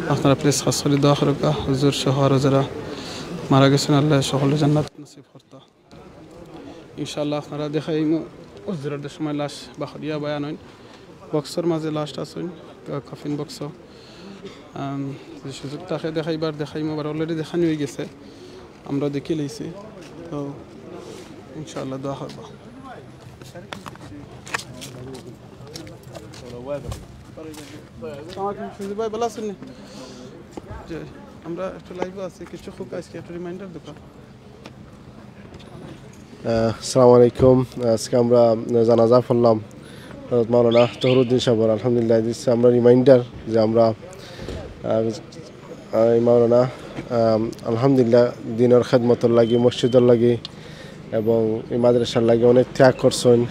আপনারা please খাছ করি দোয়া করউক্কা, হুজুর সহ আরো যারা মারা গেছইন, আল্লায় সকলরে জান্নাত নসিব করতা। ইনশাআল্লাহ আপনারারে দেখাইমু, হুজুরর যে সময় লাশ বাহরিয়া বয়ান অইন, বক্সর মাঝে লাশটা আছইন, কা-, কাফিন বক্স। আম, যদি সুযোগ থাকে দেখাইবার, দেখাইমু, আবার already দেখানি অইগেছে, আমরা দেখিলাইছি। তো ইনশাআল্লাহ দোয়া করবা। আসসালামু আলাইকুম, সঞ্জীব ভাই, ভালা আছইন নি? জি, আমরা একটু live-ও আছি, কিছু হোক আজকে একটু reminder দেবা। আহ, আসসালামু আলাইকুম। আজকে আমরা জানাজা পড়লাম হযরত মাওলানা তহরুদ্দিন সাহেবর। আলহামদুলিল্লাহ, দিছে আমরা reminder যে আমরা, আহ, আহ, এই মাওলানা, আহ, আলহামদুলিল্লাহ, দিনর খেদমতর লাগি, মসজিদর লাগি এবং এই মাদ্রাসার লাগি অনেক ত্যাগ করছইন,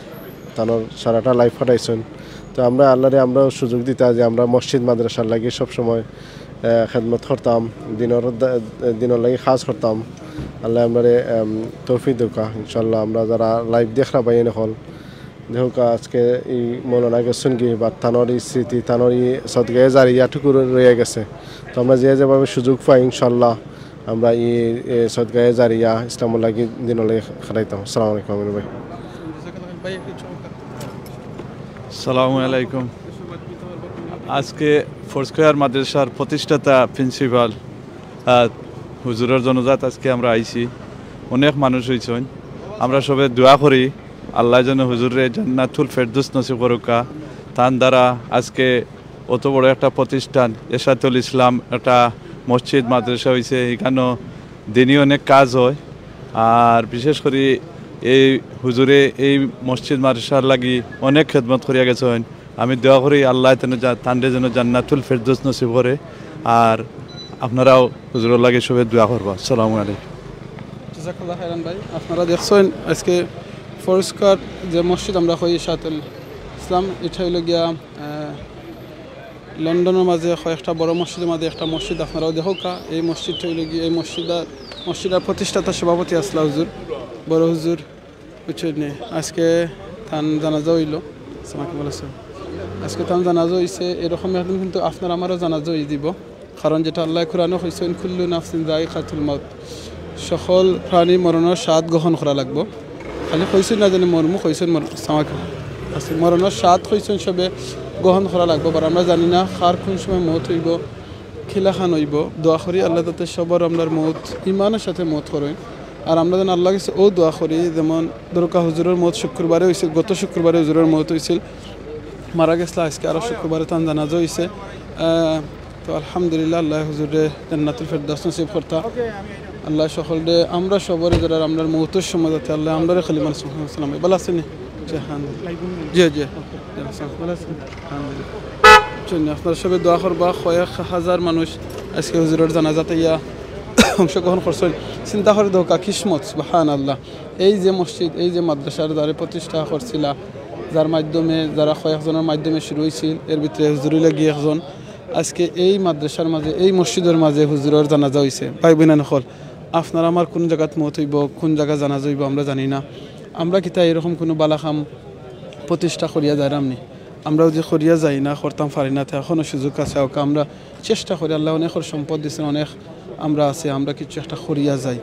তানর সারাটা life কাটাইছইন। তো আমরা আল্লাহরে আমরাও সুযোগ দিতা যে আমরা মসজিদ মাদ্রাসার লাগি সবসময়, আহ, খেদমত করতাম, দিনর দা-, দিনর লাগি কাজ করতাম। আল্লায় আমরারে, আম, তৌফিক দেউক্কা। ইনশাআল্লাহ আমরা যারা live দেখরা ভাইয়াইন অকল, দেখউক্কা আজকে এই মৌলানা গেছইন গি, বা তানর এই স্মৃতি, তানর এই সদগায়ে জারিয়াটুকু রইয়া গেছে। তো আমরা যে যেভাবে সুযোগ পাই ইনশাআল্লাহ আমরা এই, এই সদগায়ে জারিয়া ইসলামর লাগি, দিনর লাগি খাটাইতাম। আসসালামু আলাইকুম আমির ভাই। আসসালামু আলাইকুম। আজকে ফোর্সকার মাদ্রাসার প্রতিষ্ঠাতা প্রিন্সিপাল, আহ, হুজুরর জানাজাত আজকে আমরা আইছি। অনেক মানুষ অইছইন। আমরা সবে দোয়া করি আল্লায় যেন হুজুররে জান্নাতুল ফেরদৌস নসিব করউক্কা। তান দ্বারা আজকে অত বড় একটা প্রতিষ্ঠান, ইশাআতুল ইসলাম, একটা মসজিদ মাদ্রাসা অইছে, ইখানো দিনি অনেক কাজ অয়। আর বিশেষ করি এই হুজুরে এই মসজিদ মাদ্রাসার লাগি অনেক খেদমত করিয়া গেছইন। আমি দোয়া করি আল্লায় তেন যা-, তানরে যেন জান্নাতুল ফেরদৌস নসিব করে। আর আপনারাও হুজুরর লাগি সবে দোয়া করবা। আসসালামু আলাইকুম। জাযাকাল্লাহ খাইরান ভাই। আপনারা দেখছইন আজকে ফোর্সকার যে মসজিদ আমরা কই ইশাআতুল ইসলাম, ইটা অইলো গিয়া, আহ, লন্ডনর মাঝে কয়েকটা বড় মসজিদর মাঝে একটা মসজিদ, আপনারাও দেখউক্কা। এই মসজিদটা অইলো গিয়া, এই মসজিদটা, মসজিদর প্রতিষ্ঠাতা সভাপতি আছলা হুজুর, বড় হুজুর, বুঝছইন নি? আজকে তান জানাজা অইলো। আসসালামু আলাইকুম। আজকে তান জানাজা অইছে, এরকম একদিন কিন্তু আপনার আমারও জানাজা অই দিবো। কারণ যেটা আল্লায় কোরআনো কইছইন, "কুল্লু নাফসিন যায়িকাতুল মাউত", সকল প্রাণী মরণর স্বাদ গ্রহণ করা লাগবো। খালি কইছইন না যেন মরমু, কইছইন মর-, সামাক-, আছে, মরণর স্বাদ কইছইন সবে গ্রহণ করা লাগবো। আর আমরা জানি না কার কোন সময় মউত অইবো, কিলাখান অইবো। দোয়া করি আল্লাহ যাতে সবর আমরার মউত ইমানর সাথে মউত করইন। আর আমরা যেন আল্লাহর কাছে অউ দোয়া করি, যেমন ধরুকা হুজুরর মউত শুক্রবারে অইছিল, গত শুক্রবারে হুজুরর মউত অইছিল, মারা গেছলা, আজকে আরও শুক্রবারে তান জানাজা অইছে। আহ, তো আলহামদুলিল্লাহ, আল্লাহ হুজুররে জান্নাতুল ফেরদাউস নসিব করতা। আল্লাহ সকলরে, আমরা সবরে যারা আমরার মউতর সময় যাতে আল্লাহ আমরারে খালি মানুষ সালাম। ভালা আছইন নি? জি, হ্যাঁ। জি, জি। ভালা আছইন? আলহামদুলিল্লাহ। আপনারা সবে দোয়া করবা, কয়েক হাজার মানুষ আজকে হুজুরর জানাজাত আইয়া অংশগ্রহণ করছইন। চিন্তা করি দেখউক্কা, কিসমত, সুবহানাল্লাহ। এই যে মসজিদ, এই যে মাদ্রাসার যারে প্রতিষ্ঠা করছিলা, যার মাধ্যমে, যারা কয়েকজনর মাধ্যমে শুরু অইছিল, এর ভিতরে হুজুর অইলা গিয়া একজন। আজকে এই মাদ্রাসার মাঝে, এই মসজিদর মাঝে হুজুরর জানাজা অইছে। ভাই বইনাইন অকল, আপনার আমার কোন জাগাত মউত অইবো, কোন জাগাত জানাজা অইবো, আমরা জানি না। আমরা কিতা এরকম কোনো বালা কাম প্রতিষ্ঠা করিয়া যাইরাম নি? আমরা যদি করিয়া যাই না, করতাম পারি না, তে এখনো সুযোগ আছে। অউক্কা আমরা চেষ্টা করি, আল্লায় অনেকর সম্পদ দিছইন, অনেক আমরা আছি, আমরা কিছু একটা করিয়া যাই।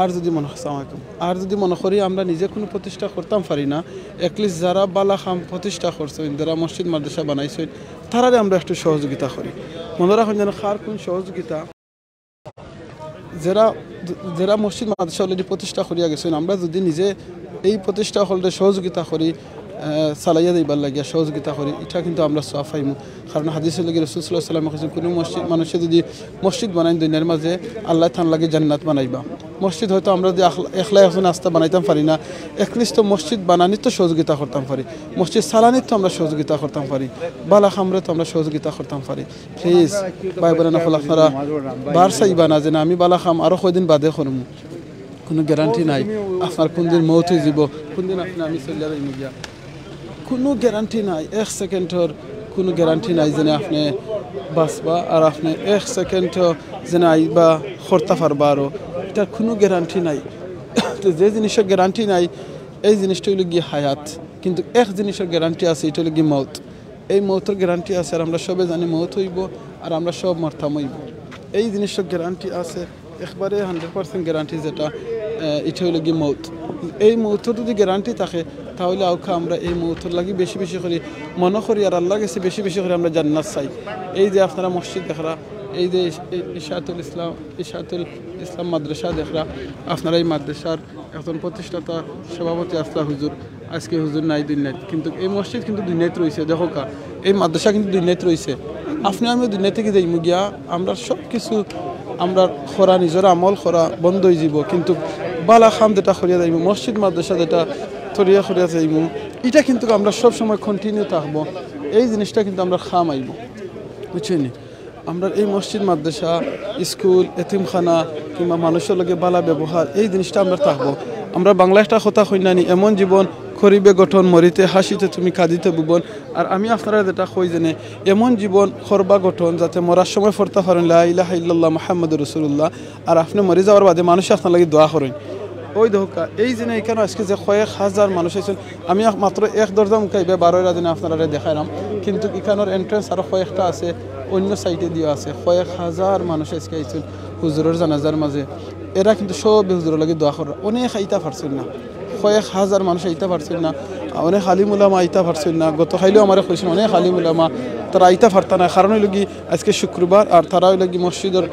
আর যদি মনো, আসসালামু আলাইকুম, আর যদি মনো করি আমরা নিজে কোনো প্রতিষ্ঠা করতাম পারি না, at least যারা বালা কাম প্রতিষ্ঠা করছইন, যারা মসজিদ মাদ্রাসা বানাইছইন, তারারে আমরা একটু সহযোগিতা করি। মনো রাখইন যেন কার কোন সহযোগিতা, যারা, যারা মসজিদ মাদ্রাসা already প্রতিষ্ঠা করিয়া গেছইন, আমরা যদি নিজে এই প্রতিষ্ঠা অকলরে সহযোগিতা করি, আহ, চালাইয়া যাইবার লাগিয়া সহযোগিতা করি, ইটা কিন্তু আমরা সওয়াব পাইমু। কারণ হাদিসর লাগি রাসূল সাল্লাল্লাহু আলাইহি ওয়াসাল্লামে কইছইন, কোনো মসজিদ, মানুষে যদি মসজিদ বানাইন দুনিয়ার মাঝে, আল্লায় তান লাগি জান্নাত বানাইবা। মসজিদ হয়তো আমরা যদি আখলা-, একলা একজন আস্তা বানাইতাম পারি না, at least তো মসজিদ বানানিত তো সহযোগিতা করতাম পারি, মসজিদ চালানিত তো আমরা সহযোগিতা করতাম পারি, বালা কামরে তো আমরা সহযোগিতা করতাম পারি। Please, ভাই বইনাইন অকল, আপনারা বার চাইবা না যে না, আমি বালা কাম আরো কয়দিন বাদে করমু। কোনো guarantee নাই আপনার কোন দিন মউত অইযিবো, কোন দিন আপনে আমি চলিয়া যাইমু গিয়া। কোনো guarantee নাই, এক সেকেন্ডর কোনো guarantee নাই যেন আপনে বাঁচবা আর আপনে এক সেকেন্ডও যেন আইবা করতা পারবা আরো, ইটার কোনো guarantee নাই। তো যে জিনিসর guarantee নাই, এই জিনিসটা অইলো গিয়া হায়াত। কিন্তু এক জিনিসর guarantee আছে, ইটা অইলো গিয়া মউত। এই মউতর guarantee আছে, আর আমরা সবে জানি মউত অইবো, আর আমরা সব মরতাম অইবো। এই জিনিসর guarantee আছে, একবারে hundred percent guarantee যেটা, আহ, ইটা অইলো গিয়া মউত। এই মউতর যদি guarantee থাকে, তাহলে অউক্কা আমরা এই মউতর লাগি বেশি বেশি করি মনো করি, আর আল্লাহর গেছে বেশি বেশি করি আমরা জান্নাত চাই। এই যে আপনারা মসজিদ দেখরা, এই যে ইশ-, এই ইশাতুল ইসলাম, ইশাতুল ইসলাম মাদ্রাসা দেখরা, আপনারা এই মাদ্রাসার একজন প্রতিষ্ঠাতা সভাপতি আছলা হুজুর, আজকে হুজুর নাই দুনিয়াত, কিন্তু এই মসজিদ কিন্তু দুনিয়াত রইছে। দেখউক্কা, এই মাদ্রাসা কিন্তু দুনিয়াত রইছে। আপনে আমিও দুনিয়া থাকি যাইমু গিয়া, আমরার সব কিছু, আমরার করা, নিজর আমল করা বন্ধ অইযিবো, কিন্তু বালা কাম যেটা করিয়া যাইমু, মসজিদ মাদ্রাসা যেটা তরিয়া করিয়া যাইমু, ইটা কিন্তু আমরা সব সময় continue থাকবো। এই জিনিসটা কিন্তু আমরার কাম আইবো, বুঝছইন নি? আমরার এই মসজিদ, মাদ্রাসা, স্কুল, এতিমখানা কিংবা মানুষর লগে বালা ব্যবহার, এই জিনিসটা আমরার থাকবো। আমরা বাংলায় একটা কথা কই না নি, "এমন জীবন করিবে গঠন, মরিতে হাসিতে তুমি, কাঁদিতে ভুবন।" আর আমি আপনারারে যেটা কই যেন, এমন জীবন করবা গঠন যাতে মরার সময় পড়তা পারইন, "লা ইলাহা ইল্লাল্লাহ মুহাম্মাদুর রাসূলুল্লাহ।" আর আপনে মরি যাওয়ার বাদে মানুষে আপনার লাগি দোয়া করইন। ওই দেখউক্কা, এই যে না, ইখানো আজকে যে কয়েক হাজার মানুষ আইছইন, আমি এক-, মাত্র এক দরজা মুখে আইবা বারোইরা দিন আপনারারে দেখাইরাম, কিন্তু ইখানোর entrance আরো কয়েকটা আছে, অন্য side-এ দিও আছে। কয়েক হাজার মানুষ আজকে আইছইন হুজুরর জানাজার মাঝে। এরা কিন্তু সবে হুজুরর লাগি দোয়া কররা। অনেক আইতা পারছইন না, কয়েক হাজার মানুষ আইতা পারছইন না, অনেক আলিম উলামা আইতা পারছইন না। গত কাইলেও আমারে কইছইন অনেক আলিম উলামা, তারা আইতা পারতা না, কারণ অইলো গি আজকে শুক্রবার, আর তারা অইলো গি মসজিদর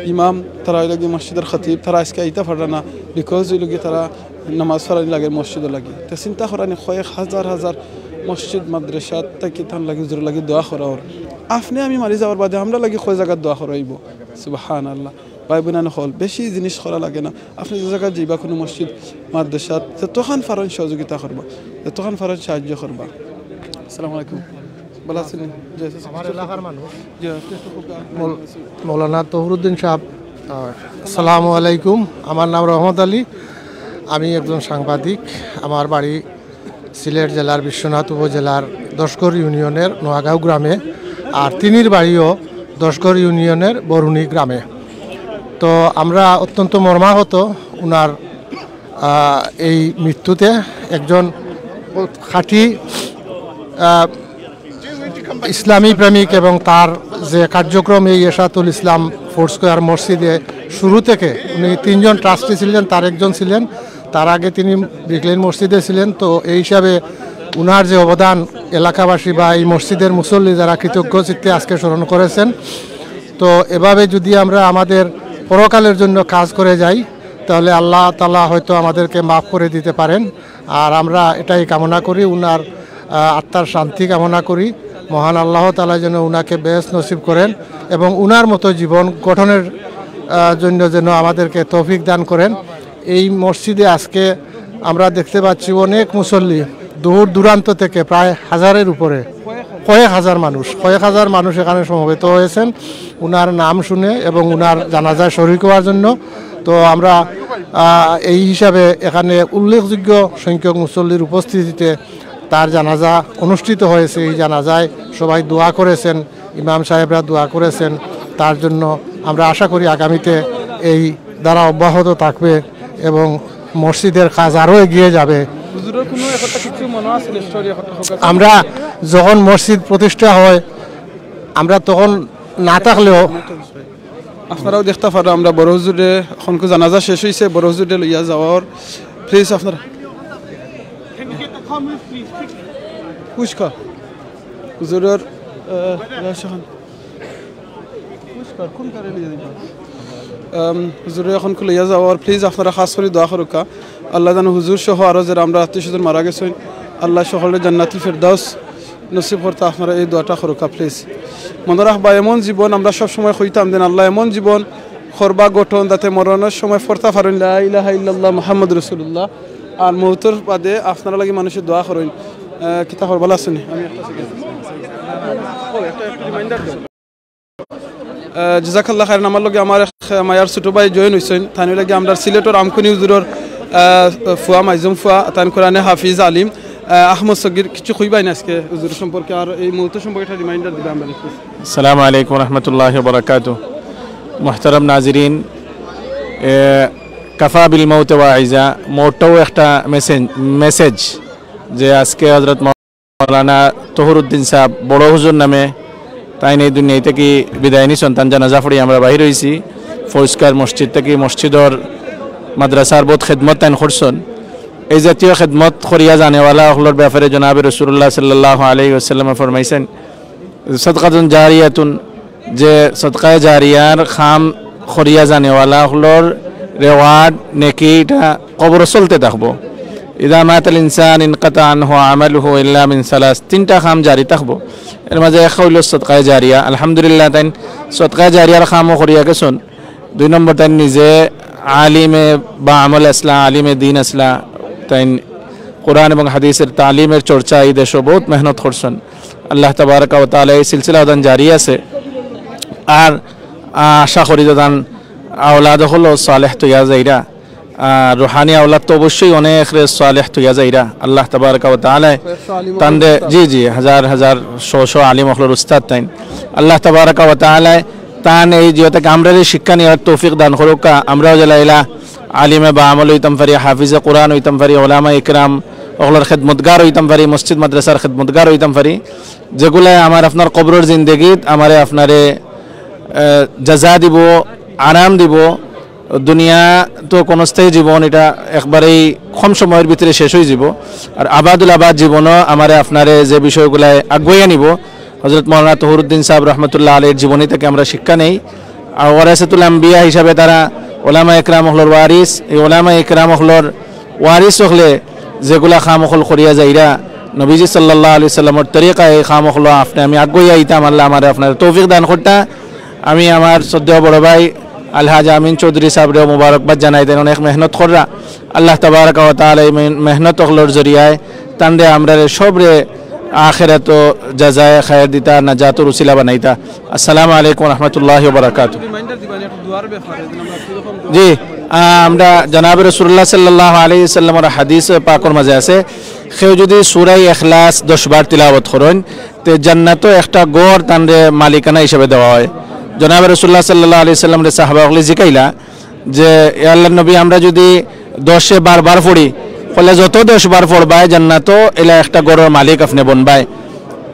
ইমাম, তারা অইলো গি মসজিদর খতিব, তারা আজকে আইতা পাররা না, because অইলো গি তারা নামাজ পড়ানি লাগে মসজিদর লাগি। তে চিন্তা করইন নি, কয়েক হাজার হাজার মসজিদ মাদ্রাসা থাকি তান লাগি, হুজুরর লাগি দোয়া করা অর। আপনে আমি মারি যাওয়ার বাদে আমরার লাগি কয় জাগাত দোয়া করা অইবো? সুবহানাল্লাহ। ভাই বইনাইন অকল, বেশি জিনিস করা লাগে না। আপনে যে জাগাত যাইবা, কোনো মসজিদ, মাদ্রাসাত, যতখান পারইন সহযোগিতা করবা, যতখান পারইন সাহায্য করবা। আসসালামু আলাইকুম। ভালা আছইন নি? জি, আছি। আমার এলাকার মানুষ। জি, আপনি একটু খুব মৌল-, মৌলানা তহরুদ্দিন সাহেব। আহ, আসসালামু আলাইকুম। আমার নাম রহমত আলী। আমি একজন সাংবাদিক। আমার বাড়ি সিলেট জেলার বিশ্বনাথ উপজেলার দশঘর ইউনিয়নের নোয়াগাঁও গ্রামে, আর তিনির বাড়িও দশঘর ইউনিয়নের বরুণী গ্রামে। তো আমরা অত্যন্ত মর্মাহত ওনার, আহ, এই মৃত্যুতে। একজন খাঁটি, আহ, ইসলামী প্রেমিক এবং তার যে কার্যক্রম এই এশাতুল ইসলাম ফোর্ট স্কয়ার মসজিদে শুরু থেকে, উনি তিনজন ট্রাস্টি ছিলেন, তার একজন ছিলেন, তার আগে তিনি ব্রিকলেন মসজিদে ছিলেন। তো এই হিসাবে উনার যে অবদান এলাকাবাসী বা এই মসজিদের মুসল্লি যারা কৃতজ্ঞ চিত্তে আজকে স্মরণ করেছেন। তো এভাবে যদি আমরা আমাদের পরকালের জন্য কাজ করে যাই, তাহলে আল্লাহ তাআলা হয়তো আমাদেরকে মাফ করে দিতে পারেন। আর আমরা এটাই কামনা করি, উনার আহ, আত্মার শান্তি কামনা করি। মহান আল্লাহ তাআলা যেন উনাকে বেহেশত নসিব করেন এবং উনার মতো জীবন গঠনের আহ, জন্য যেন আমাদেরকে তৌফিক দান করেন। এই মসজিদে আজকে আমরা দেখতে পাচ্ছি অনেক মুসল্লি দূর দূরান্ত থেকে, প্রায় হাজারের উপরে, কয়েক হাজার মানুষ, কয়েক হাজার মানুষ এখানে সমবেত হয়েছেন উনার নাম শুনে এবং উনার জানাজায় শরিক হওয়ার জন্য। তো আমরা আহ, এই হিসাবে এখানে উল্লেখযোগ্য সংখ্যক মুসল্লির উপস্থিতিতে তার জানাজা অনুষ্ঠিত হয়েছে। এই জানাজায় সবাই দোয়া করেছেন, ইমাম সাহেবরা দোয়া করেছেন তার জন্য। আমরা আশা করি আগামীতে এই ধারা অব্যাহত থাকবে এবং মসজিদের কাজ আরও এগিয়ে যাবে। হুজুরের কোনো একটা কিছু মনে আছে স্টোরি? আমরা যখন মসজিদ প্রতিষ্ঠা হয়, আমরা তখন না থাকলেও আপনারাও দেখতা পারো, আমরা বড় হুজুরে এখন জানাজা শেষ হইছে, বড় হুজুরে লইয়া যাওয়ার। প্লিজ আপনারা পুষ্কর হুজুরের, আহ, রহস্যখান। পুষ্কর কোন কারে লইয়া দিবা? আম, হুজুরে এখন লইয়া যাওয়ার। প্লিজ আপনারা খাস করি দোয়া করুক্কা। আল্লাহ যেন হুজুর সহ আরো যারা আমরা আত্মীয় স্বজন মারা গেছেন, আল্লাহ সকলরে জান্নাতুল ফেরদাউস নসিব করতা। আপনারা এই দোয়াটা করুক্কা প্লিজ। মনে রাখবা, এমন জীবন আমরা সব সময় কইতাম দেন, আল্লাহ এমন জীবন করবা গঠন যাতে মরণের সময় পড়তা পারেন লা ইলাহা ইল্লাল্লাহ মুহাম্মদ রাসূলুল্লাহ। আর মৌতর বাদে আপনারা লাগি মানুষে দোয়া করইন। আহ, কিতা খবর, ভালা আছইন নি? আমি একটা second। আহ, জাযাকাল্লাহ খাইরান। আমার লগে আমার এক মায়ার ছোট ভাই জয়েন হইছইন। তাইন লাগি আমরা সিলেটর আমখনি হুজুরর, আহ, ফুয়া, মাইজুম ফুয়া, তাইন কোরআনে হাফিজ আলিম, আহ, আহমদ সগির। কিছু কইবাইন আজকে হুজুর সম্পর্কে আর এই মৌত সম্পর্কে একটা রিমাইন্ডার দিবা আমরা। আসসালামু আলাইকুম রহমতুল্লাহ বারাকাতু। মোহতারাম নাজিরিন, এ, কাফা বিল মৌতে ওয়াইজা, মৌতটাও একটা মেসেজ, মেসেজ যে আজকে হযরত মাওলানা তহুরুদ্দিন সাহেব বড় হুজুর নামে তাইন এই দুনিয়া থাকি বিদায় নিছইন। তান জানাজা পড়ি আমরা বাহির হইছি। ফৌজকার মসজিদ থাকি মসজিদর মাদ্রাসার বহুত খেদমত তাইন করছইন। এই জাতীয় খেদমত করিয়া জানেওয়ালা অকলর ব্যাপারে জনাবে রাসূলুল্লাহ সাল্লাল্লাহু আলাইহি ওয়াসাল্লামে ফরমাইছইন, সদকাতুন জারিয়াতুন, যে সদকায়ে জারিয়ার কাম করিয়া জানেওয়ালা অকলর রেওয়ার্ড, নেকি, ইটা কবরো চলতে থাকবো। ইযা মাতাল ইনসান ইনকাতা আনহু আমালুহু ইল্লা মিন সালাস, তিনটা কাম জারি থাকবো। এর মাঝে এক অইলো সদকায়ে জারিয়া। আলহামদুলিল্লাহ, তাইন সদকায়ে জারিয়ার কামও করিয়া গেছইন। দুই নম্বর, তাইন নিজে আলিমে বাআমল আছলা, আলিমে দ্বীন আছলা। তাইন কোরআন এবং হাদিসের তালিমের চর্চা এই দেশো বহুত মেহনত করছইন। আল্লাহ তাবারাকা ওয়া তাআলা এই সিলসিলা অতান জারি আছে। আর আশা করি যে তান আওলাদ অকলও সালেহ তইয়া যাইরা। আর রুহানি আওলাদ তো অবশ্যই অনেকরে সালেহ তইয়া যাইরা। আল্লাহ তাবারাকা ওয়া তাআলা তানরে, জি, জি, হাজার হাজার, শ শ আলিম অকলর উস্তাদ তাইন। আল্লাহ তাবারাকা ওয়া তাআলা তান এই জিও থাকি আমরারে শিক্ষা নেওয়ার তৌফিক দান করুক্কা। আমরাও যেলা ইলা আলিমে বাআমল অইতাম পারি, হাফিজে কোরআন অইতাম পারি, ওলামা ইকরাম অকলর খেদমতগার অইতাম পারি, মসজিদ মাদ্রাসার খেদমতগার অইতাম পারি, যেগুলায় আমার আপনার কবরর জিন্দেগিত আমারে আপনারে, আহ, জাযা দিবো, আরাম দিবো। দুনিয়া তো ক্ষণস্থায়ী জীবন, ইটা একবারেই কম সময়র ভিতরে শেষ অইযিবো। আর আবাদুল আবাদ জীবনও আমারে আপনারে যে বিষয়গুলায় আগুয়াইয়া নিবো, হযরত মাওলানা তহুরুদ্দিন সাহেব রহমতুল্লাহ আলাইহির জীবনী থাকি আমরা শিক্ষা নেই। আর ওয়ারাসাতুল আম্বিয়া হিসাবে তারা ওলামা একরাম অকলর ওয়ারিস, এই ওলামা একরাম অকলর ওয়ারিস অকলে যেগুলা কাম অকল করিয়া যাইরা, নবীজি সাল্লাল্লাহু আলাইহি সাল্লামর তরিকায় এই কাম অকল আপনে আমি আগুয়াইয়া আইতাম, আল্লাহ আমারে আপনারে তৌফিক দান করতা। আমি আমার শ্রদ্ধেয় বড় ভাই আলহাজ আমিন চৌধুরী সাহেবরেও মুবারকবাদ জানাই দেন, অনেক মেহনত কররা। আল্লাহ তাবারাকা ওয়া তাআলা এই মেহ-, মেহনত অকলর জরিয়ায় তানরে আমরারে সবরে আখেরাতো জাযায়ে খায়ের দিতা, নাজাতর উসিলা বানাইতা। আসসালামু আলাইকুম ওয়া রাহমাতুল্লাহি ওয়া বারাকাতুহু। জি, আহ, আমরা জনাবে রাসূলুল্লাহ সাল্লাল্লাহু আলাইহি ওয়াসাল্লামর হাদিস পাকর মাঝে আছে, কেউ যদি সূরা ইখলাস দশ বার তিলাওয়াত করইন, তে জান্নাতো একটা ঘর তানরে মালিকানা হিসাবে দেওয়া হয়। জনাবে রাসূলুল্লাহ সাল্লাল্লাহু আলাইহি ওয়াসাল্লামরে সাহাবা অকলে জিকাইলা যে, "এ আল্লাহর নবী, আমরা যদি দশে বারবার পড়ি, কইলা যত দশ বার পড়বায় জান্নাতো এলা একটা ঘরর মালিক আপনে বনবায়।"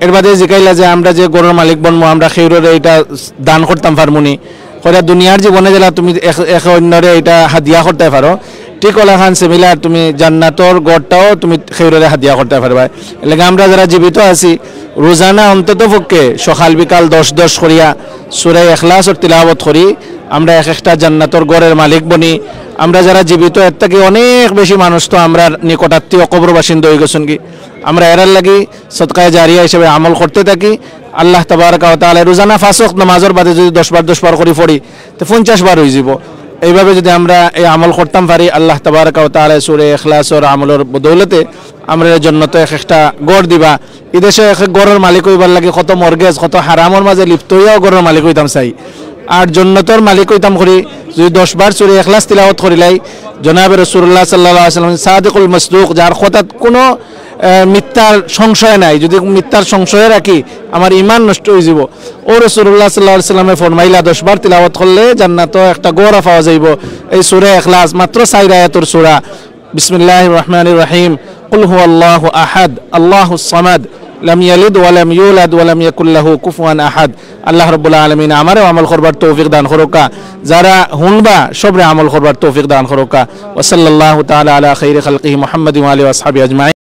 এর বাদে জিকাইলা যে আমরা যে ঘরর মালিক বনমু, আমরা খেউররে ইটা দান করতাম পারমুনি? কইরা দুনিয়ার জীবনে যেলা তুমি এক, এক অন্যরে ইটা হাদিয়া করতায় পারো, ঠিক অলাখান similar তুমি জান্নাতর ঘরটাও তুমি খেউররে হাদিয়া করতায় পারবায়। এরলাগি আমরা যারা জীবিত আছি, রোজানা অন্তত পক্ষে সকাল বিকাল দশ দশ করিয়া সূরা ইখলাসর তিলাওয়াত করি, আমরা এক একটা জান্নাতর ঘরর মালিক বনি। আমরা যারা জীবিত, এর থাকি অনেক বেশি মানুষ তো আমরার নিকটাত্মীয় কবরবাসিন্দা অইগেছইন গি। আমরা এরার লাগি সদকায়ে জারিয়া হিসাবে আমল করতে থাকি। আল্লাহ তাবারাকা ওয়া তাআলা রোজানা পাঁচ ওয়াক্ত নামাজর বাদে যদি দশ বার দশ বার করি পড়ি, তে পঞ্চাশ বার অইযিবো। এইভাবে যদি আমরা এই আমল করতাম পারি, আল্লাহ তাবারাকা ওয়া তাআলা সূরা ইখলাসর আমলর বদৌলতে আমরারে জন্নতো এক একটা ঘর দিবা। ইদেশো এক এক ঘরর মালিক অইবার লাগি কত মর্গেজ, কত হারামর মাঝে লিপ্ত অইয়াও ঘরর মালিক অইতাম চাই। আর জন্নতর মালিক অইতাম করি যদি দশ বার সূরা ইখলাস তিলাওয়াত করিলাই। জনাবে রাসূলুল্লাহ সাল্লাল্লাহু আলাইহি ওয়াসাল্লাম সাদিকুল মাসদুক, যার কথাত কুনু, আহ, মিথ্যার সংশয় নাই। যদি মিথ্যার সংশয় রাখি, আমার ঈমান নষ্ট অইযিবো। অউ রাসূলুল্লাহ সাল্লাল্লাহু আলাইহি ওয়াসাল্লামে ফরমাইলা, দশ বার তিলাওয়াত করলে জান্নাতো একটা ঘর পাওয়া যাইবো। এই সূরা ইখলাস, মাত্র চাইর আয়াতর সূরা। বিসমিল্লাহির রহমানির রহিম। কুল হুয়াল্লাহু আহাদ, আল্লাহুস সামাদ, লাম ইয়ালিদ ওয়া লাম ইউলাদ ওয়া লাম ইয়াকুল লাহু কুফুয়ান আহাদ। আল্লাহ রাব্বুল আলামিন আমারেও আমল করবার তৌফিক দান করউক্কা, যারা হুনবা সবরে আমল করবার তৌফিক দান করউক্কা। ওয়া সাল্লাল্লাহু তাআলা আলা খাইরি খালকিহি মুহাম্মাদিন ওয়া আলিহি ওয়া আসহাবিহি আজমাইন।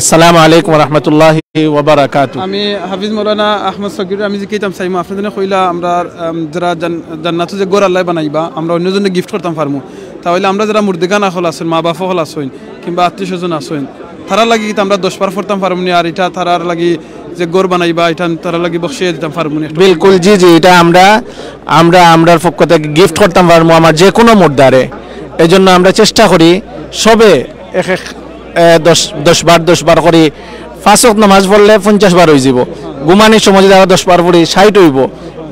আসসালামু আলাইকুম ওয়া রাহমাতুল্লাহি ওয়া বারাকাতুহু। আমি হাফিজ মাওলানা আহমদ সগির, আমি জিকাইতাম চাইমু, আপনে যেনে কইলা আমরা, আম, যারা জান-, জান্নাতো যে ঘর আল্লায় বানাইবা, আমরা অইন্য জনরে গিফট করতাম পারমু। তা অইলে আমরা যারা মুর্দেগান অকল আছইন, মা-বাফ অকল আছইন, কিংবা আত্মীয় স্বজন আছইন, তারার লাগি কিতা আমরা দশ বার পড়তাম পারমুনি? আর ইটা তারার লাগি যে ঘর বানাইবা, ইটা তারার লাগি বখশিয়া দিতাম পারমুনি? বিলকুল, জি, জি, ইটা আমরা, আমরা, আমরার পক্ষ থাকি গিফট করতাম পারমু আমার যেকুনু মুর্দারে। এইজন্য আমরা চেষ্টা করি সবে এক এক, এ, দশ, দশ বার, দশ বার করি। পাঁচ ওয়াক্ত নামাজ পড়লে পঞ্চাশ বার অইযিবো, ঘুমানির সময় যদি আমরা দশ বার পড়ি, ষাইট অইবো।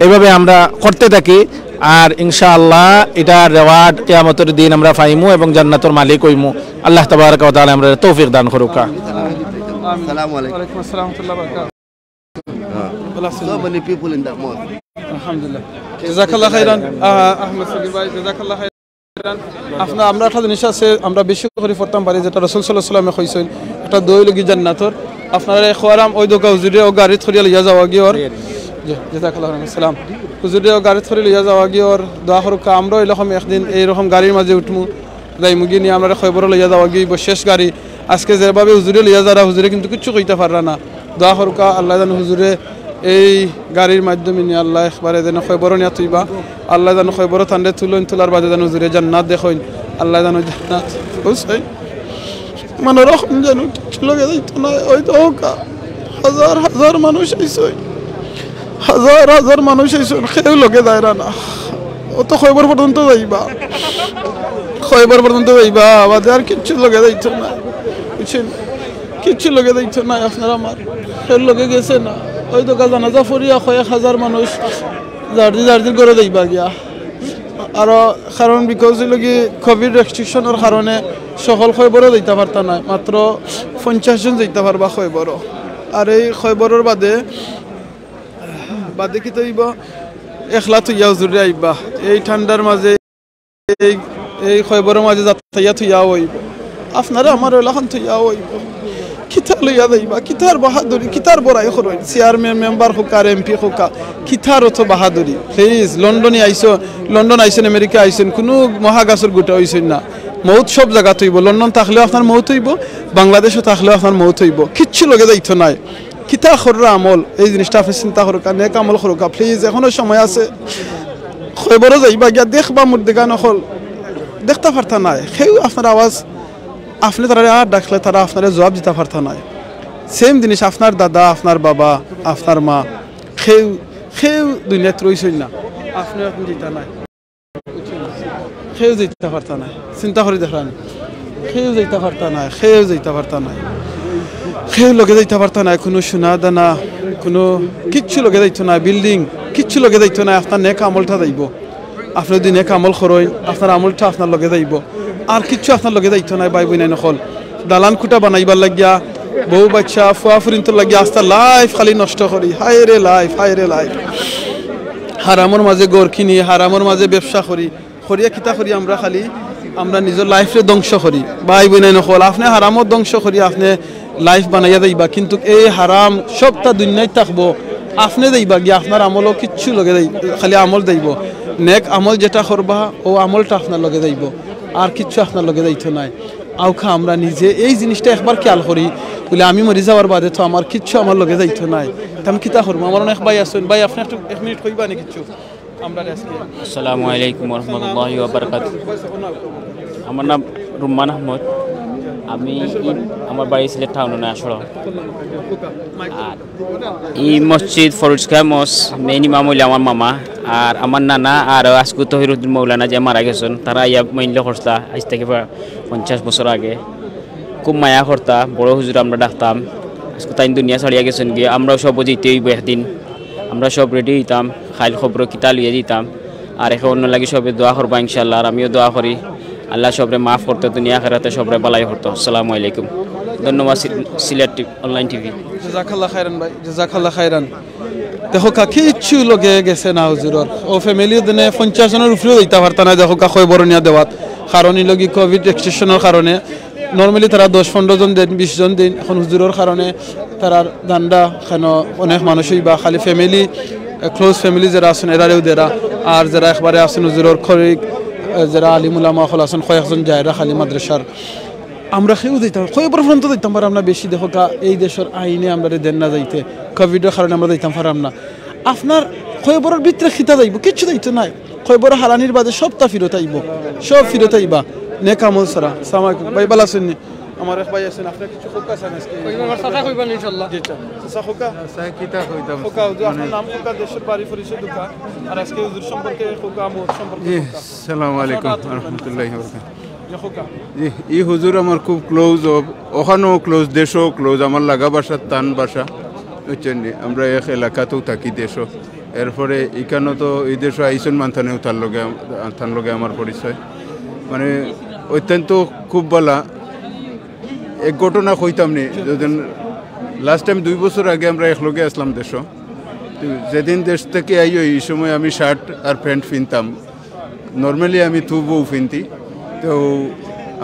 এইভাবে আমরা করতে থাকি। আর ইনশাআল্লাহ ইটার reward কিয়ামতর দিন আমরা পাইমু এবং জান্নাতর মালিক অইমু। আল্লাহ তাবারাকা ওয়া তাআলা আমরারে তৌফিক দান করউক্কা। আসসালামু আলাইকুম। ওয়ালাইকুম আসসালাম ওয়া রাহমাতুল্লাহি ওয়া বারাকাতুহু। ভালা আছইন? So many people in the mosque. আলহামদুলিল্লাহ। জাযাকাল্লাহু খাইরান, আহ, আহমদ সগির ভাই, জাযাকাল্লাহু খাইরান। আপনা-, আমরা একটা জিনিস আছে, আমরা বেশি করি পড়তাম পারি, যেটা রাসূল সাল্লাল্লাহু আলাইহি ওয়াসাল্লামে কইছইন, একটা দোয়া অইলো গি জান্নাতর। আপনারা খোয়ারাম ওই দোকা হুজুরে ও গাড়িত করিয়া লইয়া যাওয়া গি ওর। জি, জাযাকাল্লাহু খাইরান। সালাম। হুজুরে ও গাড়িত করি লইয়া যাওয়া গি ওর, দোয়া করউক্কা, আমরাও এরকম একদিন এইরকম গাড়ির মাঝে উঠমু, যাইমু গি নি আমরারে কয়বরো লইয়া যাওয়া গি অইবো, শেষ গাড়ি। আজকে যেভাবে হুজুরে লইয়া যারা, হুজুরে কিন্তু কিচ্ছু কইতা পাররা না। দোয়া করউক্কা, আল্লায় যেন হুজুরে এই গাড়ির মাধ্যমে নিয়া আল্লায় একবারে যেন কয়বরো নিয়া থইবা, আল্লায় যেন কয়বরো তানরে তুলইন, তুলার বাদে যেন হুজুরে জান্নাত দেখইন, আল্লায় যেন জান্নাত পৌঁছাইন। মনে রকম যেন কিচ্ছু লগে যাইতো নায়, ওই তো হোকা, হাজার হাজার মানুষ আইছইন, হাজার হাজার মানুষ আইছইন, কেউ লগে যাইরা না। অত কয়বর পর্যন্ত যাইবা, কয়বর পর্যন্ত যাইবা, বাদে আর কিচ্ছু লগে যাইতো না, বুঝছইন? কিচ্ছু লগে যাইতো না আপনার আমার, কেউ লগে গেছে না। ওই তো জানাজা পড়িয়া কয়েক হাজার মানুষ যার যার যার ঘরো যাইবা গিয়া। আরো কারণ because অইলো গি কোভিড রেস্ট্রিকশনর কারণে সকল কয়বরো যাইতা পারতা নায়, মাত্র পঞ্চাশ জন যাইতা পারবা কয়বরো। আর এই কয়বরর বাদে, বাদে কিতা অইবো? একলা থইয়া হুজুরে আইবা এই ঠান্ডার মাঝে, এই, এই কয়বরর মাঝে যাতায়াত থইয়া অইবো, আপনারে আমারে অলাখান থইয়া অইবো। কিতা লইয়া যাইবা? কিতার বাহাদুরি? কিতার বড়াই করইন? চেয়ারম্যান, মেম্বার হোকা আর এমপি হোকা, কিতার অত বাহাদুরি? প্লিজ, লন্ডনে আইছইন, লন্ডন আইছইন, আমেরিকা আইছইন, কুনু মহাগাছর গুটা অইছইন না। মউত সব জাগাত অইবো। লন্ডন থাকলেও আপনার মউত অইবো, বাংলাদেশো থাকলেও আপনার মউত অইবো। কিচ্ছু লগে যাইতো নায়। কিতা কররা আমল, এই জিনিসটা আপনে চিন্তা করউক্কা, নেক আমল করউক্কা, প্লিজ, এখনো সময় আছে। কয়বরো যাইবা গিয়া দেখবা মুর্দেগান অকল, দেখতা পারতা নায়, কেউ আপনার আওয়াজ, আপনে তারারে আর ডাকলে তারা আপনারে জবাব দিতা পারতা নায়। সেম জিনিস আপনার দাদা, আপনার বাবা, আপনার মা, কেউ, কেউ দুনিয়াত রইছইন না, আপনে এখন দিতা নায়। কেউ যাইতা পারতা নায়, চিন্তা করি দেখরা নি। কেউ যাইতা পারতা নায়, কেউ যাইতা পারতা নায়, কেউ লগে যাইতা পারতা নায়, কুনু সোনা দানা, কুনু কিচ্ছু লগে যাইতো নায়, বিল্ডিং কিচ্ছু লগে যাইতো নায়, আপনার নেক আমলটা যাইবো। আপনে যদি নেক আমল করইন, আপনার আমলটা আপনার লগে যাইবো, আর কিচ্ছু আপনার লগে যাইতো নায়। ভাই বইনাইন অকল, দালান কুটা বানাইবার লাগিয়া, বউ বাচ্চা ফুয়া ফুরিন্তর লাগিয়া আস্তা লাইফ খালি নষ্ট করি। হায় রে লাইফ, হায় রে লাইফ। হারামর মাঝে ঘর কিনি, হারামর মাঝে ব্যবসা করি, করিয়া কিতা করি আমরা খালি, আমরা নিজর লাইফরে ধ্বংস করি। ভাই বইনাইন অকল, আপনে হারামর ধ্বংস করি, আপনে লাইফ বানাইয়া যাইবা, কিন্তু এই হারাম সবটা দুনিয়াত থাকবো। আপনে যাইবা গিয়া, আপনার আমলও কিচ্ছু লগে যাই, খালি আমল যাইবো। নেক আমল যেটা করবা, ও আমলটা আপনার লগে যাইবো, আর কিচ্ছু আপনার লগে যাইতো নায়। আউক্কা আমরা নিজে এই জিনিসটা একবার খেয়াল করি, বুলে আমি মরি যাওয়ার বাদে তো আমার কিচ্ছু আমার লগে যাইতো নায়, তে আমি কিতা করবো? আমার অনেক ভাই আছইন, ভাই আপনে একটু এক মিনিট কইবা নি কিচ্ছু? আমরা আজকে আসসালামু আলাইকুম ওয়া রাহমাতুল্লাহি ওয়া বারাকাতুহু। আমার নাম রুম্মান আহমদ। আমি ই-, আমার বাড়ি সিলেট টাউনো নয়াসড়ক। আর ই মসজিদ ফরুজ খায় মস-, মেইন ইমাম অইলা আমার মামা, আর আমার নানা, আর আজকু তহিরুদ্দিন মৌলানা যে মারা গেছইন, তারা আইয়া মেইনলি করতা আইজ থাকি প্রায় পঞ্চাশ বছর আগে। খুব মায়া করতা, বড় হুজুর আমরা ডাকতাম। আজকু তাইন দুনিয়া ছাড়িয়া গেছইন গিয়া, আমরাও সব যাইতে অইবো একদিন। আমরা সব রেডি অইতাম, খাইল খবর কিতা লইয়া দিতাম। আর একে অন্য লাগি সবে দোয়া করবা ইনশাআল্লাহ, আর আমিও দোয়া করি আল্লাহ সবরে মাফ করতো, দুনিয়া আখেরাতে সবরে বালাই করতো। আসসালামু আলাইকুম। ধন্যবাদ সি-, সিলেট টি-, অনলাইন টিভি। জাজাকাল্লাহ খাইরান ভাই, জাজাকাল্লাহ খাইরান। দেখউক্কা, কিচ্ছু লগে গেছে না হুজুরর। ও ফ্যামিলি দিনে পঞ্চাশ জনর উপরেও যাইতা পারতা না। দেখউক্কা, কয় বড় নিয়া দেওয়াত, কারণ ই লগি কোভিড রেস্ট্রিকশনর কারণে নরমালি তারা দশ পনরো জন দেইন, বিশ জন দেইন। এখন হুজুরর কারণে তারার ধান্দা কেন অনেক মানুষ অইবা, খালি ফ্যামিলি, ক্লোজ ফ্যামিলি যেরা আছইন, এরারেউ দেরা, আর যেরা একবারে আছইন হুজুরর খরিক, যেরা আলিম উলামা অকল আছইন, কয়েকজন যাইরা খালি মাদ্রাসার। আমরা কেউ যাইতাম, কয়বর ফ্রন্ট যাইতাম পাররাম না বেশি। দেখউক্কা, এই দেশর আইনে আমরারে দেইন না যাইতে, কোভিডর কারণে আমরা যাইতাম পাররাম না। আপনার কয়বরর ভিতরে কিতা যাইবো? কিচ্ছু যাইতো নায়। কয়বর হারানির বাদে সবটা ফিরত আইবো, সব ফিরত আইবা নেক আমল ছাড়া। আসসালামু আলাইকুম ভাই, ভালা আছইন নি? আমার এক ভাই আছইন, আপনে কিচ্ছু কউক্কা চাইন আজকে? কইবা, আমার চাচা কইবা নি ইনশাআল্লাহ। জি, চাচা। চাচা কউক্কা? চাচা কিতা কইতাম? কউক্কা, হুজুর, আপনার নাম কউক্কা, দেশর বাড়ি পরিচয় দেউক্কা, আর আজকে হুজুর সম্পর্কে কউক্কা, আমল সম্পর্কে জি, কউক্কা। আসসালামু আলাইকুম ওয়া রাহমাতুল্লাহি ওয়া বারাকাতুহু। জি, কউক্কা। জি, ই হুজুর আমার খুব ক্লোজ, অ-, অখানোও ক্লোজ, দেশোও ক্লোজ, আমার লাগা বাসা তান বাসা, বুঝছইন নি? আমরা এক এলাকাতেউ থাকি, দেশো। এরপরে ইকানো তো ই দেশো আইছইন মান্থানেও তান লগে আম-, তান লগে আমার পরিচয়। মানে, অত্যন্ত খুব ভালা। এক ঘটনা কইতাম নি, যেদিন লাস্ট টাইম দুই বছর আগে আমরা একলগে আছলাম দেশো। তো যেদিন দেশ থাকি আইও, ই সময় আমি শার্ট আর প্যান্ট ফিনতাম, নরমালি আমি থুবউ ফিনতি। তো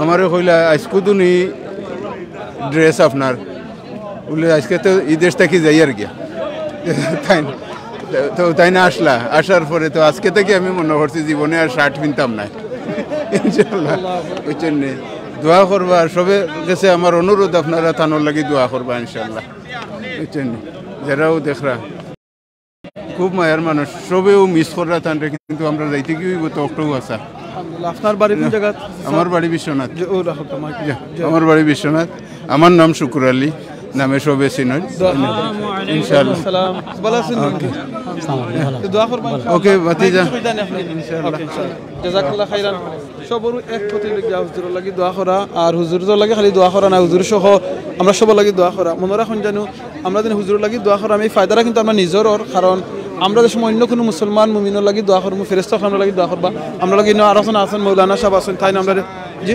আমারে কইলা, "আইজকু দুনি ড্রেস আপনার।" বুলে, "আইজকে তো ই দেশ থাকি যাইয়ার গিয়া।" তাইন, তো তাইন আছলা, আছার পরে তো আইজকে থাকি আমি মনো করছি জীবনে আর শার্ট ফিনতাম নায়। ইনশাআল্লাহ, বুঝছইন নি? দোয়া করবা, আর সবে গেছে আমার অনুরোধ, আপনারা তানর লাগি দোয়া করবা ইনশাআল্লাহ, বুঝছইন নি? যেরাও দেখরা। খুব মায়ার মানুষ, সবেউ মিস কররা তানরে, কিন্তু আমরা যাইতে কি অইবো তো অকটাউ আশা। আলহামদুলিল্লাহ। আপনার বাড়ি কোন জাগাত? আমার বাড়ি বিশ্বনাথ। জি, ও রাখো তো মাইক। জি, জি। আমার বাড়ি বিশ্বনাথ। আমার নাম শুকুর আলী, নামে সবে চিনইন। দোয়া করবেন। ইনশাআল্লাহ। সালাম। ভালা আছইন? ওকে। তো দোয়া করবেন। ওকে, ভাতিজা। কিছু কইতা নি আপনে? ইনশাআল্লাহ। ওকে, ইনশাআল্লাহ। জাযাকাল্লাহ খাইরান। সবরউ এক কথা অইলো গিয়া হুজুরর লাগি দোয়া করা, আর হুজুরর লাগি খালি দোয়া করা না, হুজুর সহ আমরা সবর লাগি দোয়া করা। মনো রাখইন জানু, আমরা যেন হুজুরর লাগি দোয়া করা, আমি ফায়দাটা কিন্তু আমরা নিজর অর, কারণ আমরা যে সময় অন্য কুনু মুসলমান মুমিনর লাগি দোয়া করমু, ফেরেশতা অকলে আমরার লাগি দোয়া করবা। আমরার লাগি ইনো আরো আছইন, আছইন মৌলানা সাব আছইন, তাইন আমরারে, জি,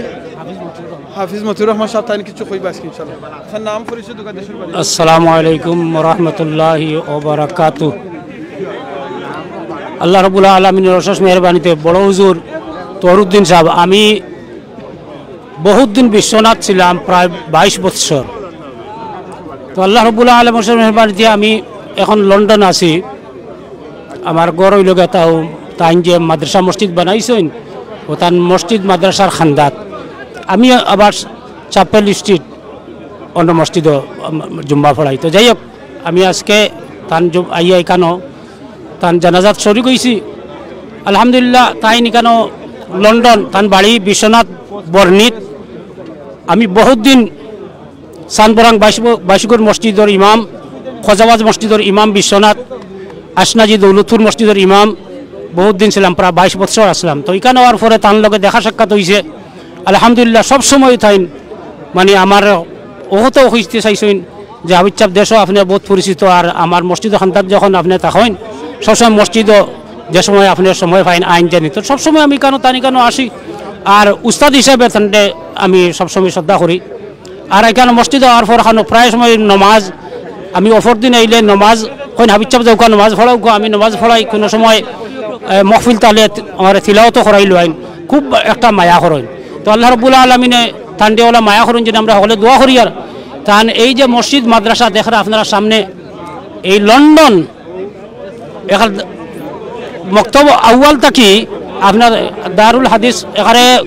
হাফিজ মতিউর রহমান সাব, তাইন কিছু কইবা আজকে ইনশাআল্লাহ। তান নাম পরিচয় দেউক্কা, দেশর বাড়ি। আসসালামু আলাইকুম ওয়া রাহমাতুল্লাহি ওয়া বারাকাতুহু। আল্লাহ রাব্বুল আলামিনের অশেষ মেহেরবানিতে বড় হুজুর তহরুদ্দিন সাব, আমি বহুত দিন বিশ্বনাথ ছিলাম, প্রায় বাইশ বৎসর। তো আল্লাহ রাব্বুল আলামিনের মেহেরবানিতে আমি এখন লন্ডন আছি। আমার ঘর অইলো গিয়া তাও, তাইন যে মাদ্রাসা মসজিদ বানাইছইন, ও তান মসজিদ মাদ্রাসার খান্দাত। আমি আবার চাপেল স্ট্রিট অন্য মসজিদো, উম, জুম্মা পড়াই। তো যাই হোক, আমি আজকে তান জু-, আইয়া ইকানো তান জানাজাত শরিক অইছি। আলহামদুলিল্লাহ, তাইন ইকানো লন্ডন, তান বাড়ি বিশ্বনাথ বর্ণিত। আমি বহুত দিন সানবরাং বাইশ ব-, বাইশগড় মসজিদর ইমাম, খজাবাজ মসজিদর ইমাম বিশ্বনাথ, আশনাজি দৌলতপুর মসজিদর ইমাম, বহুত দিন ছিলাম, প্রায় বাইশ বৎসর আছলাম। তো ইকানো আওয়ার পরে তান লগে দেখা সাক্ষাৎ অইছে। আলহামদুলিল্লাহ, সব সময় তাইন মানে আমার অ কথা কইতে চাইছইন যে হাফিজ সাব দেশো আপনে বহুত পরিচিত, আর আমার মসজিদর খান্দাত যখন আপনে থাকইন, সবসময় মসজিদো যে সময় আপনে সময় পাইন আইন জানি, তো সবসময় আমি ইকানো তান ইকানো আসি, আর উস্তাদ হিসাবে তানরে আমি সবসময় শ্রদ্ধা করি। আর ইকানো মসজিদো আওয়ার পর ইকানো প্রায় সময় নমাজ, আমি অপর দিন আইলে নমাজ, কইন হাফিজ সাব যাউক্কা নমাজ পড়াউক্কা, আমি নমাজ পড়াই, কুনু সময়, এ, মহফিল থাকলে তি-, আমার তিলাওয়াতও করাইলো আইন, খুব একটা মায়া করইন। তো আল্লাহ রাব্বুল আলামিনে তানরে অলা মায়া করইন, যেন আমরা হকলে দোয়া করি। আর তান এই যে মসজিদ মাদ্রাসা দেখরা আপনারা সামনে, এই লন্ডন এখান মক্তব আউয়াল থাকি আপনার দারুল হাদিস এখানে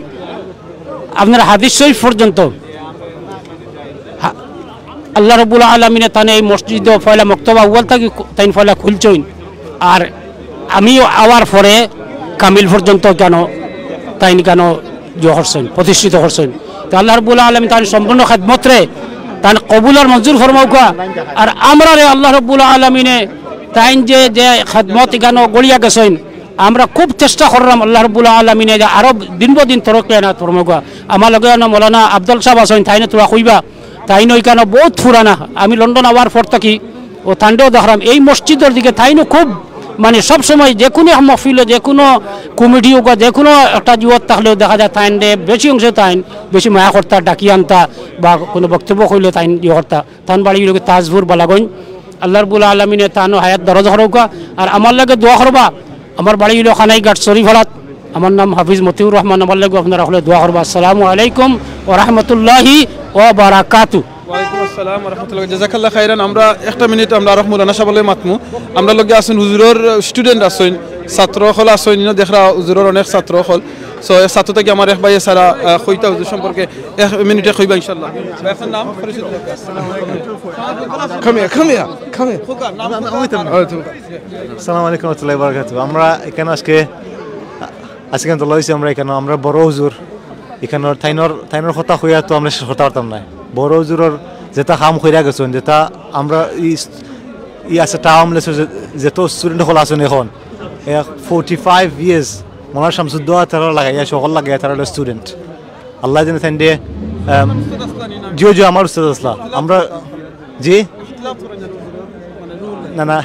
আপনার হাদিস শরীফ পর্যন্ত হা-, আল্লাহ রব্বুল আলমিনে তানে এই মসজিদ পয়লা মক্তব আউয়াল থাকি খু-, তাইন পয়লা খুলছইন। আর আমি আওয়ার পরে কামিল পর্যন্ত কেন তাইন কেন ইয়ে করছইন, প্রতিষ্ঠিত করছইন। তো আল্লাহ রব্বুল আলমিন তান সম্পূর্ণ খেদমতরে তান কবুল আর মঞ্জুর ফরমাউকা। আর আমরারে আল্লাহ রব্বুল আলমিনে তাইন যে, যে খেদমত ইখানো গড়িয়া গেছইন, আমরা খুব চেষ্টা করলাম আল্লাহ রব্বুল আলমিনে যে আরো দিন ব দিন তরক্কি এনায়েত ফরমাউকা। আমার লগে অনো মৌলানা আফজল সাহেব আছইন, তাইনে থুড়া কইবা, তাইন ওইখানো বহুত পুরানা, আমি লন্ডন আওয়ার পর থাকি ও তানরেও দেখরাম এই মসজিদর দিকে তাইনও খুব মানে সব সময় যে কোনো মহফিলো, যে কোনো কমিটি হোক বা যে কোনো একটা জুয়ার থাকলেও দেখা যায় তাইনরে বেশি অংশে তাইন বেশি মায়া করতা, ডাকি আনতা বা কোনো বক্তব্য কইলে তাইন ইয়ে করতা। তান বাড়ি অইলো গি তাজপুর বালাগঞ্জ। আল্লাহ রব্বুল আলমিনে তানও হায়াত দরাজ করউকা। আর আমার লগে দোয়া করবা। আমার বাড়ি অইলো কানাইঘাট শরীফালাত। আমার নাম হাফিজ মতিউর রহমান। আমার লগে আপনারা হকলে দোয়া করবা। আসসালামু আলাইকুম ওয়া রাহমাতুল্লাহি ওয়া বারাকাতু। ওয়ালাইকুম আসসালাম ওয়া রাহমাতুল্লাহ। জাযাকাল্লাহ খাইরান। আমরা একটা মিনিট আমরা আরক মৌলানা সাহেব লগে মাতমু। আমরা লগে আছইন হুজুরর স্টুডেন্ট আছইন, ছাত্র অকল আছইন, ইনো দেখরা হুজুরর অনেক ছাত্র অকল। So, এ ছাত্র থাকি আমার এক ভাইয়ে সারা, আহ, কইতা হুজুর সম্পর্কে এক মিনিটে কইবা ইনশাআল্লাহ। ভাই, আপনার নাম, পরিচয় দিন। Come here, come here, come here. খোকা, নাম খোকা। ওই তো। আসসালামু আলাইকুম ওয়া রাহমাতুল্লাহি ওয়া বারাকাতুহু। আমরা এখানে আজকে, আজকে তো লইছি আমরা এখানে, আমরা বড় হুজুর, এখানে তাইনর, তাইনর কথা কইয়া তো আমরা শেষ করতাম পারতাম না। বড় হুজুরর যেটা কাম কইরা গেছইন, যেটা আমরা ই, ই আছে টাউন যে, যত স্টুডেন্ট অকল আছইন এখন, এ, forty five years, মৌলানা শামসুদ্দোহা তারা লাগাইয়া, সকল লাগাইয়া তারা স্টুডেন্ট। আল্লাহ যেন তাইন দে, আম, জিও জিও আমার উস্তাদ আছলা। আমরা, জি? না, না,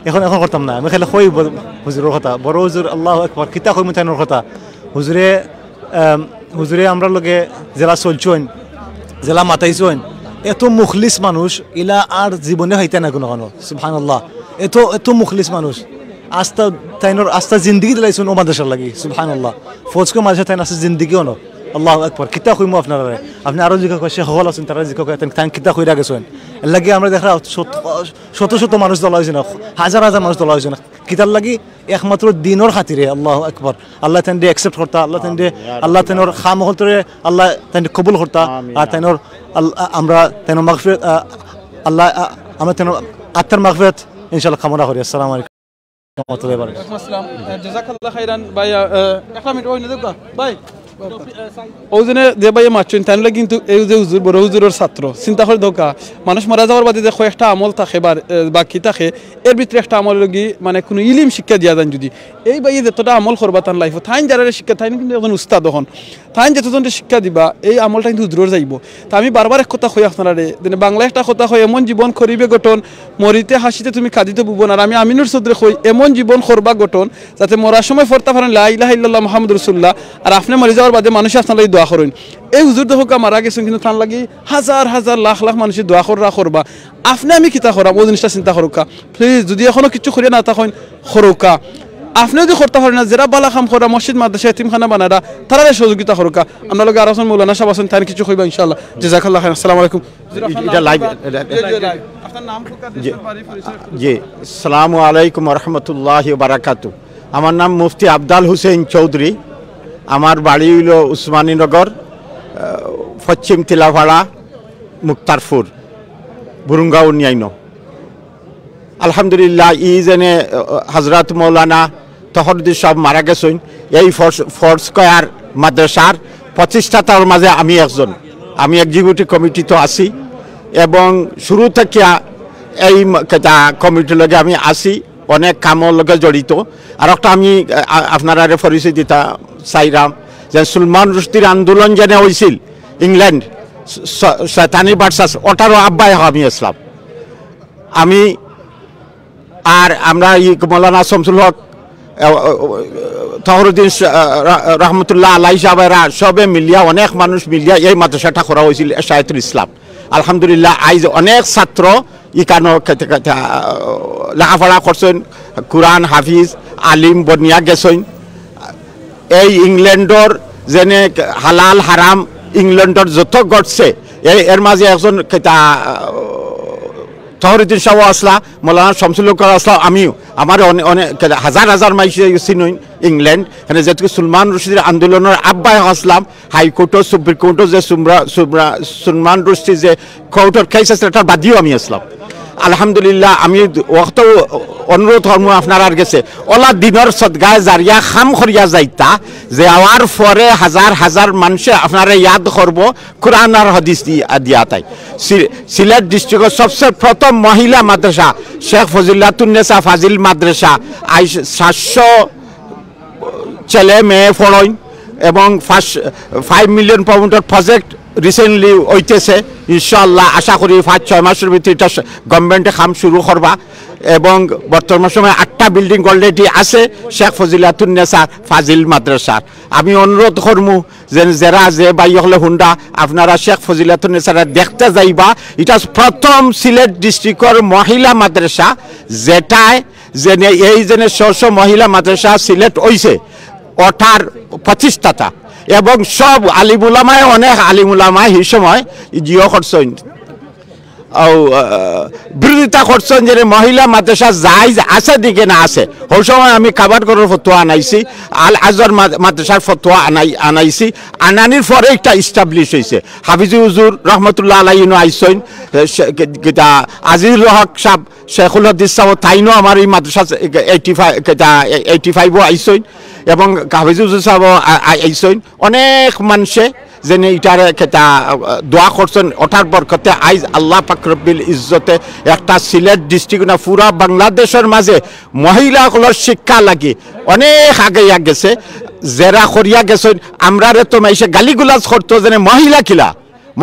এখন, এখন করতাম না। আমি খালি কই ব-, হুজুরর কথা। বড় হুজুর, আল্লাহু আকবার, কিতা কইমু তাইনর কথা। হুজুরে, আম, হুজুরে আমরার লগে যেলা চলছইন, যেলা মাতাইছইন, এত মুখলিস মানুষ, ইলা আর জীবনে হইতা না কোনো কোনো। সুবহানাল্লাহ। এত, এত মুখলিস মানুষ। আস্তা, তাইনর আস্তা জিন্দেগি দিলাইছইন ও মাদ্রাসার লাগি। সুবহানাল্লাহ। ফজকো মাদ্রাসা তাইন আস্তা জিন্দেগি অনো। আল্লাহু আকবার। কিতা কইমু আপনারারে? আপনে আরো জিকাউক্কা, শেখ অকল আছইন, তারা জিকাউক্কা, তাইন, তাইন কিতা কইরা গেছইন। এর লাগি আমরা দেখরা শত, শত শত মানুষ তোলা অইছে না, হাজার হাজার মানুষ তোলা অইছে না। কিতার লাগি? একমাত্র দিনর খাতিরে। আল্লাহু আকবার। আল্লাহ তাইন দে accept করতা, আল্লাহ তাইন দে, আমিন, ইয়া আল্লাহ রাব্বাল তাইনর আলামিন। কাম অকলতরে আল্লাহ তাইন দে কবুল করতা। আমিন, আর ইয়া তাইনর আল-, আ-, আমরা তাইনর মাগফিরাত, আ, আল্লাহ, আ, আমরা তাইনর আত্মার মাগফিরাত ইনশাআল্লাহ কামনা করি। আসসালামু আলাইকুম ওয়া রাহমাতুল্লাহি ওয়া বারাকাতুহু। ওয়ালাইকুম আসসালাম। আহ, জাযাকাল্লাহ খাইরান ভাই, আহ, একটা মিনিট, ওই না দেখবা, ভাই। ওই জন্য যে ভাইয়ে মাতছইন, তাইন অইলা কিন্তু এই যে হুজুর, বড় হুজুরর ছাত্র, চিন্তা করি দেখউক্কা, মানুষ মারা যাওয়ার বাদে যে কয়েকটা আমল থাকে বা, আহ, বাকি থাকে, এর ভিতরে একটা আমল অইলো গি, মানে, কোনো ইলিম শিক্ষা দিয়া যাইন যদি। এই ভাইয়ে যতটা আমল করবা তান লাইফো, তাইন যারারে শিক্ষা, তাইন কিন্তু একজন উস্তাদ অখন। তাইন যতজনরে শিক্ষা দিবা, এই আমলটা কিন্তু হুজুরর যাইবো। তা আমি বারবার এক কথা কই আপনারারে, যেন বাংলা একটা কথা কয়, "এমন জীবন করিবে গঠন, মরিতে হাসিতে তুমি কাঁদিতে ভুবন।" আর আমি আমিনুর চৌধুরী কই, "এমন জীবন করবা গঠন, যাতে মরার সময় পড়তা পারেন লা ইলাহা ইল্লাল্লাহ মুহাম্মাদুর রাসূলুল্লাহ, আর আপনে মরি যাওয়ার বাদে মানুষে আপনার লাগি দোয়া করইন।" এই হুজুর দেখউক্কা মারা গেছইন, কিন্তু তান লাগি হাজার হাজার লাখ লাখ মানুষে দোয়া কররা করবা। আপনে আমি কিতা করাম, ও জিনিসটা চিন্তা করউক্কা। Please, যদি এখনো কিছু করিয়া না থাকইন, করউক্কা। আপনে যদি করতা পারইন না, যেরা বালা কাম কররা, মসজিদ, মাদ্রাসা, এতিমখানা বানারা, তারারে সহযোগিতা করউক্কা। আমরার লগে আরো আছইন মৌলানা সাহেব আছইন, তাইন কিছু কইবা ইনশাআল্লাহ। জাযাকাল্লাহ খাইরান। আসসালামু আলাইকুম। ইটা live, এটা, এটা। জি, জি, live। আপনার নাম, প্রকার, জি, দেশের বাড়ি, পরিচয়। জি। আসসালামু আলাইকুম ওয়া রাহমাতুল্লাহি ওয়া বারাকাতুহু। আমার নাম মুফতি আফজাল হোসেন চৌধুরী। আমার বাড়ি অইলো উসমানীনগর, আহ, পশ্চিম তিলাপাড়া, মুক্তারপুর, বুরুঙ্গা ইউনিয়নো। আলহামদুলিল্লাহ, ই যেনে, আহ, হযরত মৌলানা তকরুদ্দিন সাহেব মারা গেছইন, এই ফোর্স, ফোর্সকয়ার মাদ্রাসার প্রতিষ্ঠাতার মাঝে আমি একজন। আমি executive committee তো আছি এবং শুরু থাকিয়া এই ম-, কেতা কমিটির লগে আমি আছি, অনেক কামর লগে জড়িত। আর একটা আমি, আ, আ, আপনারারে পরিচয় দিতা চাইরাম যে সুলমান রুশদির আন্দোলন যেনে অইছিল ইংল্যান্ড, শ-, শ-, শয়তানি ভার্সাস, ওটারও আহ্বায়ক আমি আছলাম। আমি আর আমরা ই মৌলানা শামসুল হক, আ, আ, তকরুদ্দিন শ-, আ, রা-, রহমতুল্লাহ আলাই সাহেব এরা সবে মিলিয়া, অনেক মানুষ মিলিয়া এই মাদ্রাসাটা করা অইছিল এশায়াতুল ইসলাম। আলহামদুলিল্লাহ, আইজ অনেক ছাত্র ইকানো খেতে খেতে, আ, লেখাপড়া করছইন, কুরআন হাফিজ, আলিম বনিয়া গেছইন। এই ইংল্যান্ডর যেনে হালাল হারাম ইংল্যান্ডর যত ঘটছে, এ-, এর মাঝে একজন কিতা, আহ, তহরুদ্দিন সাহেব আসলা, মৌলানা শামসুল হক আসলা, আমিও, আমার অনে-, অনেক, হাজার হাজার মাইসে চিনইন ইংল্যান্ড, এখানে যেহেতু সুলমান রশিদির আন্দোলনের আহ্বায়ক আসলাম, হাইকোর্টও, সুপ্রিম কোর্টও যে সুমরা-, সুমরা-, সুলমান রশিদি যে কোর্টর কেস আছে, এটার বাদীও আমি আসলাম। আলহামদুলিল্লাহ, আমি অত অনুরোধ করমু আপনারার গেছে, ওলা দিনর সদগায় জারিয়া কাম করিয়া যাইতা, যে আওয়ার পরে হাজার হাজার মানুষে আপনারে ইয়াদ করবো, কোরআন আর হাদিস দি-, দিয়া তাই। সি-, সিলেট ডিস্ট্রিক্টর সবচেয়ে প্রথম মহিলা মাদ্রাসা শেখ ফজিলাতুন্নেসা ফাজিল মাদ্রাসা, আইজ সাতশো ছেলে মেয়ে পড়ইন এবং পাঁচ, ফাইভ মিলিয়ন পাউন্ডর প্রজেক্ট রিসেন্টলি হইতেছে। ইনশাআল্লাহ আশা করি পাঁচ ছয় মাসের ভিতরে এটা স-, গভর্নমেন্টে কাম শুরু করবা। এবং বর্তমান সময় আটটা বিল্ডিং অলরেডি আছে শেখ ফজিলাতুন্নেসা ফাজিল মাদ্রাসার। আমি অনুরোধ করমু যে যারা যে ভাই হকলে হুনরা, আপনারা শেখ ফজিলাতুন্নেসারে দেখতে যাইবা। এটা প্রথম সিলেট ডিস্ট্রিক্টর মহিলা মাদ্রাসা, যেটায় যেনে এই যেনে শ শ মহিলা মাদ্রাসা সিলেট হইছে, ওটার প্রতিষ্ঠাতা। এবং সব আলিমুলামায়, অনেক আলিমুলামায় সেই সময় জিও করছেন, ও, আহ, বিরোধিতা করছেন যে মহিলা মাদ্রাসা জায়েজ আছে দিকে না আছে। ওই সময় আমি কাবার ঘরর ফতোয়া আনাইছি, আল আজহার মা-, মাদ্রাসার ফতোয়া আনাই-, আনাইছি। আনানির পরে একটা এস্টাবলিশ হইছে। হাফিজি হুজুর রহমতুল্লাহ আলাইহি ইনো আইছইন, এ, শে-, কে-, কিতা আজিজুল হক সাহেব, শেখুল হাদিস সাহেব, তাইনও আমার এই মাদ্রাসা এইটি ফাইভ, কিতা, এইটি ফাইভও আইছইন এবং হাফিজি হুজুর সাহেবও আ-, আ-, আইছইন। অনেক মানুষে যেনে ইটারে কিতা, আহ, দোয়া করছেন, ওটার বরকতে আইজ আল্লাহ পাক রব্বিল ইজ্জতে একটা সিলেট ডিস্ট্রিক্ট না, পুরা বাংলাদেশের মাঝে মহিলা হকলর শিক্ষা লাগি অনেক আগাইয়া গেছে। যেরা করিয়া গেছেন, আমরারে তো মাইসে গালিগুলাজ করতো যেনে মহিলা কিলা,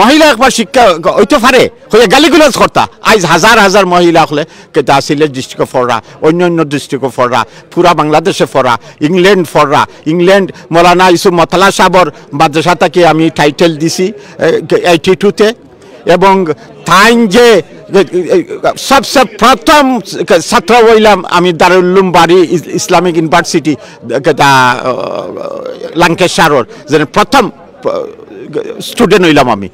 মহিলা একবার শিক্ষা হইতে পারে, হইয়া গালিগুলাজ করতা। আইজ হাজার হাজার মহিলা হকলে কিতা সিলেট ডিস্ট্রিক্টও পড়রা, অন্য অন্য ডিস্ট্রিক্টও পড়রা, পুরা বাংলাদেশে পড়রা, ইংল্যান্ড পড়রা, ইংল্যান্ড মৌলানা ইউসুফ মতলা সাহেবর মাদ্রাসা থাকি আমি টাইটেল দিছি এইটি টুতে। এবং তাইন যে, এ, এ, সবচেয়ে প্রথম ছাত্র হইলাম আমি দারুল উলুম বাড়ি ইস-, ইসলামিক ইউনিভার্সিটি, এ, কিতা, আহ, লাঙ্কেশারর, যেন প্রথম, আহ, স্টুডেন্ট হইলাম আমি।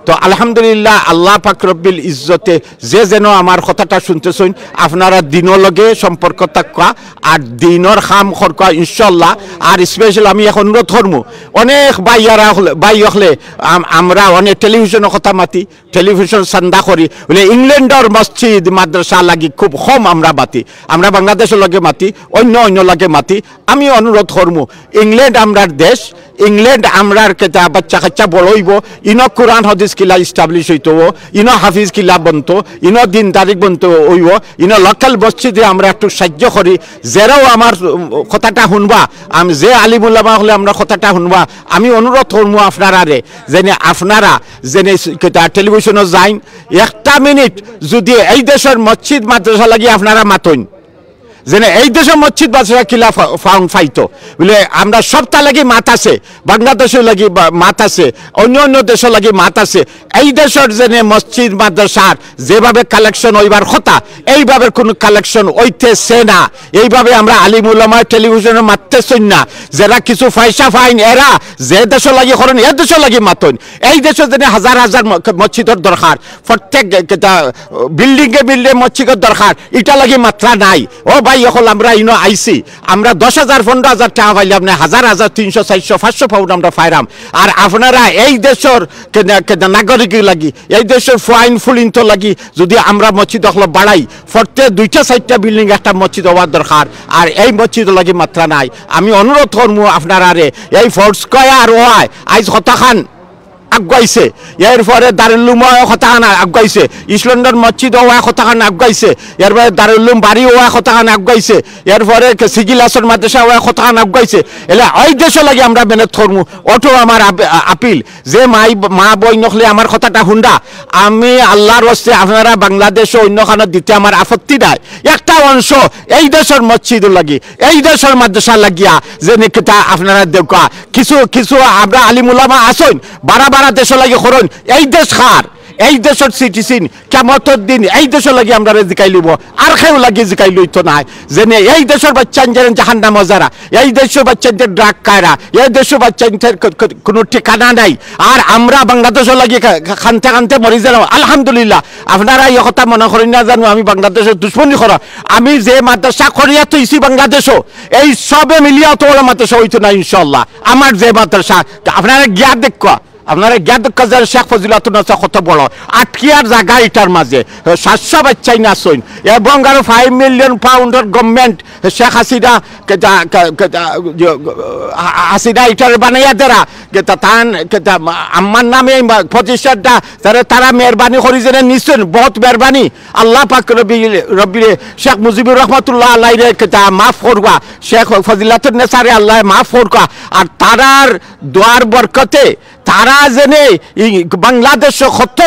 তো আলহামদুলিল্লাহ, আল্লাহ পাক রব্বিল ইজ্জতে যে যেন আমার কথাটা শুনতেছইন, আপনারা দিনর লগে সম্পর্ক থাকা আর দিনর কাম করকা ইনশাল্লাহ। আর স্পেশাল আমি এখন অনুরোধ করমু, অনেক ভাইয়ারা হকলে, ভাই হকলে, আম-, আমরা অনেক টেলিভিশনর কথা মাতি, টেলিভিশন চান্দা করি, বলে ইংল্যান্ডর মসজিদ মাদ্রাসা লাগি খুব কম আমরা মাতি, আমরা বাংলাদেশের লগে মাতি, অন্য অন্য লগে মাতি। আমি অনুরোধ করমু, ইংল্যান্ড আমরার দেশ, ইংল্যান্ড আমরার কিতা বাচ্চা কাচ্চা বড় হইব, ইনো কোরআন হাদিস কিলা ইস্টাবলিশ হইতো, ইনো হাফিজ কিলা বনতো, ইনো দিনদারি বনতো হইব, ইনো লোকাল মসজিদে আমরা একটু সাহায্য করি। যেরাও আমার, উম, কথাটা শুনবা, আমি যে আলিম উলামা হকলে আমরা কথাটা শুনবা, আমি অনুরোধ করমু আপনারারে, যেনে আপনারা যেনে স-, কিতা টেলিভিশনও যাইন, একটা মিনিট যদি এই দেশের মসজিদ মাদ্রাসা লাগি আপনারা মাতইন, যেনে এই দেশের মসজিদ মাদ্রাসা কিলা ফা-, ফাউন ফাইতো, বলে আমরা সবটা লাগি মাত আছে, বাংলাদেশের লাগি বা-, মাত আছে, অন্য অন্য দেশের লাগি মাত আছে। এই দেশের যেনে মসজিদ মাদ্রাসার যেভাবে কালেকশন হইবার কথা, এইভাবে কোনো কালেকশন হইতেছে না। এইভাবে আমরা আলিম উলামা টেলিভিশনে মাততেছইন না, যেরা কিছু পয়সা পাইন এরা যে দেশের লাগি করেন, এ দেশের লাগি মাতইন। এই দেশে যেনে হাজার হাজার ম-, মসজিদর দরকার, প্রত্যেক গে-, গেটা, বিল্ডিংয়ে বিল্ডিংয়ে মসজিদর দরকার, ইটা লাগি মাতরা নাই। ও ভাই, অখন আমরা ইনো আইছি, আমরা দশ হাজার, পনেরো হাজার টাকা পাইলাম না, হাজার হাজার, তিনশো, চারশো, পাঁচশো পাউন্ড আমরা পাইরাম। আর আপনারা এই দেশের কে-, কে-, নাগরিক লাগি, এই দেশের ফাইন ফুলিন্ত লাগি, যদি আমরা মসজিদ অকল বাড়াই, প্রত্যেক দুইটা চারটা বিল্ডিং একটা মসজিদ হওয়ার দরকার। আর এই মসজিদ লাগি মাতরা নাই। আমি অনুরোধ করমু আপনারারে, এই ফোর্ট স্কয়ার ওয়ায় আইজ কতখান আগুয়াইছে, এরপরে দারুল উলুম ওয়ায় কতখান আগুয়াইছে, ইস্ট লন্ডন মসজিদ ওয়ায় কতখান আগুয়াইছে, এরপরে দারুল উলুম বাড়ি ওয়ায় কতখান আগুয়াইছে, এরপরে কে-, সিজিল আসর মাদ্রাসা ওয়ায় কতখান আগুয়াইছে। এলে এই দেশর লাগি আমরা মেহনত করমু। ওটো আমার আপ-, আ-, আপিল, যে মাই, মা বইন অকলে আমার কথাটা হুনরা, আমি আল্লাহর ওয়াস্তে আপনারা বাংলাদেশে অন্য খানো দিতে আমার আপত্তি নাই। একটা অংশ এই দেশর মসজিদ লাগি, এই দেশর মাদ্রাসা লাগিয়া যে নিকিতা আপনারা দেউকা, কিছু, কিছু আমরা আলিম উলামা আছইন, বারা বারা দেশ লাগি করইন, এই দেশ কার? এই দেশর সিটিজেন কিয়ামতর দিন এই দেশর লাগি আমরারে জিকাইলিবো, আর কেউ লাগি জিকাইল অইতো নায়। যেনে এই দেশর বাচ্চাইন যেন জাহান্নামো যারা, এই দেশর বাচ্চাইন যে ড্রাগ খায়রা, এই দেশর বাচ্চাইন যে ক-, ক-, কুনু ঠিকানা নাই। আর আমরা বাংলাদেশর লাগি কা-, কা-, কানতে কানতে মরি যারা, আলহামদুলিল্লাহ। আপনারা এই কথা মনে করইন না জানু আমি বাংলাদেশর দুশমনি করা। আমি যে মাদ্রাসা করিয়া থইছি বাংলাদেশো, এই সবে মিলিয়া অত বড় মাদ্রাসা অইতো না ইনশাআল্লাহ। আমার যে মাদ্রাসা, আপনারা গিয়া দেখবা, আপনারা গিয়া দেখবা যে শেখ ফজিলাতুন্নেসা কত বড়, আটকিয়ার জাগা ইটার মাঝে, সাতশো বাচ্চাইন আছইন, এবং আরো ফাইভ মিলিয়ন পাউন্ডর গভর্নমেন্ট শেখ হাসিনা, কে-, তা-, কে-, কে-, তা-, ইয়ে, হা-, হাসিনা ইটারে বানাইয়া দেরা, কে-, তা-, তান, কে-, তা-, আমার নামে এই মা-, প্রতিষ্ঠানটা, তারা, তারা মেহেরবানি করি যেন নিছইন, বহুত মেহেরবানি। আল্লাহ পাক রব্বি, রব্বিরে শেখ মুজিবুর রহমতুল্লাহ আলাইরে, কে-, তা মাফ করবা, শেখ ফজিলাতুন্নেসারে আল্লাহ মাফ করবা, আর তারার দোয়ার বরকতে তারা যেনে এই বাংলাদেশো কত,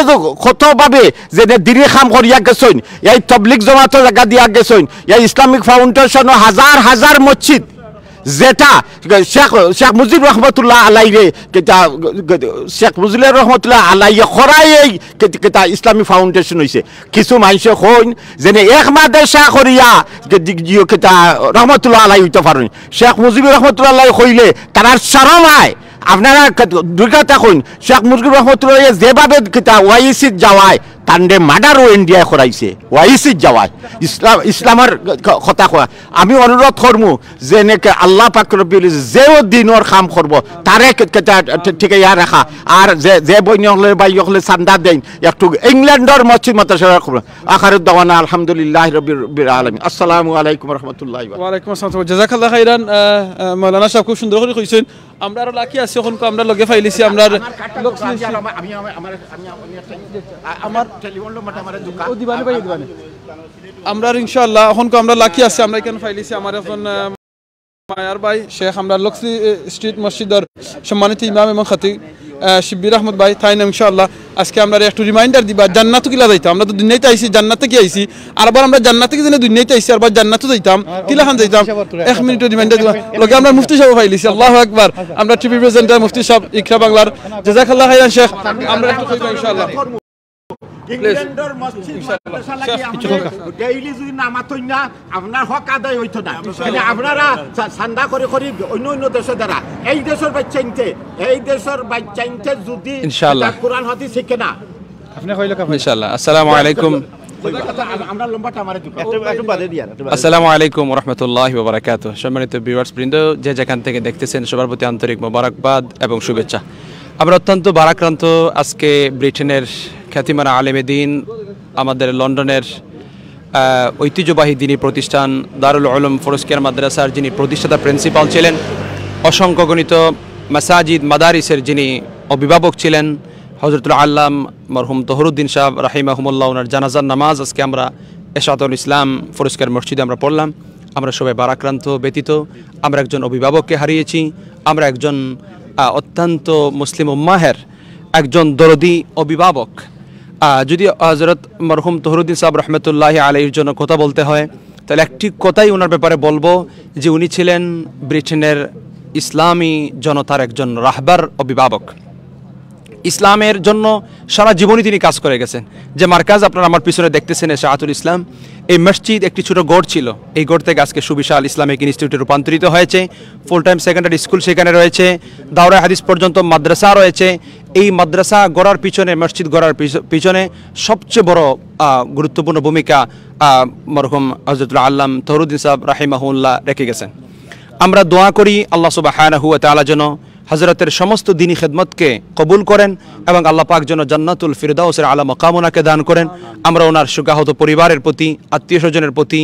কতভাবে যেনে দিনি কাম করিয়া গেছইন, এই তবলিগ জমাতো জাগা দিয়া গেছইন, এই ইসলামিক ফাউন্ডেশনো হাজার হাজার মসজিদ, যেটা শেখ, শেখ মুজিব রহমতুল্লাহ আলাইরে, কিতা, শেখ মুজিব রহমতুল্লাহ আলাইয়ে করাই এই কিতা, কিতা ইসলামিক ফাউন্ডেশন অইছে। কিছু মানষে কইন যেনে এক মাদ্রাসা করিয়া, কিতা, রহমতুল্লাহ আলাই অইতে পারইন। শেখ মুজিব রহমতুল্লাহ আলাই কইলে তারার শরম অয়। আপনারা ক-, দুই কথা কইন, শেখ মুজিব রহমতুল্লাহ যেভাবে কিতা ওয়াইসিত যাওয়ায়, তানরে মার্ডারও ইন্ডিয়ায় করাইছে, ওয়াইসিত যাওয়ায়। ইসলাম, ইসলামর ক-, কথা কওয়া। আমি অনুরোধ করমু যেনে আল্লাহ পাক রব্বুল ইজ্জত যেও দিনর কাম করবো, তারে ক-, ক-, তা-, ঠ-, ঠিকাইয়া রাখা। আর যে, যে বইন অকলে, ভাই অকলে চান্দা দেইন, একটু ইংল্যান্ডর মসজিদ মাদ্রাসা করবো। আখিরু দাওয়ানা আলহামদুলিল্লাহি রাব্বিল, রাব্বিল আলামিন। আসসালামু আলাইকুম ওয়া রাহমাতুল্লাহি ওয়া বারাকাতুহু। ওয়ালাইকুম আসসালাম। জাযাকাল্লাহ খাইরান, আহ, আহ, মাওলানা সাহেব খুব সুন্দর করি কইছইন। আমরা আরো লাকি আছি, অখন আমরা লগে পাইলিছি, আমরা আমার কার্ডটা দোকান দিয়া আমার, আমি, আমি, আমার, আমি, আমি একটা, আ-, আমার টেলিফোন নম্বরটা আমার দোকান। ও দিবানি ভাই, দিবানি। আমরা ইনশাআল্লাহ অখন আমরা লাকি আছি, আমরা এখানে পাইলিছি আমার একজন, আহ, মায়ার ভাই শেখ, আমরা লক্সি, আহ, স্ট্রিট মসজিদর সম্মানিত ইমাম এবং খতিব, আহ, শিব্বির আহমদ ভাই, তাইন ইনশাআল্লাহ আজকে আমরা একটু রিমাইন্ডার দিবা, জান্নাত কিলা যাইতাম, আমরা তো দুনিয়াতে আইছি, জান্নাতে কি আইছি, আরবার আমরা জান্নাতে কি জন্য দুনিয়াতে আইছি, আরবার জান্নাতে যাইতাম, কিলাখান যাইতাম, এক মিনিট রিমাইন্ডার দিবা। লগে আমরা মুফতি সাহেব পাইলিছি, আল্লাহু আকবার। আমরা টিভি প্রেজেন্টার মুফতি সাহেব ইকরা বাংলার, জাযাকাল্লাহ খাইরান শেখ, আমরা একটু কইবা ইনশাআল্লাহ। ইংল্যান্ডর মসজিদ মাদ্রাসা লাগি আমরা ডেইলি যদি না মাতই না, আপনার হক আদায় অইতো না। কিন্তু আপনারা চা-, চান্দা করি করি অন্য অন্য দেশো যারা, এই দেশর বাচ্চাইন্তে, এই দেশর বাচ্চাইন্তে যদি ইনশাআল্লাহ। এটা কোরআন হাদিস শিখে না, আপনি কইলে কাফের। ইনশাআল্লাহ। আসসালামু আলাইকুম। ওই কথা আম-, আমরা লম্বাটা আমারে দিবা। একটু, একটু বাদে দিয়া, একটু বাদে। আসসালামু আলাইকুম ওয়া রাহমাতুল্লাহি ওয়া বারাকাতুহু। সম্মানিত ভিউয়ার্স বৃন্দ, যে যেখান থেকে দেখতেছেন সবার প্রতি আন্তরিক মোবারকবাদ এবং শুভেচ্ছা। আমরা অত্যন্ত ভারাক্রান্ত আজকে ব্রিটেনের খ্যাতিমান আলেমে দিন, আমাদের লন্ডনের, আহ, ঐতিহ্যবাহী দ্বীনি প্রতিষ্ঠান দারুল উলুম ফোরস্কয়ার মাদ্রাসার যিনি প্রতিষ্ঠাতা প্রিন্সিপাল ছিলেন, অসংখ্য গণিত মাসাজিদ মাদারিসের যিনি অভিভাবক ছিলেন, হযরতুল আল্লাম মরহুম তহরুদ্দিন সাহেব রাহিমাহুমুল্লাহ, ওনার জানাজার নামাজ আজকে আমরা এশাতুল ইসলাম ফোরস্কয়ার মসজিদে আমরা পড়লাম। আমরা সবাই ভারাক্রান্ত ব্যতীত আমরা একজন অভিভাবককে হারিয়েছি, আমরা একজন, আহ, অত্যন্ত মুসলিম উম্মাহের একজন দরদি অভিভাবক। আহ, যদি হযরত মরহুম তহরুদ্দিন সাহেব রহমতুল্লাহ আলাইহির জন্য কথা বলতে হয়, তাহলে একটি কথাই ওনার ব্যাপারে বলবো যে উনি ছিলেন ব্রিটেনের ইসলামী জনতার একজন রাহবার অভিভাবক। ইসলামের জন্য সারা জীবনই তিনি কাজ করে গেছেন। যে মার্কাজ আপনারা আমার পিছনে দেখতেছেন, এশাতুল ইসলাম, এই মসজিদ একটি ছোট গড় ছিল, এই গড় থেকে আজকে সুবিশাল ইসলামিক ইনস্টিটিউটে রূপান্তরিত হয়েছে। ফুল টাইম সেকেন্ডারি স্কুল সেখানে রয়েছে, দাওরায়ে হাদিস পর্যন্ত মাদ্রাসা রয়েছে। এই মাদ্রাসা গড়ার পিছনে, মসজিদ গড়ার পিছ-, পিছনে সবচেয়ে বড়, আহ, গুরুত্বপূর্ণ ভূমিকা, আহ, মরহুম হযরতুল আল্লাম তহরুদ্দিন সাহেব রাহিমাহুল্লাহ রেখে গেছেন। আমরা দোয়া করি আল্লাহ সুবহানাহু ওয়া তাআলা যেন হযরতের সমস্ত দ্বীনি খেদমতকে কবুল করেন এবং আল্লাহ পাক যেন জান্নাতুল ফিরদাউসের আলা মাকাম ওনাকে দান করেন। আমরা ওনার শোকাহত পরিবারের প্রতি, আত্মীয় স্বজনের প্রতি,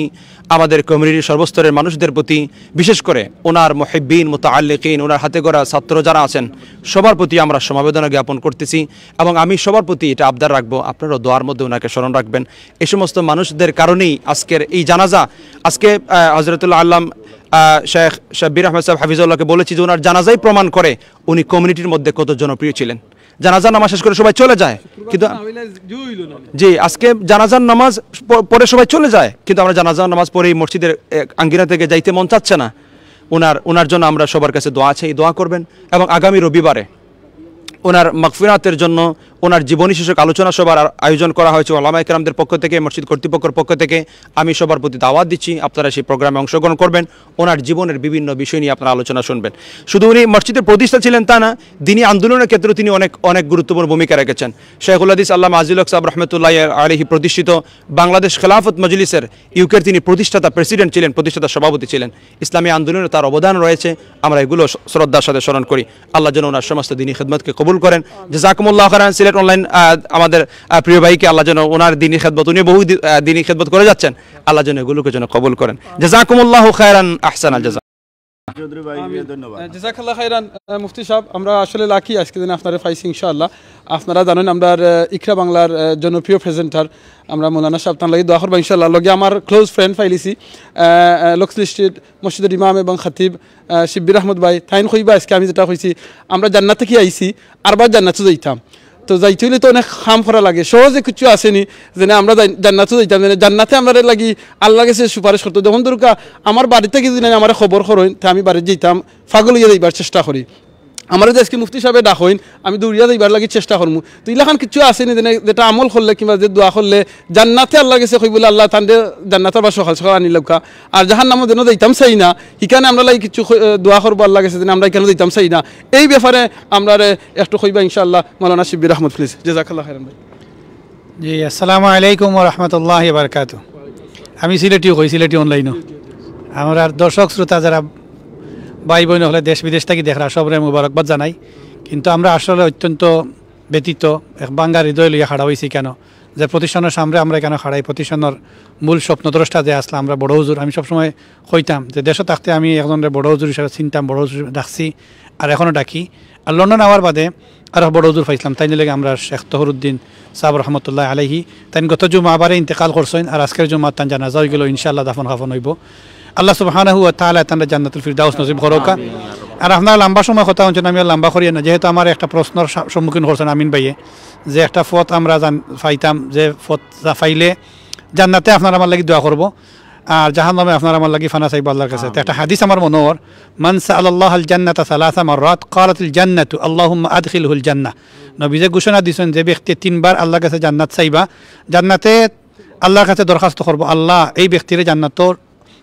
আমাদের কমিউনিটির সর্বস্তরের মানুষদের প্রতি, বিশেষ করে ওনার মুহিব্বিন, মুতাআল্লিকিন, ওনার হাতে গড়া ছাত্র যারা আছেন, সবার প্রতি আমরা সমবেদনা জ্ঞাপন করতেছি। এবং আমি সবার প্রতি এটা আবদার রাখবো, আপনারাও দোয়ার মধ্যে ওনাকে স্মরণ রাখবেন। এই সমস্ত মানুষদের কারণেই আজকের এই জানাজা, আজকে, আহ, হযরতুল আল্লাম, আহ, শেখ শাব্বির আহমদ সাহেব হাফিজাহুল্লাহকে বলেছি যে ওনার জানাজাই প্রমাণ করে উনি কমিউনিটির মধ্যে কত জনপ্রিয় ছিলেন। জানাজার নামাজ শেষ করে সবাই চলে যায়, কিন্তু জি, আজকে জানাজার নামাজ প-, পড়ে সবাই চলে যায়, কিন্তু আমরা জানাজার নামাজ পড়ে এই মসজিদের, এ, আঙ্গিনা থেকে যাইতে মন চাচ্ছে না। ওনার, ওনার জন্য আমরা সবার কাছে দোয়া চাই, দোয়া করবেন। এবং আগামী রবিবারে ওনার মাগফিরাতের জন্য ওনার জীবনী শীর্ষক আলোচনা সভার আ-, আয়োজন করা হয়েছে ওলামায়ে কেরামদের পক্ষ থেকে, মসজিদ কর্তৃপক্ষের পক্ষ থেকে। আমি সবার প্রতি দাওয়াত দিচ্ছি, আপনারা সেই প্রোগ্রামে অংশগ্রহণ করবেন। ওনার জীবনের বিভিন্ন বিষয় নিয়ে আপনারা আলোচনা শুনবেন। শুধু উনি মসজিদের প্রতিষ্ঠাতা ছিলেন তা না, দিনী আন্দোলনের ক্ষেত্রেও তিনি অনেক, অনেক গুরুত্বপূর্ণ ভূমিকা রেখেছেন। শেখুল হাদিস আল্লামা আজিজুল হক সাহেব রহমতুল্লাহ আলাইহি প্রতিষ্ঠিত বাংলাদেশ খেলাফত মজলিসের, ইউকের তিনি প্রতিষ্ঠাতা প্রেসিডেন্ট ছিলেন, প্রতিষ্ঠাতা সভাপতি ছিলেন। ইসলামী আন্দোলনে তার অবদান রয়েছে, আমরা এগুলো শ-, শ্রদ্ধার সাথে স্মরণ করি। আল্লাহ যেন ওনার সমস্ত দিনী খেদমতকে কবুল করেন। জাযাকুমুল্লাহ খায়রান। সিলেট অনলাইন, আহ, আমাদের, আহ, প্রিয় ভাইকে আল্লাহ যেন ওনার দিনী খেদমত, উনি বহু দি-, আহ, দিনী খেদমত করে যাচ্ছেন, আল্লাহ যেন এগুলোকে যেন কবুল করেন। জাযাকুমুল্লাহু খায়রান, আহসানাল জাযা। চৌধুরী ভাই, আমিন। ধন্যবাদ। আহ, জাযাকাল্লাহ খায়রান, আহ, মুফতি সাহেব, আমরা আসলে লাকি আজকে দিন আপনারে পাইছি ইনশাআল্লাহ। আপনারা জানেন আমরা, আহ, ইকরা বাংলার, আহ, জনপ্রিয় প্রেজেন্টার, আমরা মৌলানা সাহেব তান লাগি দোয়া করবা ইনশাআল্লাহ। লগে আমার ক্লোজ ফ্রেন্ড পাইলিছি, আহ, আহ, লক্সলি স্ট্রিট মসজিদের ইমাম এবং খতিব, আহ, শিব্বির আহমদ ভাই, তাইন কইবা আজকে আমি যেটা কইছি, আমরা জান্নাত থাকি আইছি, আরবার জান্নাতো যাইতাম। তো যাইতে অইলে তো অনেক কাম করা লাগে, সহজে কিছু আছে নি, যেনে আমরা জান-, জান্নাতো যাইতাম, যেনে জান্নাতে আমরারে লাগি আল্লাহর গেছে সুপারিশ করতো। যেমন ধরুক্কা, আমার বাড়ি থাকি যদি আমারে খবর করইন, তে আমি বাড়িত যাইতাম, পাগল অইয়া যাইবার চেষ্টা করি। আমারে যদি আজকে মুফতি সাহেবে ডাকইন, আমি দৌড়িয়া যাইবার লাগি চেষ্টা করমু। তো ইলাখান কিছু আছে নি, যেনে যেটা আমল করলে কিংবা যে দোয়া করলে জান্নাতে আল্লাহর গেছে কইবো, "আল্লাহ, তানরে জান্নাতর বাসো সকাল সকাল আনিলাউক্কা।" আর জাহান্নামো যেন যাইতাম চাই না, ইখানে আমরা লাগি কিছু খ-, দোয়া করবো আল্লাহর গেছে, যেন আমরা ইখানে যাইতাম চাই না। এই ব্যাপারে আমরারে একটু কইবা ইনশাআল্লাহ, মাওলানা শিব্বির আহমদ, প্লিজ। জাযাকাল্লাহ খায়রান ভাই। জি, আসসালামু আলাইকুম ওয়া রাহমাতুল্লাহি ওয়া বারাকাতুহু। আমি সিলেটিও কই, সিলেটি অনলাইনও। আমরার দর্শক শ্রোতা যারা ভাই বইন অকলে দেশ বিদেশ থাকি দেখরা, সবরে মুবারকবাদ জানাই। কিন্তু আমরা আসলে অত্যন্ত ব্যথিত, এক ভাঙ্গা হৃদয় লইয়া খাড়া অইছি কেন যে প্রতিষ্ঠানর সামনে আমরা ইখানো খাড়াই, প্রতিষ্ঠানর মূল স্বপ্নদ্রষ্টা যে আছলা আমরা বড় হুজুর, আমি সবসময় কইতাম যে দেশো থাকতে আমি একজনরে বড় হুজুর হিসাবে চিনতাম, বড় হুজুর হিসাবে ডাকছি, আর এখনো ডাকি। আর লন্ডন আওয়ার বাদে আরো বড় হুজুর পাইছলাম, তাইন লাগি আমরা শেখ তহরুদ্দিন সাহেব রহমতুল্লাহ আলাইহি। তাইন গত জুমাবারে ইন্তেকাল করছইন, আর আজকের জুমাত তান জানাজা অইগেলো, ইনশাআল্লাহ দাফন কাফন অইবো। আল্লাহ সুবহানাহু ওয়া তাআলা তানরে জান্নাতুল ফিরদাউস নসিব করউক্কা। আর আপনারা লম্বা সময় কথা হুনছইন, আমি আর লম্বা করিয়ার না, যেহেতু আমার একটা প্রশ্নর সা-, সম্মুখীন করছইন আমিন ভাইয়ে, যে একটা পথ আমরা জান-, পাইতাম, যে পথ যা পাইলে জান্নাতে আপনারা আমার লাগি দোয়া করবো, আর জাহান্নামে আপনারা আমার লাগি ফানা চাইবো আল্লাহর কাছে। তো একটা হাদিস আমার মনো অর, "মান সাআলাল্লাহাল জান্নাতা সালাসা মাররাত, ক্বালাতিল জান্নাতু, আল্লাহুম্মা আদখিলহুল জান্নাহ।" নবীয়ে ঘোষণা দিছইন, যে ব্যক্তি তিনবার আল্লাহর কাছে জান্নাত চাইবা, জান্নাতে আল্লাহর কাছে দরখাস্ত করবো, "আল্লাহ, এই ব্যক্তিরে জান্নাতর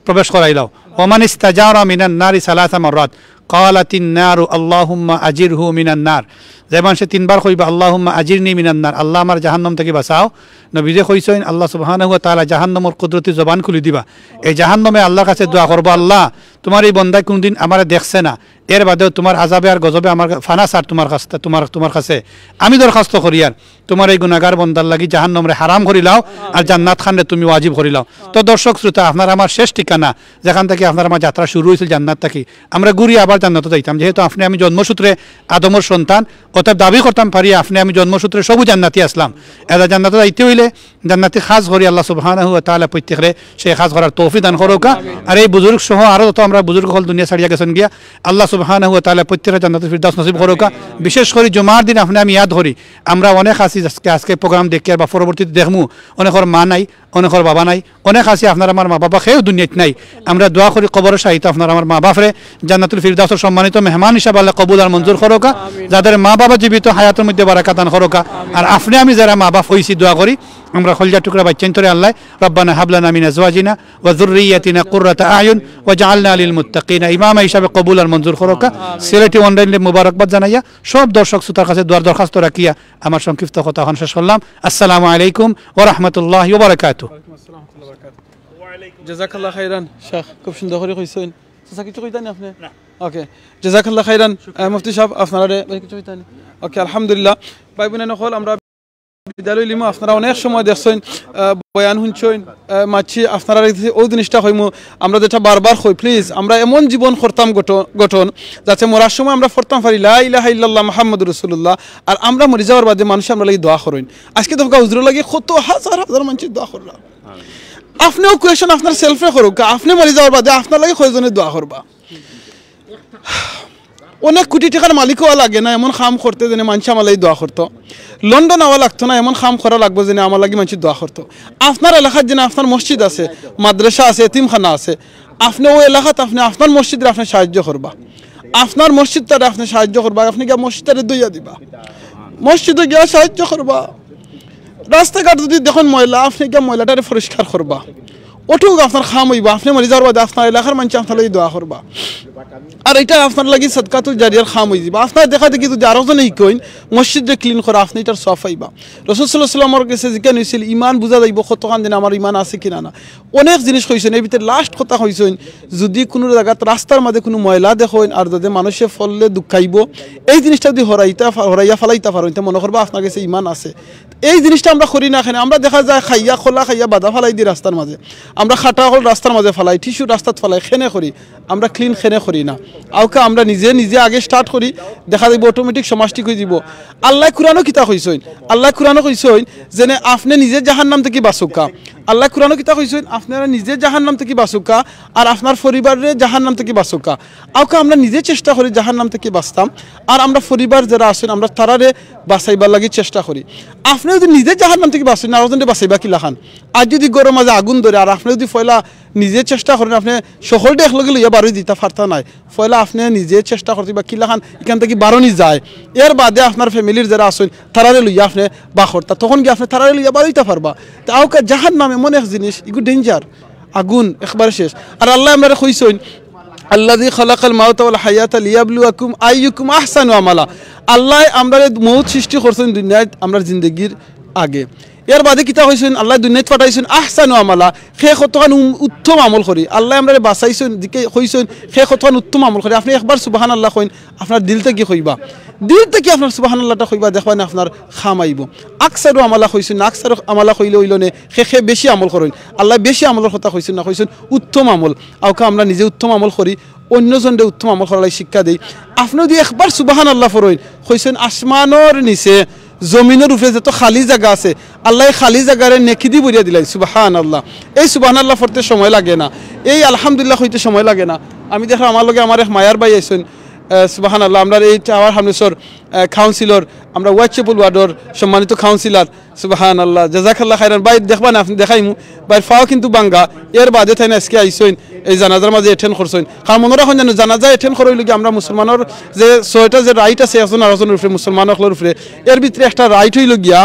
প্রবেশ করাইলাও।" "ওমান ইস্তাজারা মিনান নারি সালাসা মাররাত, ক্বালাতিন নারু আল্লাহুম্মা আজিরহু মিনান নার।" যে মানষে তিনবার কইবা, "আল্লাহুম্মা আজিরনি মিনান নার", "আল্লাহ, আমার জাহান্নাম থাকি বাঁচাও।" নবীয়ে কইছইন, আল্লাহ সুবহানাহু ওয়া তাআলা জাহান্নামর কুদরতি জবান খুলি দিবা। এই জাহান্নামে আল্লাহর কাছে দোয়া করবো, "আল্লাহ, তুমার এই বন্দায় কুনুদিন আমারে দেখছে না, এর বাদেও তুমার আযাবে আর গজবে আমার ফানা চার তুমার কাছে, তুমার, তুমার কাছে। আমি দরখাস্ত করিয়ার, তুমার এই গুনাগার বন্দার লাগি জাহান্নামরে হারাম করিলাও, আর জান্নাত খানরে তুমি ওয়াজিব করিলাও।" তো দর্শক শ্রোতা, আপনারা আমার শেষ ঠিকানা, যেখান থাকি আপনার আমার যাত্রা শুরু অইছিল জান্নাত থাকি, আমরা ঘুরি আবার জান্নাতো যাইতাম। যেহেতু আপনে আমি জন্মসূত্রে আদমর সন্তান, অতএব দাবি করতাম পারি আপনে আমি জন্মসূত্রে সবউ জান্নাতি আছলাম। এরা জান্নাতো যাইতে অইলে জান্নাতি কাজ করি আল্লাহ সুবহানাহু ওয়া তাআলা প্রত্যেকরে সেই কাজ করার তৌফিক দান করউক্কা। আর এই বুজুর্গ সহ আরো যত আমরা বুজুর্গ অকল দুনিয়া ছাড়িয়া গেছইন গিয়া, আল্লাহ সুবহানাহু ওয়া তাআলা প্রত্যেকরে জান্নাতুল ফিরদাউস নসিব করউক্কা। বিশেষ করি জুমার দিন আপনে আমি ইয়াদ করি, আমরা অনেক আছি আজকে, আজকে প্রোগ্রাম দেখিয়ার বা পরবর্তীতে দেখমু, অনেকর মা নাই, অনেকর বাবা নাই, অনেক আছি আপনার আমার মা বাবা কেউ দুনিয়াত নাই। আমরা দোয়া করি কবরর শায়িত আপনার আমার মা বাপরে জান্নাতুল ফিরদাউসর সম্মানিত মেহমান হিসাবে আল্লাহ কবুল আর মঞ্জুর করউক্কা। যাদের মা বাবা জীবিত, হায়াতর মধ্যে বারাকা দান করউক্কা। আর আপনে আমি যারা মা বাপ অইছি, দোয়া করি আমরা কলিজার টুকরা বাইচ্চাইন্তরে আল্লাহ, "রাব্বানা হাব লানা মিন আজওয়াজিনা ওয়া যুররিয়াতিনা কুররাতা আয়ুন ওয়াজআলনা লিল মুত্তাকিনা ইমামা" হিসাবে কবুল আর মঞ্জুর করউক্কা। সিলেটি অনলাইনে মুবারকবাদ জানাইয়া সব দর্শক শ্রোতার কাছে দোয়ার দরখাস্ত রাখিয়া আমার সংক্ষিপ্ত কথা অখান শেষ করলাম। আসসালামু আলাইকুম ওয়া রাহমাতুল্লাহি ওয়া বারাকাতুহু। জাযাকাল্লাহ খাইরান শেখ, খুব সুন্দর করি কইছইন। চাচা, কিছু কইতা নি আপনে? না। ওকে, জাযাকাল্লাহ খাইরান। আহ, মুফতি সাহেব, আপনারারে ভাই কিছু কইতা নি? ওকে, আলহামদুলিল্লাহ। ভাই বইন অকল, আমরা বিদায় লইলিমু। আপনারা অনেক সময় দেখছইন, আহ, বয়ান হুনছইন, আহ, মাতছি, আপনারারে অউ জিনিসটা কইমু, আমরা যেটা বারবার কই, প্লিজ, আমরা এমন জীবন করতাম গঠ-, গঠন, যাতে মরার সময় আমরা পড়তাম পারি, "লা ইলাহা ইল্লাল্লাহ মুহাম্মাদুর রাসূলুল্লাহ", আর আমরা মরি যাওয়ার বাদে মানুষে আমরার লাগি দোয়া করইন। আজকে দেখউক্কা হুজুরর লাগি কত হাজার হাজার মানষে দোয়া কররা। আপনেও question আপনার self-এ করউক্কা, আপনে মরি যাওয়ার বাদে আপনার লাগি কয়জনে দোয়া করবা? অনেক কোটি টেকার মালিক অওয়া লাগে না এমন কাম করতে যেনে মানষে আমার লাগি দোয়া করতো। লন্ডন আওয়া লাগতো না এমন কাম করা লাগবো যেনে আমার লাগি মানষে দোয়া করতো। আপনার এলাকাত যেনে আপনার মসজিদ আছে, মাদ্রাসা আছে, এতিমখানা আছে, আপনে অউ এলাকাত আপনে আপনার মসজিদরে আপনে সাহায্য করবা, আপনার মসজিদটারে আপনে সাহায্য করবা, আপনে গিয়া মসজিদটারে ধইয়া দিবা। মসজিদো গিয়া সাহায্য করবা। রাস্তাঘাট যুদি দেখইন ময়লা, আপনে গিয়া ময়লাটারে পরিষ্কার করবা। অটুক আপনার কাম অইবো, আপনে মরি যাওয়ার বাদে আপনার এলাকার মানষে আপনার লাগি দোয়া করবা। আর ইটা আপনার লাগি সদকাতুল জারিয়ার কাম অইযিবো। আপনার দেখা দেখি যুদি আরোজনে কইন মসজিদরে clean করা, আপনে ইটার সওয়াব পাইবা। রাসুল সাল্লাল্লাহু আলাইহি ওয়াসাল্লামর গেছে জিকান অইছিল, ইমান বুঝা যাইবো কতখান দিন আমার ইমান আছে কিনা না। অনেক জিনিস কইছইন, এর ভিতরে last কথা কইছইন, যুদি কুনু জাগাত রাস্তার মাঝে কুনু ময়লা দেখইন আর যাতে মানষে ফড়লে দুখাইবো, এই জিনিসটা যুদি হরাইতা ফা-, হরাইয়া ফালাইতা পারইন, তে মনো করবা আপনার গেছে ইমান আছে। এই জিনিসটা আমরা করি না কেনে? আমরা দেখা যায় খাইয়া, খোলা খাইয়া বাদা ফালাই দি রাস্তার মাঝে, আমরা কাটা অকল রাস্তার মাঝে ফালাই, tissue রাস্তাত ফালাই, কেনে করি? আমরা clean কেনে করি না? আউক্কা আমরা নিজে নিজে আগে start করি, দেখা যাইবো automatic সমাজ ঠিক অইযিবো। আল্লায় কুরআনো কিতা কইছইন? আল্লায় কুরআনো কইছইন যেনে আপনে নিজে জাহান্নাম থাকি বাচউক্কা। আল্লায় কুরআনো কিতা কইছইন? আপনারা নিজে জাহান্নাম থাকি বাচউক্কা আর আপনার পরিবাররে জাহান্নাম থাকি বাচউক্কা। আউক্কা আমরা নিজে চেষ্টা করি জাহান্নাম থাকি বাচতাম, আর আমরা পরিবার যেরা আছইন আমরা তারারে বাচাইবার লাগি চেষ্টা করি। আপনে যুদি নিজে জাহান্নাম থাকি বাচইন না, আরোজনরে বাচাইবা কিলাখান? আর যুদি ঘরর মাঝে আগুন ধরে আর আপনে যুদি পয়লা নিজে চেষ্টা করইন, আপনে সকলরে একলগে লইয়া বারই দিতা পারতা নায়। পয়লা আপনে নিজে চেষ্টা করতে অইবা কিলাখান ইখান থাকি বারনি যায়, এর বাদে আপনার family-র যেরা আছইন তারারে লইয়া আপনে বার করতা, তখন গিয়া আপনে তারারে লইয়া বারইতা পারবা। তে আউক্কা জাহান্নাম এমন এক জিনিস, ইগু danger, আগুন একবারে শেষ। আর আল্লায় আমরারে কইছইন, "আল্লাযী খালাকাল মাউতা ওয়াল হায়াতা লিয়াবলুয়াকুম আইয়ুকুম আহসানু আমালা।" আল্লায় আমরারে মউত সৃষ্টি করছইন দুনিয়াত আমরার জিন্দেগির আগে। এর বাদে কিতা কইছইন? আল্লায় দুনিয়াত পাঠাইছইন আহসানু আমালা, কে কতখান উম-, উত্তম আমল করি। আল্লায় আমরারে বাচাইছইন, দিকে কইছইন, কে কতখান উত্তম আমল করি। আপনে একবার সুবহানাল্লাহ কইন, আপনার দিল থাকি কইবা, দিল থাকি আপনার সুবহানাল্লাহটা কইবা, দেখবা নে আপনার কাম আইবো। আকসারু আমালা কইছইন না, আকসারু আমালা কইলে অইলো নে, কে কে বেশি আমল করইন। আল্লায় বেশি আমলর কথা কইছইন না, কইছইন উত্তম আমল। আউক্কা আমরা নিজে উত্তম আমল করি, অইন্যজনরে উত্তম আমল করার লাগি শিক্ষা দেই। আপনে যুদি একবার সুবহানাল্লাহ পড়ইন, কইছইন আসমানর নিচে জমিনর উপরে যত খালি জাগা আছে, আল্লায় খালি জাগারে নেকি দি ভরিয়া দিলাইন। সুবহানাল্লাহ। এই সুবহানাল্লাহ পড়তে সময় লাগে না, এই আলহামদুলিল্লাহ কইতে সময় লাগে না। আমি দেখলাম আমার লগে আমার এক মায়ার ভাই আইছইন, আহ, সুবহানাল্লাহ, আমরার এই টাওয়ার হামলেসর, আহ, councillor, আমরা Whitechapel ward-র সম্মানিত councillor, সুবহানাল্লাহ, জাযাকাল্লাহ খাইরান। ভাই দেখবা নে, আপনে দেখাইমু, ভাইর পাও কিন্তু ভাঙ্গা, এর বাদে তাইন আইজকে আইছইন, এই জানাজার মাঝে attend করছইন। কারণ মনো রাখইন যেন জানাজা attend করা অইলো গি আমরা মুসলমানর যে ছয়টা যে right আছে একজন আরোজনর উপরে, মুসলমান অকলর উপরে, এর ভিতরে একটা right অইলো গিয়া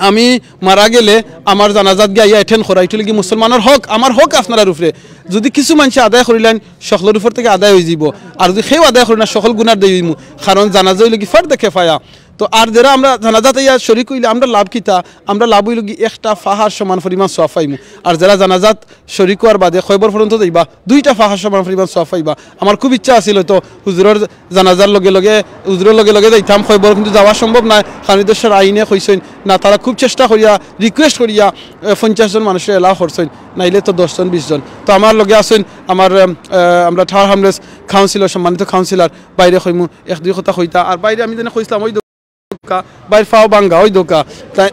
আমি মারা গেলে আমার জানাজাত গিয়া আইয়া attend করা, ইটা অইলো গি মুসলমানর হক, আমার হক আপনারার উপরে। যুদি কিছু মানষে আদায় করিলাইন, সকলর উপর থাকি আদায় অইযিবো। আর যুদি কেউ আদায় করি না, সকল গুনার দায়ী অইমু, কারণ জানাজা অইলো গি ফরদে কেফায়া। তো আর যেরা আমরা জানাজাত আইয়া শরিক অইলে আমরা লাভ কিতা? আমরা লাভ অইলো গি একটা পাহাড় সমান পরিমাণ সওয়াব পাইমু। আর যেরা জানাজাত শরিক অওয়ার বাদে কয়বর পর্যন্ত যাইবা, দুইটা পাহাড় সমান পরিমাণ সওয়াব পাইবা। আমার খুব ইচ্ছা আছিল হয়তো হুজুরর জানাজার লগে লগে, হুজুরর লগে লগে যাইতাম কয়বর, কিন্তু যাওয়া সম্ভব নায়, কারণ এই দেশর আইনে কইছইন না। তারা খুব চেষ্টা করিয়া, request করিয়া, এ, পঞ্চাশ জন মানুষরে allow করছইন, নাইলে তো দশ জন, বিশ জন। তো আমার লগে আছইন আমার, এম, এ, আমরা টাওয়ার হামলেস councillor, সম্মানিত councillor, ভাইরে কইমু এক দুই কথা কইতা। আর ভাইরে আমি যেনে কইছলাম, ওই দোকা, ভাইর পাও ভাঙ্গা, ওই দোকা। তাই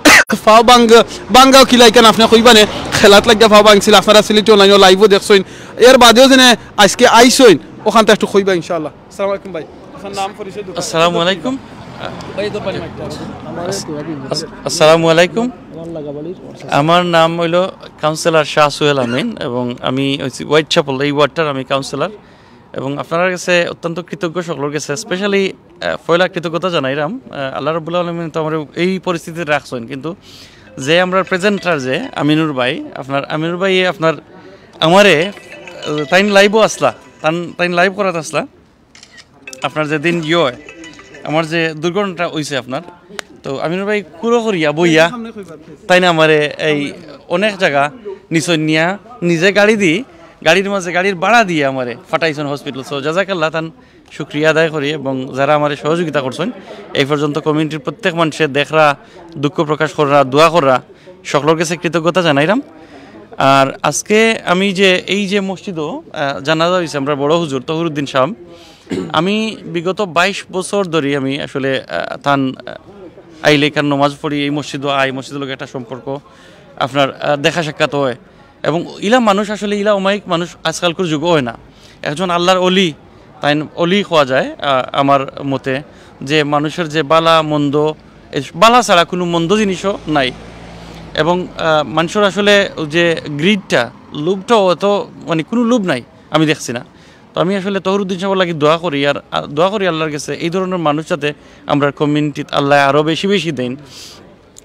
পাও ভাঙ্গা, ভাঙ্গাও কিলা ইখান আপনে কইবা নে, খেলাত লাগিয়া পাও ভাঙছিল, আপনারা সিলেটি online-ও live-ও দেখছইন। এর বাদেও যেনে আইজকে আইছইন, অখানতা একটু কইবা ইনশাআল্লাহ। আসসালামু আলাইকুম ভাই, আপনার নাম পরিচয় দোকান। আসসালামু আলাইকুম। ভাই, এই দোকান মাইকটা। আস-, আসসালামু আলাইকুম। আমার নাম অইলো councillor শাহ সোহেল আমিন এবং আমি অইছি Whitechapel, এই ward-টার আমি councillor। এবং আপনারার গেছে অত্যন্ত কৃতজ্ঞ সকলর গেছে, specially, আহ, পয়লা কৃতজ্ঞতা জানাইরাম, আহ, আল্লাহ রাব্বুল আলামিন তো আমারে এই পরিস্থিতিত রাখছইন, কিন্তু যে আমরার presenter যে আমিনুর ভাই, আপনার আমিনুর ভাই আপনার আমারে, আহ, তাইন live-ও আছলা, তান, তাইন live করাত আছলা, আপনার যেদিন ইয়ে অয়, আমার যে দুর্ঘটনাটা অইছে আপনার, তো আমিনুর ভাই কুলো করিয়া বইয়া, তাইন আমারে এই অনেক জাগা নিছইন নিয়া, নিজে গাড়ি দি, গাড়ির মাঝে গাড়ির ভাড়া দিয়া আমারে পাঠাইছইন hospital। So জাযাকাল্লাহ, তান শুকরিয়া আদায় করি এবং যারা আমারে সহযোগিতা করছইন, এই পর্যন্ত community-র প্রত্যেক মানষে দেখরা, দুঃখ প্রকাশ কররা, দোয়া কররা, সকলর গেছে কৃতজ্ঞতা জানাইরাম। আর আজকে আমি যে এই যে মসজিদও, আহ, জানাজা অইছে আমরার বড় হুজুর তহিরুদ্দিন সাব, আমি বিগত বাইশ বছর ধরি আমি আসলে, আহ, তান, আহ, আইলে কার নমাজ পড়ি, এই মসজিদও আই, মসজিদর লগে একটা সম্পর্ক আপনার, আহ, দেখা সাক্ষাৎ অয়। এবং ইলা মানুষ আসলে, ইলা অমায়িক মানুষ আজকালকুর যুগো অয় না। একজন আল্লাহর অলি, তাইন অলি কওয়া যায়, আহ, আমার মতে, যে মানুষর যে বালা মন্দ, এই বালা ছাড়া কুনু মন্দ জিনিসও নাই। এবং, আহ, মানষর আসলে যে greed-টা, লোভটাও অত, মানে, কুনু লোভ নাই, আমি দেখছি না। তো আমি আসলে তহরুদ্দিন সাহেবর লাগি দোয়া করি, আর, আর দোয়া করি আল্লাহর কাছে এই ধরনের মানুষ যাতে আমরার কমিউনিটিত আল্লাহ আরও বেশি বেশি দেইন।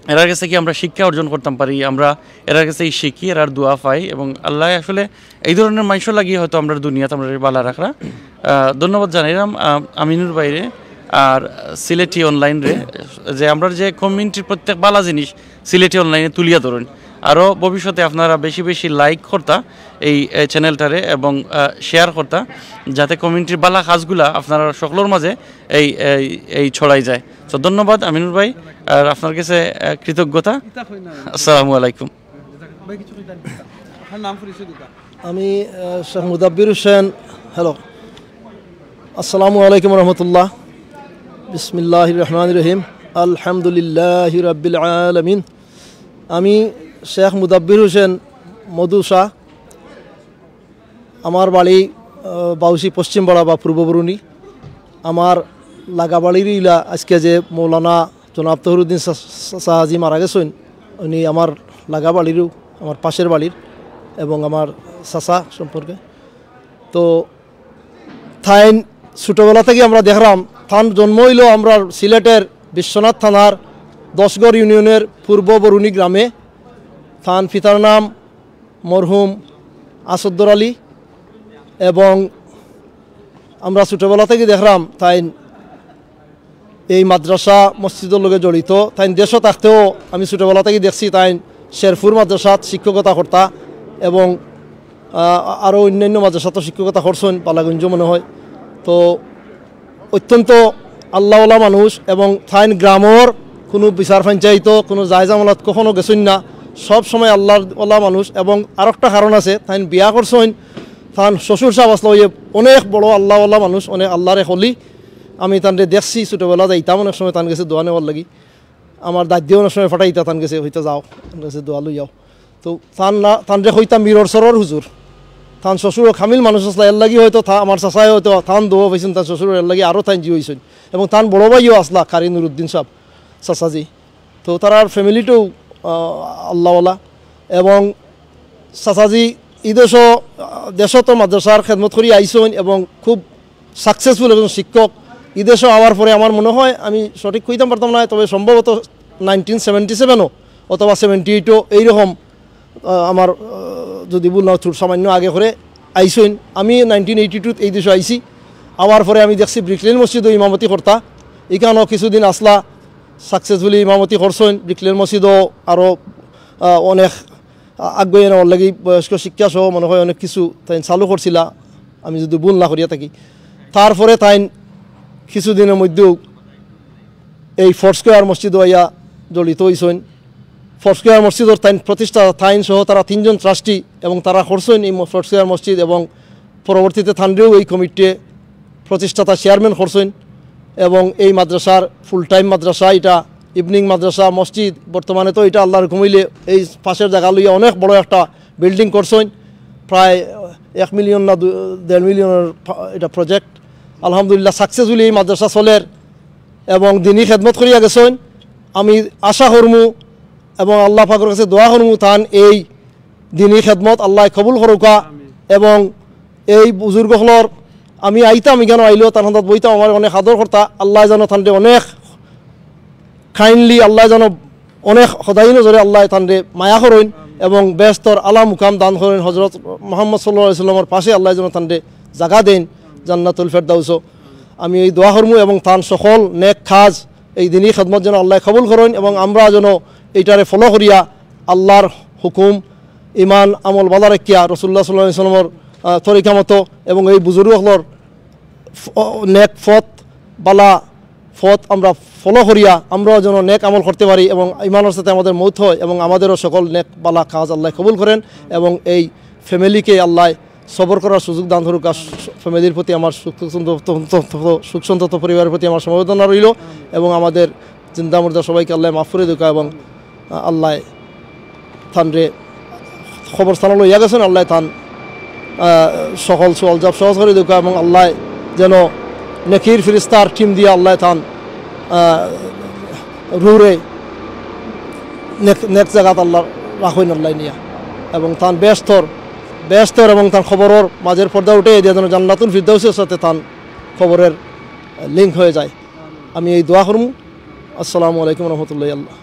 এরার কাছে কি আমরা শিক্ষা অর্জন করতাম পারি, আমরা এরার কাছে এই শিখি, এরার দোয়া পাই, এবং আল্লাহ আসলে এই ধরনের মানুষর লাগি হয়তো আমরার দুনিয়াত আমরারে বালা রাখরা। আহ, ধন্যবাদ জানাইলাম, আহ, আমিনুর ভাইরে আর সিলেটি অনলাইনরে, যে আমরার যে কমিউনিটির প্রত্যেক বালা জিনিস সিলেটি অনলাইনে তুলিয়া ধরইন। আরও ভবিষ্যতে আপনারা বেশি বেশি লাইক করতা এই, এই চ্যানেলটারে এবং, আহ, শেয়ার করতা, যাতে কমিউনিটির বালা কাজগুলা আপনারা সকলর মাঝে এই, এই, এই ছড়াই যায়। তো ধন্যবাদ আমিনুর ভাই, আর আপনার কাছে, আহ, কৃতজ্ঞতা। আসসালামু আলাইকুম। ভাই, কিছু কইতা নি? আপনার নাম পরিচয় দিতা। আমি, আহ, শেখ মুদাব্বির হোসেন। হ্যালো, আসসালামু আলাইকুম রহমতুল্লাহ। বিসমিল্লাহির রহমানির রহিম। আলহামদুলিল্লাহি রাব্বিল আলামিন। আমি শেখ মুদাব্বির হোসেন মধু শাহ। আমার বাড়ি, আহ, বাউসি পশ্চিমপাড়া বা পূর্ব বরুণী। আমার লাগা বাড়ির ইলা আজকে যে মৌলানা জনাব তহরুদ্দিন সা-, সা-, সাহাজি মারা গেছইন, উনি আমার লাগা বাড়িরও, আমার পাশের বাড়ির এবং আমার চাচা সম্পর্কে। তো তাইন ছোটোবেলা থাকি আমরা দেখরাম, তান জন্ম অইলো আমরার সিলেটের বিশ্বনাথ থানার দশগড় ইউনিয়নের পূর্ব বরুণী গ্রামে। তান পিতার নাম মরহুম আসদ্দর আলী। এবং আমরা ছোটোবেলা থাকি দেখরাম তাইন এই মাদ্রাসা মসজিদর লগে জড়িত। তাইন দেশো থাকতেও আমি ছোটোবেলা থাকি দেখছি তাইন শেরপুর মাদ্রাসাত শিক্ষকতা করতা এবং, আহ, আরও অন্যান্য মাদ্রাসাতও শিক্ষকতা করছইন, বালাগঞ্জ মনে হয়। তো অত্যন্ত আল্লাহওয়ালা মানুষ এবং তাইন গ্রামর কোনো বিচার পঞ্চায়েত, কোনো জায়জা মামলাত কখনো গেছইন না, সব সময় আল্লাহওয়ালা মানুষ। এবং আরেকটা কারণ আছে, তাইন বিয়া করছইন, তান শ্বশুর সাহেব আসলা অইয়া অনেক বড় আল্লাহওয়ালা মানুষ, অনেক আল্লাহর এক অলি। আমি তানরে দেখছি ছোটোবেলা, যাইতাম অনেক সময় তান গেছে দোয়া নেওয়ার লাগি। আমার দাদিয়ে অনেক সময় ফাটাইতা তান গেছে, হইতা যাও, তান গেছে দোয়া লই যাও। তো তান না, তানরে কইতা মিরর সরর হুজুর। তান শ্বশুরও কামিল মানুষ আসলা, এর লাগি হয়তো তা-, আমার চাচায় হয়তো তান দোয়া পাইছইন, তান শ্বশুর এর লাগি আরও তাইন জি অইছইন। এবং তান বড় ভাইও আসলা কারি নুরুদ্দিন সাহেব, চাচাজি। তো তারার ফ্যামিলিটাও, আহ, আল্লাহওয়ালা। এবং চাচাজি ই দেশো, আহ, দেশো তো মাদ্রাসার খেদমত করি আইছইন এবং খুব সাকসেসফুল একজন শিক্ষক। ই দেশো আওয়ার পরে আমার মনে হয়, আমি সঠিক কইতাম পারতাম না, তবে সম্ভবত নাইনটিন সেভেন্টি সেভেনও অথবা সেভেন্টি এইটও এইরকম, আহ, আমার, আহ, যদি ভুল না হয়, থুড় সামান্য আগে করে আইছইন। আমি নাইনটিন এইটি টুত এই দেশো আইছি, আওয়ার পরে আমি দেখছি ব্রিকলেন মসজিদও ইমামতি করতা, ইখানও কিছুদিন আসলা, সাকসেসফুলি ইমামতি করছইন। ব্রিকলেন মসজিদও আরও, আহ, অনেক আ-, আগুয়াই নেওয়ার লাগি বয়স্ক শিক্ষা সহ মনে হয় অনেক কিছু তাইন চালু করছিলা, আমি যদি ভুল না করিয়া থাকি। তারপরে তাইন কিছুদিনর মধ্যেও এই ফোর স্কয়ার মসজিদও আইয়া জড়িত অইছইন। ফোর স্কয়ার মসজিদর তাইন প্রতিষ্ঠাতা, তাইন সহ তারা তিনজন ট্রাস্টি এবং তারা করছইন এই ম-, ফোর স্কয়ার মসজিদ এবং পরবর্তীতে তানরেও এই কমিটিয়ে প্রতিষ্ঠাতা চেয়ারম্যান করছইন এবং এই মাদ্রাসার ফুল টাইম মাদ্রাসা, এটা ইভিনিং মাদ্রাসা, মসজিদ, বর্তমানে তো এটা আল্লাহর হুকুম অইলে এই পাশের জাগা লইয়া অনেক বড় একটা বিল্ডিং করছইন, প্রায় এক মিলিয়ন না দু-, দেড় মিলিয়নর ফা-, এটা প্রজেক্ট। আলহামদুলিল্লাহ, সাকসেসফুলি এই মাদ্রাসা চলের এবং দিনই খেদমত করিয়া গেছইন। আমি আশা করমু এবং আল্লাহ পাকর কাছে দোয়া করমু তান এই দিনই খেদমত আল্লাহ কবুল করুকা। এবং এই বুজুর্গ হকলর আমি আইতাম, ইখানো আইলেও তান হাতত বইতাম, আমার অনেক আদর করতা। আল্লাহ যেন তানরে অনেক কাইন্ডলি, আল্লাহ যেন অনেক খোদাই নজরে আল্লাহ তানরে মায়া করইন এবং বেহেস্তর আলা মুকাম দান করইন। হজরত মোহাম্মদ সাল্লাল্লাহু আলাইহি সাল্লামর পাশে আল্লাহ যেন তানরে জাগা দেন জান্নাতুল ফেরদাউসো। আমি এই দোয়া করমু এবং তান সকল নেক কাজ, এই দিনই খেদমত যেন আল্লাহ কবুল করইন এবং আমরা যেন এইটারে ফলো করিয়া আল্লাহর হুকুম, ইমান, আমল বালা রাখিয়া রসুল্লাহ সাল্লাল্লাহু আলাইহি সাল্লামর, আহ, তরিকা মতো এবং এই বুজুর্গ হকলর ফ-, নেক পথ, বালা পথ আমরা ফলো করিয়া আমরাও যেন নেক আমল করতে পারি এবং ইমানর সাথে আমাদের মৌত হয় এবং আমাদেরও সকল নেক বালা কাজ আল্লাহ কবুল করেন এবং এই ফ্যামিলিকে আল্লাহ সবর করার সুযোগ দান করুক, আর ফ্যামিলির প্রতি আমার সুখ সন্তপ্ত, সুখ সন্তপ্ত পরিবারের প্রতি আমার সমবেদনা রইল এবং আমাদের জিন্দা মুর্দা সবাইকে আল্লাহ মাফ করে দেউকা এবং আল্লাহ তানরে কবরস্থানো লইয়া গেছইন, আল্লাহ তান, আহ, সকল সওয়াল জওয়াব সহজ করে দেউকা এবং আল্লাহ যেন নেকির ফিরিস্তার টিম দিয়া আল্লাহ তান, আহ, রুরে নেক, নেক জাগাত আল্লাহ রাখইন আল্লাহ নিয়া এবং তান বেহেস্তর বেহেস্তর এবং তান কবরর মাঝের পর্দা উঠাইয়া দিয়া যেন জান্নাতুল ফিরদাউসের সাথে তান কবরের লিংক হয়ে যায়। আমি এই দোয়া করমু। আসসালামু আলাইকুম রহমতুল্লাহ। আল্লাহ,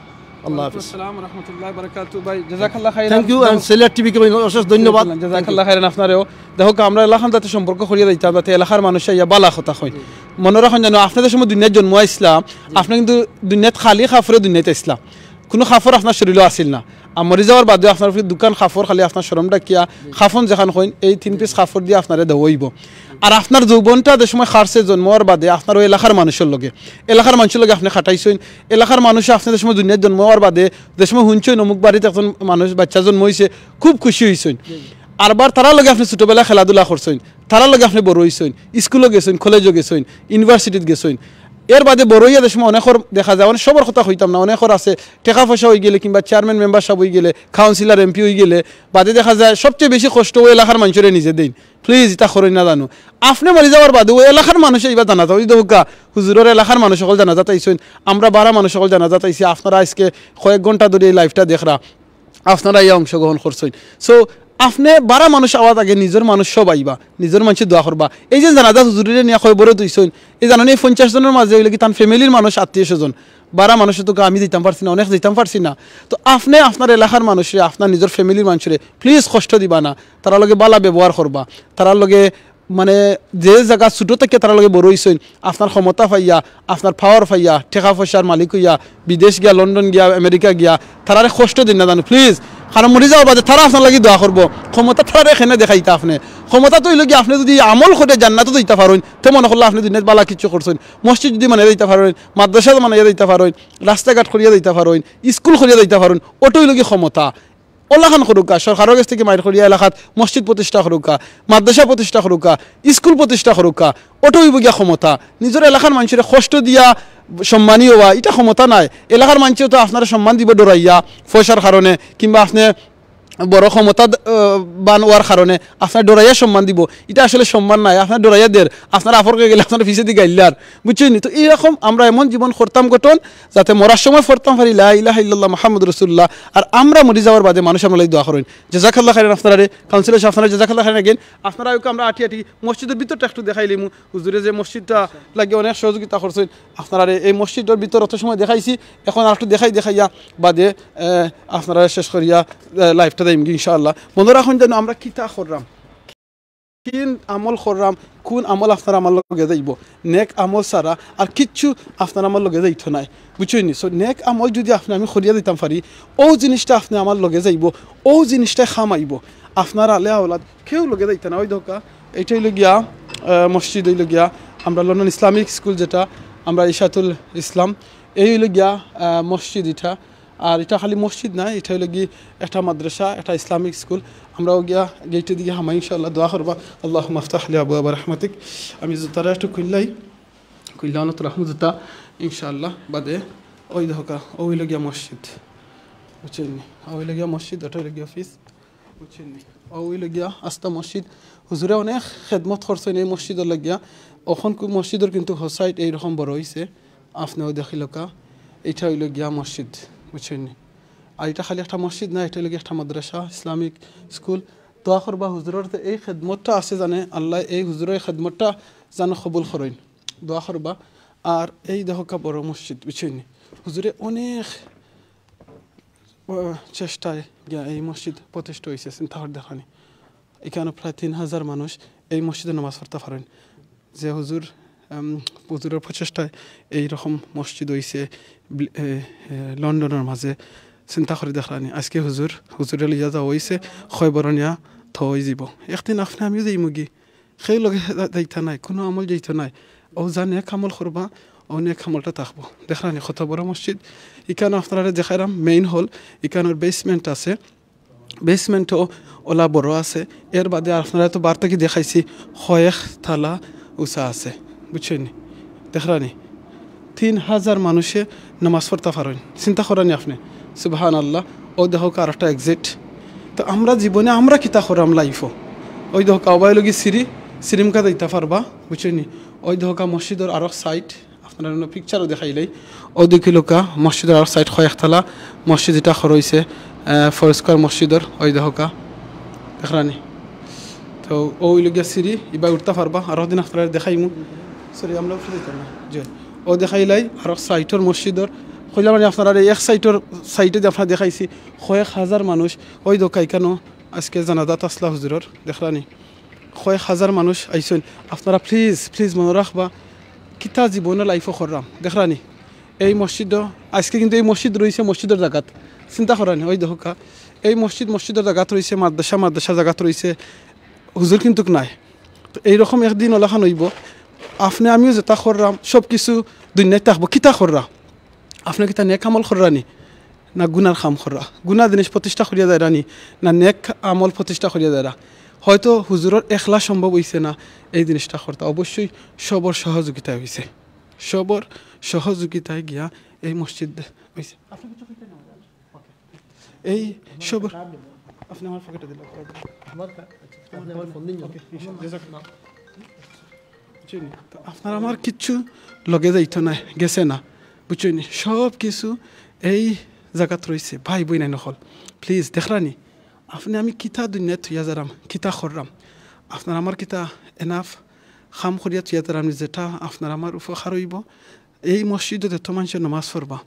আল্লাহ হাফিজ। আসসালাম রহমতুল্লাহ বারাকাতু। ভাই, জাযাকাল্লাহ খাইরান। Thank you. অ্যান্ড সিলেট টিভিকে অনেক অশেষ ধন্যবাদ। জাযাকাল্লাহ খাইরান আপনারেও। দেখো, আমরা এলাকান যাতে সম্পর্ক করিয়া দিতাম, যাতে এলাকার মানুষে ইয়া বালা কথা কইন। মনে রাখইন যেন, আপনাদের সময় দুনিয়াত জন্ম আইছলাম, আপনি কিন্তু দুনিয়াত খালি কাপড়ে দুনিয়াত আইছলাম, কোনো কাপড় আপনার শরীরও আছিল না। আর মরি যাওয়ার বাদে আপনার উপরে দুখান কাপড়, খালি আপনার শরম ঢাকিয়া কাফন যেখান কইন, এই তিন পিস কাপড় দিয়া আপনারে দেওয়া অইবো। আর আপনার যৌবনটা যে সময় কাটছে জন্ম হওয়ার বাদে, আপনার ওই এলাকার মানুষের লগে, এলাকার মানুষের লগে আপনি কাটাইছইন, এলাকার মানুষে আপনি যে সময় দুনিয়াত জন্ম হওয়ার বাদে, যে সময় হুনছইন অমুক বাড়িত একজন মানুষ, বাচ্চা জন্ম হইছে, খুব খুশি হইছইন। আরবার তারার লগে আপনি ছোটবেলায় খেলাধুলা করছইন, তারার লগে আপনি বড় হইছইন, স্কুলও গেছইন, কলেজও গেছইন, ইউনিভার্সিটিত গেছইন। এর বাদে বড় হইয়া যে সময় অনেকর দেখা যায়, অনেক সবর কথা কইতাম না, অনেকর আছে টেকা পয়সা হই গেলে কিংবা চেয়ারম্যান মেম্বার সাহেব হই গেলে, কাউন্সিলর এমপি হই গেলে, বাদে দেখা যায় সবচেয়ে বেশি কষ্ট ওই এলাকার মানুষরে নিজে দেইন। প্লিজ, ইটা করইন না জানো। আপনি মরি যাওয়ার বাদে ওই এলাকার মানুষে ইবা জানাজা, ওই দেখউক্কা, হুজুরর এলাকার মানুষ সকল জানাজাত আইছইন, আমরা বারা মানুষ সকল জানাজাত আইছি, আপনারা আজকে কয়েক ঘন্টা ধরে এই লাইভটা দেখরা, আপনারা ইয়া অংশগ্রহণ করছইন। সো, আপনি বারা মানুষ আওয়াত আগে নিজর মানুষ সব আইবা, নিজর মানুষে দোয়া করবা। এই যে জানাজা হুজুররে নিয়া কবরো থইছইন, এই জানো নি, এই পঞ্চাশ জনের মাঝে অইলে কি তান ফ্যামিলির মানুষ, আত্মীয় স্বজন, বারা মানুষে তো আমি দিতাম পারছি না, অনেক দিতাম পারছি না। তো আপনি আপনার এলাকার মানুষরে, আপনার নিজর ফ্যামিলির মানুষরে প্লিজ কষ্ট দিবা না। তারার লগে বালা ব্যবহার করবা, তারার লগে মানে যে জাগা ছোট থাকিয়া তারার লগে বড় হইছইন, আপনার ক্ষমতা পাইয়া, আপনার পাওয়ার পাইয়া, টেকা পয়সার মালিক হইয়া, বিদেশ গিয়া, লন্ডন গিয়া, আমেরিকা গিয়া, তারারে কষ্ট দিন না জানো, প্লিজ। কারণ মরি যাওয়ার বাদে তারা আপনার লাগি দোয়া করবো। ক্ষমতা তারারে কেনে দেখাইতা আপনি? ক্ষমতা তো অইলো গিয়া আপনি যদি আমল করে জান্নাতো যাইতা পারইন, তে মনে করলে আপনি দুনিয়াত বালা কিছু করছইন। মসজিদ যদি বানাইয়া যাইতা পারইন, মাদ্রাসা বানাইয়া যাইতা পারইন, রাস্তাঘাট করিয়া যাইতা পারইন, স্কুল করিয়া যাইতা পারইন, ওটা অইলো গিয়া ক্ষমতা। অলাখান করউক্কা, সরকারর গেছ থাকি মাইর করিয়া এলাকাত মসজিদ প্রতিষ্ঠা করউক্কা, মাদ্রাসা প্রতিষ্ঠা করউক্কা, স্কুল প্রতিষ্ঠা করউক্কা, ওটা অইবো গিয়া ক্ষমতা। নিজর এলাকার মানষরে কষ্ট দিয়া সম্মানী হওয়া, ইটা ক্ষমতা নায়। এলাকার মানষে তো আপনারে সম্মান দিবো ডরাইয়া, পয়সার কারণে, কিংবা আপনে বড় ক্ষমতা, আহ, বান হওয়ার কারণে আপনারে ডরাইয়া সম্মান দিবো। ইটা আসলে সম্মান নায়, আপনারে ডরাইয়া দের, আপনার আপরকে গেলে আপনার পিছেদি গাইল্লার, বুঝছইন নি? তো এইরকম আমরা এমন জীবন করতাম গঠন, যাতে মরার সময় পড়তাম পারি, "লা ইলাহা ইল্লাল্লাহ মুহাম্মাদুর রাসূলুল্লাহ।" আর আমরা মরি যাওয়ার বাদে মানুষ আমরার লাগি দোয়া করইন। জাযাকাল্লাহ খাইরান আপনারারে, কাউন্সিলর সাব আপনারারে জাযাকাল্লাহ খাইরান again। আপনারা ওকে আমরা আটি আটি মসজিদর ভিতরটা একটু দেখাইলিমু। হুজুরে যে মসজিদটা লাগি অনেক সহযোগিতা করছইন, আপনারারে এই মসজিদর ভিতর অত সময় দেখাইছি, এখন আর একটু দেখাই দেখাইয়া বাদে, আহ, আপনারারে শেষ করিয়া, আহ, লাইভটা দিমগি ইনশাআল্লাহ। মনো রাখইন যেন আমরা কিতা কররাম। কুন আমল কররাম, কুন আমল আপনার আমার লগে যাইবো, নেক আমল ছাড়া আর কিচ্ছু আপনার আমার লগে যাইতো নায়, বুঝছইন নি? So, নেক আমল যদি আপনে আমি করিয়া দিতাম পারি, অউ জিনিসটা আপনে আমার লগে যাইবো, অউ জিনিসটা কাম আইবো। আপনার আলে আওলাদ কেউ লগে যাইতা না। ওই দেখউক্কা, এইটা অইলো গিয়া, আহ, মসজিদ অইলো গিয়া, আমরা লন্ডন ইসলামিক স্কুল যেটা, আমরা ইশাতুল ইসলাম, এই অইলো গিয়া, আহ, মসজিদ ইটা। আর ইটা খালি মসজিদ নায়, ইটা অইলো গি একটা মাদ্রাসা, একটা ইসলামিক স্কুল। আমরাও গিয়া গেইটর দিকে হামাই ইনশাআল্লাহ, দোয়া করবা, "আল্লাহুম্মা ইফতাহ লি আবওয়াবা রাহমাতিক।" আমি জুতাটা একটু খুললাই, খুললা অনত রাখমু জুতা ইনশাআল্লাহ। বাদে ওই দেখউক্কা, অউ অইলো গিয়া মসজিদ, বুঝছইন নি? অউ অইলো গিয়া মসজিদ, ওটা অইলো গিয়া অফিস, বুঝছইন নি? অউ অইলো গিয়া আস্তা মসজিদ। হুজুরে অনেক খেদমত করছইন এই মসজিদর লাগিয়া। অখন কু-, মসজিদর কিন্তু হসাইট এইরকম বড় হইছে। আপনেও দেখিলাউক্কা, ইটা অইলো গিয়া মসজিদ, বুঝছইন নি? আর ইটা খালি একটা মসজিদ না, ইটা অইলো গিয়া একটা মাদ্রাসা, ইসলামিক স্কুল। দোয়া করবা হুজুরর যে এই খেদমতটা আছে জানে, আল্লায় এই হুজুরর এই খেদমতটা জানে কবুল করইন। দোয়া করবা। আর এই দেখউক্কা বড় মসজিদ, বুঝছইন নি? হুজুরে অনেক, আহ, চেষ্টায় গিয়া এই মসজিদ প্রতিষ্ঠা হইছে, চিন্তা করি দেখরানি। ইখানো প্রায় তিন হাজার মানুষ এই মসজিদো নামাজ পড়তা পারইন। যে হুজুর, আম, হুজুরর প্রচেষ্টায় এই রকম মসজিদ হইছে বি-, এ, এ, লন্ডনর মাঝে। চিন্তা করি দেখরানি, আজকে হুজুর, হুজুরে লইয়া যাওয়া হইছে, কবরো নিয়া থওয়া হইযিবো। একদিন আপনে আমিও যাইমুগি, কেউ লগে যা-, যাইতা নায়, কুনু আমল যাইতো নায়। অউ যা নেক আমল করবা, অউ নেক আমলটা থাকবো। দেখরানি কত বড় মসজিদ। ইখানো আপনারারে দেখাইরাম main hall, ইখানোর basement আছে। Basement-ও ওলা বড় আছে। এর বাদে আপনারারে তো বার থাকি দেখাইছি, কয়েক তালা উঁচা আছে, বুঝছইন নি? দেখরানি, তিন হাজার মানুষে নামাজ পড়তা পারইন। চিন্তা কররানি আপনে, সুবহানাল্লাহ। অউ দেখউক্কা আরোকটা exit। তো আমরা জীবনে আমরা কিতা কররাম life-ও? ওই দেখউক্কা, অবায় লগি সিঁড়ি, সিঁড়িমুখা যাইতা পারবা, বুঝছইন নি? ওই দেখউক্কা মসজিদর আরোক side, আপনারারে অনো picture-ও দেখাইলাই। অউ দেখিলাউক্কা মসজিদর আরোক side, কয়েকতলা মসজিদ ইটা করা হইছে, আহ, ফরিদ স্কয়ার মসজিদর, ওই দেখউক্কা, দেখরানি। তো অউ অইলো গিয়া সিঁড়ি, ইবায় উঠতা পারবা, আরক দিন আপনারারে দেখাইমু। Sorry, আমরা উঠি যাইতাম না। জি, অউ দেখাইলাই আরক সাইডর মসজিদর। কইলাম মানে আপনারারে এক সাইডর, সাইডে দি আপনারারে দেখাইছি, কয়েক হাজার মানুষ। অউ দেখউক্কা ইকানো আইজকে জানাজাত আছলা হুজুরর, দেখরানি? কয়েক হাজার মানুষ আইছইন। আপনারা please, please মনো রাখবা, কিতা জীবনো life-ও কররাম, দেখরানি? এই মসজিদো, আইজকে কিন্তু এই মসজিদ রইছে মসজিদর জাগাত, চিন্তা কররানি? অউ দেখউক্কা, এই মসজিদ মসজিদর জাগাত রইছে, মাদ্রাসা মাদ্রাসার জাগাত রইছে, হুজুর কিন্তুক নাই। তো এইরকম একদিন অলাখান অইবো, আপনে আমিও যেতা কররাম সব কিছু দুনিয়াত থাকবো। কিতা কররা? আপনে কিতা নেক আমল কররানি, না গুনার কাম কররা? গুনা জিনিস প্রতিষ্ঠা করিয়া যাইরানি, না নেক আমল প্রতিষ্ঠা করিয়া যাইরা? হয়তো হুজুরর একলা সম্ভব অইছে না এই জিনিসটা করতা, অবশ্যই সবর সহযোগিতায় অইছে, সবর সহযোগিতায় গিয়া এই মসজিদ অইছে। এই সবর, আপনে আমার পকেটো দিলা। আমার কার্ড? আচ্ছা, আপনে আমার ফোন দিন। OK, ইনশাআল্লাহ। জাযাকাল্লাহ। বুঝছইন নি? তো আপনার আমার কিচ্ছু লগে যাইতো নায়, গেছে না, বুঝছইন নি? সব কিছু এই জাগাত রইছে। ভাই বইনাইন অকল, please, দেখরানি? আপনে আমি কিতা দুনিয়াত থইয়া যাইরাম, কিতা কররাম? আপনার আমার কিতা enough কাম করিয়া থইয়া যাইরাম নি, যেটা আপনার আমার উপকার অইবো? এই মসজিদো যত মানষে নমাজ পড়বা,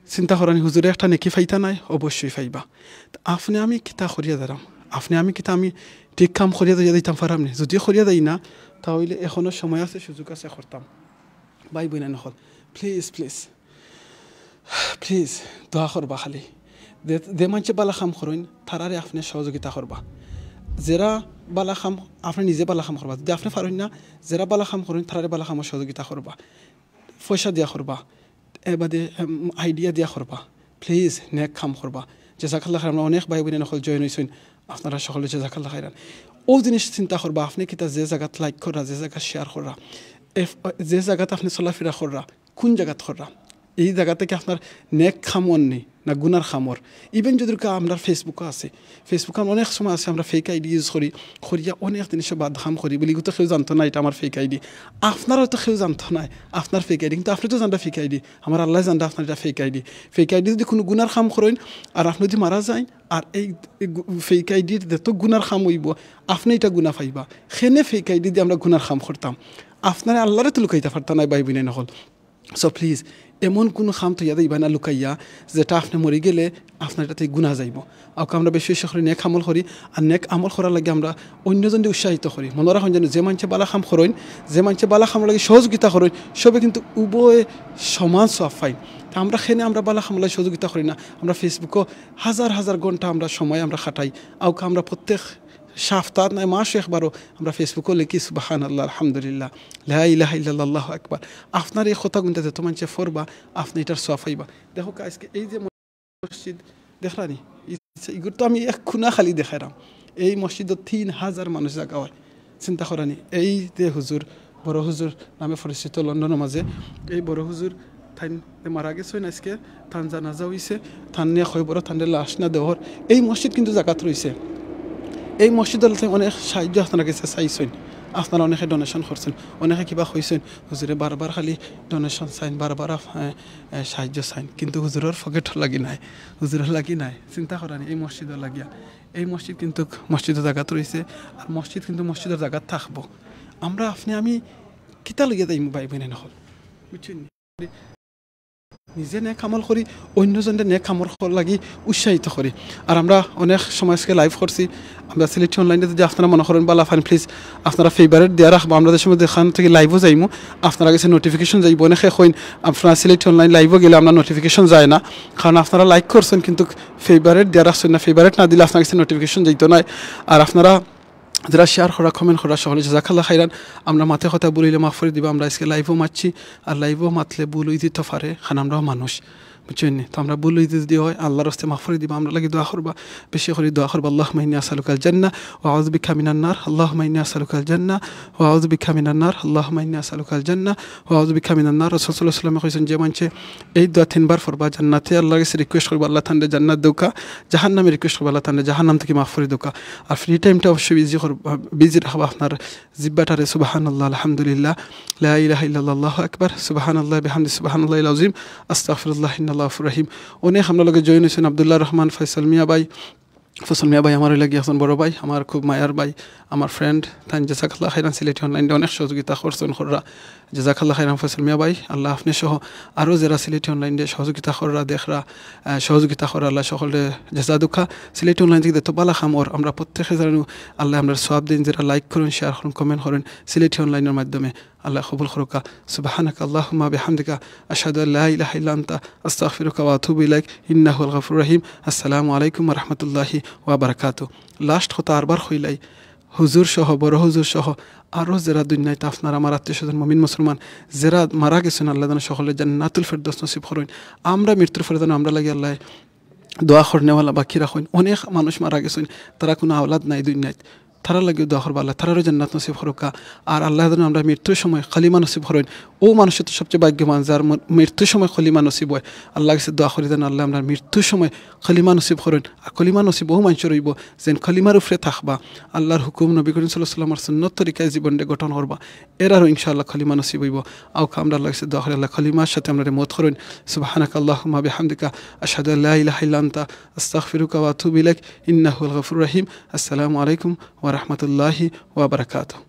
চিন্তা কররানি হুজুরে একটা নেকি পাইতা নায়? অবশ্যই পাইবা। তে আপনে আমি কিতা করিয়া যাইরাম? আপনে আমি কিতা আমি ঠিক কাম করিয়া যাইতাম পাররাম নি? যুদি করিয়া যাই না, তা অইলে এখনো সময় আছে, সুযোগ আছে, করতাম। ভাই বইনাইন অকল, please, please, please, দোয়া করবা খালি। যে, যে মানষে বালা কাম করইন, তারারে আপনে সহযোগিতা করবা। যেরা বালা কাম, আপনে নিজে বালা কাম করবা। যুদি আপনে পারইন না, যেরা বালা কাম করইন, তারারে বালা কামো সহযোগিতা করবা। পয়সা দিয়া করবা, এবাদে, এম, idea দিয়া করবা। Please, নেক কাম করবা। জাযাকাল্লাহ খাইরান। আমরা অনেক ভাই বইনাইন অকল join অইছইন, আপনারা সকলে জাযাকাল্লাহ খাইরান। অউ জিনিস চিন্তা করবা, আপনে কিতা যে জাগাত like কররা, যে জাগাত share কররা, এফ-, যে জাগাত আপনে চলাফিরা কররা, কুন জাগাত কররা? এই জাগা থাকি আপনার নেক কাম অর নি না গুনার কাম অর? Even যুদি কা আমরার Facebook-ও আছে, Facebook-ও আমরা অনেক সময় আছে, আমরা fake ID use করি, করিয়া অনেক জিনিসে বাদ কাম করি, বুলি ইগু তো কেউ জানতো নায় ইটা আমার fake ID। আপনারও তো কেউ জানতো নায় আপনার fake ID, কিন্তু আপনে তো জানরা fake ID, আমার আল্লায় জানরা আপনার ইটা fake ID। Fake ID যুদি কুনু গুনার কাম করইন আর আপনে যুদি মারা যাইন, আর এই, এই গু-, fake ID-র যত গুনার কাম অইবো, আপনে ইটা গুনা পাইবা। কেনে fake ID দি আমরা গুনার কাম করতাম? আপনারে আল্লারে তো লুকাইতা পারতা নায়, ভাই বইনাইন অকল। So please, এমন কুনু কাম থইয়া যাইবা না লুকাইয়া, যেটা আপনে মরি গেলে আপনার ইটা থাকি গুনা যাইবো। অউক্কা আমরা বেশি বেশি করি নেক আমল করি, আর নেক আমল করার লাগি আমরা অইন্যজনরে উৎসাহিত করি। মনো রাখইন যেন, যে মানষে বালা কাম করইন, যে মানষে বালা কামর লাগি সহযোগিতা করইন, সবে কিন্তু উভয়ে সমান সওয়াব পাইন। তে আমরা কেনে আমরা বালা কামর লাগি সহযোগিতা করি না? আমরা Facebook-ও হাজার হাজার ঘন্টা আমরা সময় আমরা কাটাই, অউক্কা আমরা প্রত্যেক সপ্তাহ নায় মাসো একবারও আমরা Facebook-ও লেখি, "সুবহানাল্লাহ, আলহামদুলিল্লাহ, লা ইলাহা ইল্লাল্লাহ, আল্লাহু আকবার।" আপনার এই কথাগুনতা যত মানষে পড়বা, আপনে ইটার সওয়াব পাইবা। দেখউক্কা, আইজকে এই যে মসজিদ দেখরানি, ই-, ইগুর তো আমি এক কুনা খালি দেখাইরাম। এই মসজিদো তিন হাজার মানুষ জাগা অয়। চিন্তা কররানি, এই যে হুজুর, বড় হুজুর নামে পরিচিত লন্ডনর মাঝে, এই বড় হুজুর তাইন যে মারা গেছইন আইজকে, তান জানাজা অইছে, তান নিয়া কয়বরো, তানরে লাশ নিয়া দেওর। এই মসজিদ কিন্তু জাগাত রইছে। এই মসজিদর লাগি অনেক সাহায্য আপনারার গেছে চাইছইন, আপনারা অনেকে donation করছইন, অনেকে কিবা কইছইন, "হুজুরে বারবার খালি donation চাইন, বারবার আপ-, এ, এ, সাহায্য চাইন, কিন্তু হুজুরর পকেটর লাগি নায়, হুজুরর লাগি নায়।" চিন্তা কররানি, এই মসজিদর লাগিয়া, এই মসজিদ কিন্তু মসজিদর জাগাত রইছে, আর মসজিদ কিন্তু মসজিদর জাগাত থাকবো। আমরা আপনে আমি কিতা লইয়া যাইমু, ভাই বইনাইন অকল? বুঝছইন নি? নিজে নেক আমল করি, অইন্যজনরে নেক আমল করার লাগি উৎসাহিত করি। আর আমরা অনেক সময় আইজকে live করছি, আমরা সিলেটি online-এ যুদি আপনারা মনো করইন বালা পাইন, please আপনারা favourite দিয়া রাখবা। আমরা যে সময় যেখান থাকি live-ও যাইমু, আপনারার গেছে notification যাইবো। অনেকে কইন, আপনারা সিলেটি online live-ও গেলে আমরার notification যায় না, কারণ আপনারা like করছইন কিন্তু favourite দিয়া রাখছইন না। Favourite না দিলে আপনারার গেছে notification যাইতো নায়। আর আপনারা যেরা share কররা, comment কররা, সকলে জাযাকাল্লাহ খাইরান। আমরা মাতে কথা ভুল অইলে মাফ করি দিবা। আমরা আইজকে live-ও মাতছি, আর live-ও মাতলে ভুল অইযিতো পারে, কারণ আমরাও মানুষ, বুঝছইন নি? তো আমরা ভুল অইযিতো অয়, আল্লার ওয়াস্তে মাফ করি দিবা। আমরার লাগি দোয়া করবা, বেশি করি দোয়া করবা। আল্লাহুম্মা ইন্নী আসআলুকাল জান্নাহ ওয়া আউযু বিকা মিনান নার। আল্লাহুম্মা ইন্নী আসআলুকাল জান্নাহ ওয়া আউযু বিকা মিনান নার। আল্লাহুম্মা ইন্নী আসআলুকাল জান্নাহ ওয়া আউযু বিকা মিনান নার। রাসূল সাল্লাল্লাহু আলাইহি ওয়াসাল্লামে কইছইন, যে মানষে এই দোয়া তিনবার পড়বা, জান্নাতে আল্লার গেছে request করবা, আল্লাহ তানরে জান্নাত দেউক্কা, জাহান্নামে request করবা, আল্লাহ তানরে জাহান্নাম থাকি মাফ করি দেউক্কা। আর free time-টা অবশ্যই busy করবা, busy রাখবা আপনার জিব্বাটারে, সুবহানাল্লাহ, আলহামদুলিল্লাহ, লা ইলাহা ইল্লাল্লাহ, আল্লাহু আকবার, সুবহানাল্লাহ বিহামদি, সুবহানাল্লাহিল আযীম, আস্তাগফিরুল্লাহ, ইন্নাল্লাহু গাফুরুর রহিম। অনেক আমরার লগে join অইছইন আব্দুল্লাহ রহমান, ফয়সাল মিয়া ভাই, ফসল মিয়া ভাই আমার অইলা গিয়া একজন বড় ভাই, আমার খুব মায়ার ভাই, আমার ফ্রেন্ড, তাইন জাজাকাল্লাহ খাইরান। সিলেটি অনলাইনে অনেক সহযোগিতা করছইন, কররা। জাজাকাল্লাহ খাইরান ফসল মিয়া ভাই, আল্লাহ আপনে সহ আরও যেরা সিলেটি অনলাইনে সহযোগিতা কররা, দেখরা, আহ, সহযোগিতা কররা, আল্লাহ সকলরে জাজা দুকা। সিলেটি অনলাইন থাকি যত বালা কাম অর, আমরা প্রত্যেকে জানু আল্লাহ আমরারে সওয়াব দেইন, যেরা লাইক করইন, শেয়ার করইন, কমেন্ট করইন সিলেটি অনলাইনের মাধ্যমে। আল্লাহ কবুল করুকা। সুবহানাকা আল্লাহুম্মা বিহামদিকা, আশহাদু আল্লা ইলাহা ইল্লা আনতা, আস্তাগফিরুকা ওয়া আতুবু ইলাইক, ইন্নাহু হুয়াল গাফুরুর রহিম। আসসালামু আলাইকুম ওয়া রাহমাতুল্লাহি ওয়া বারাকাতু। লাস্ট কথা আরবার কইলাই, হুজুর সহ, বড় হুজুর সহ, আরও যেরা দুনিয়াত আপনারা আমার আত্মীয় স্বজন মুমিন মুসলমান যেরা মারা গেছইন, আল্লাহ যেন সকলরে জান্নাতুল ফেরদৌস নসিব করইন। আমরা মৃত্যুর পরে যেন আমরার লাগি আল্লাহ দোয়া করনেওয়ালা বাকি রাখইন। অনেক মানুষ মারা গেছইন, তারা কুনু আওলাদ নাই দুনিয়াত, তারার লাগিও দোয়া করবা আল্লাহ, তারারও জান্নাত নসিব করুকা। আর আল্লাহ যেন আমরার মৃত্যুর সময় কলিমা নসিব করইন। অউ মানুষ তো সবচেয়ে ভাগ্যবান যার ম-, মৃত্যুর সময় কলিমা নসিব অয়। আল্লাহর গেছে দোয়া করি যেন আল্লাহ আমরার মৃত্যুর সময় কলিমা নসিব করইন। আর কলিমা নসিব অউ মানষর অইবো যেইন কলিমার উপরে থাকবা, আল্লাহর হুকুম, নবী করিম সাল্লাল্লাহু আলাইহি ওয়াসাল্লামর সুন্নত তরিকায় জীবনরে গঠন করবা, এরারও ইনশাআল্লাহ কলিমা নসিব অইবো। আউকা আমরা আল্লাহর গেছে দোয়া করি আল্লাহ কলিমার সাথে আমরারে মউত করইন। সুবহানাকা আল্লাহুম্মা বিহামদিকা, আশহাদু আল্লা ইলাহা ইল্লা আনতা, আস্তাগফিরুকা ওয়া আতুবু ইলাইক, ইন্নাহু হুয়াল গাফুরুর রহিম। আসসালামু আলাইকুম ওয়া রাহমাতুল্লাহি ওয়া বারাকাতুহু।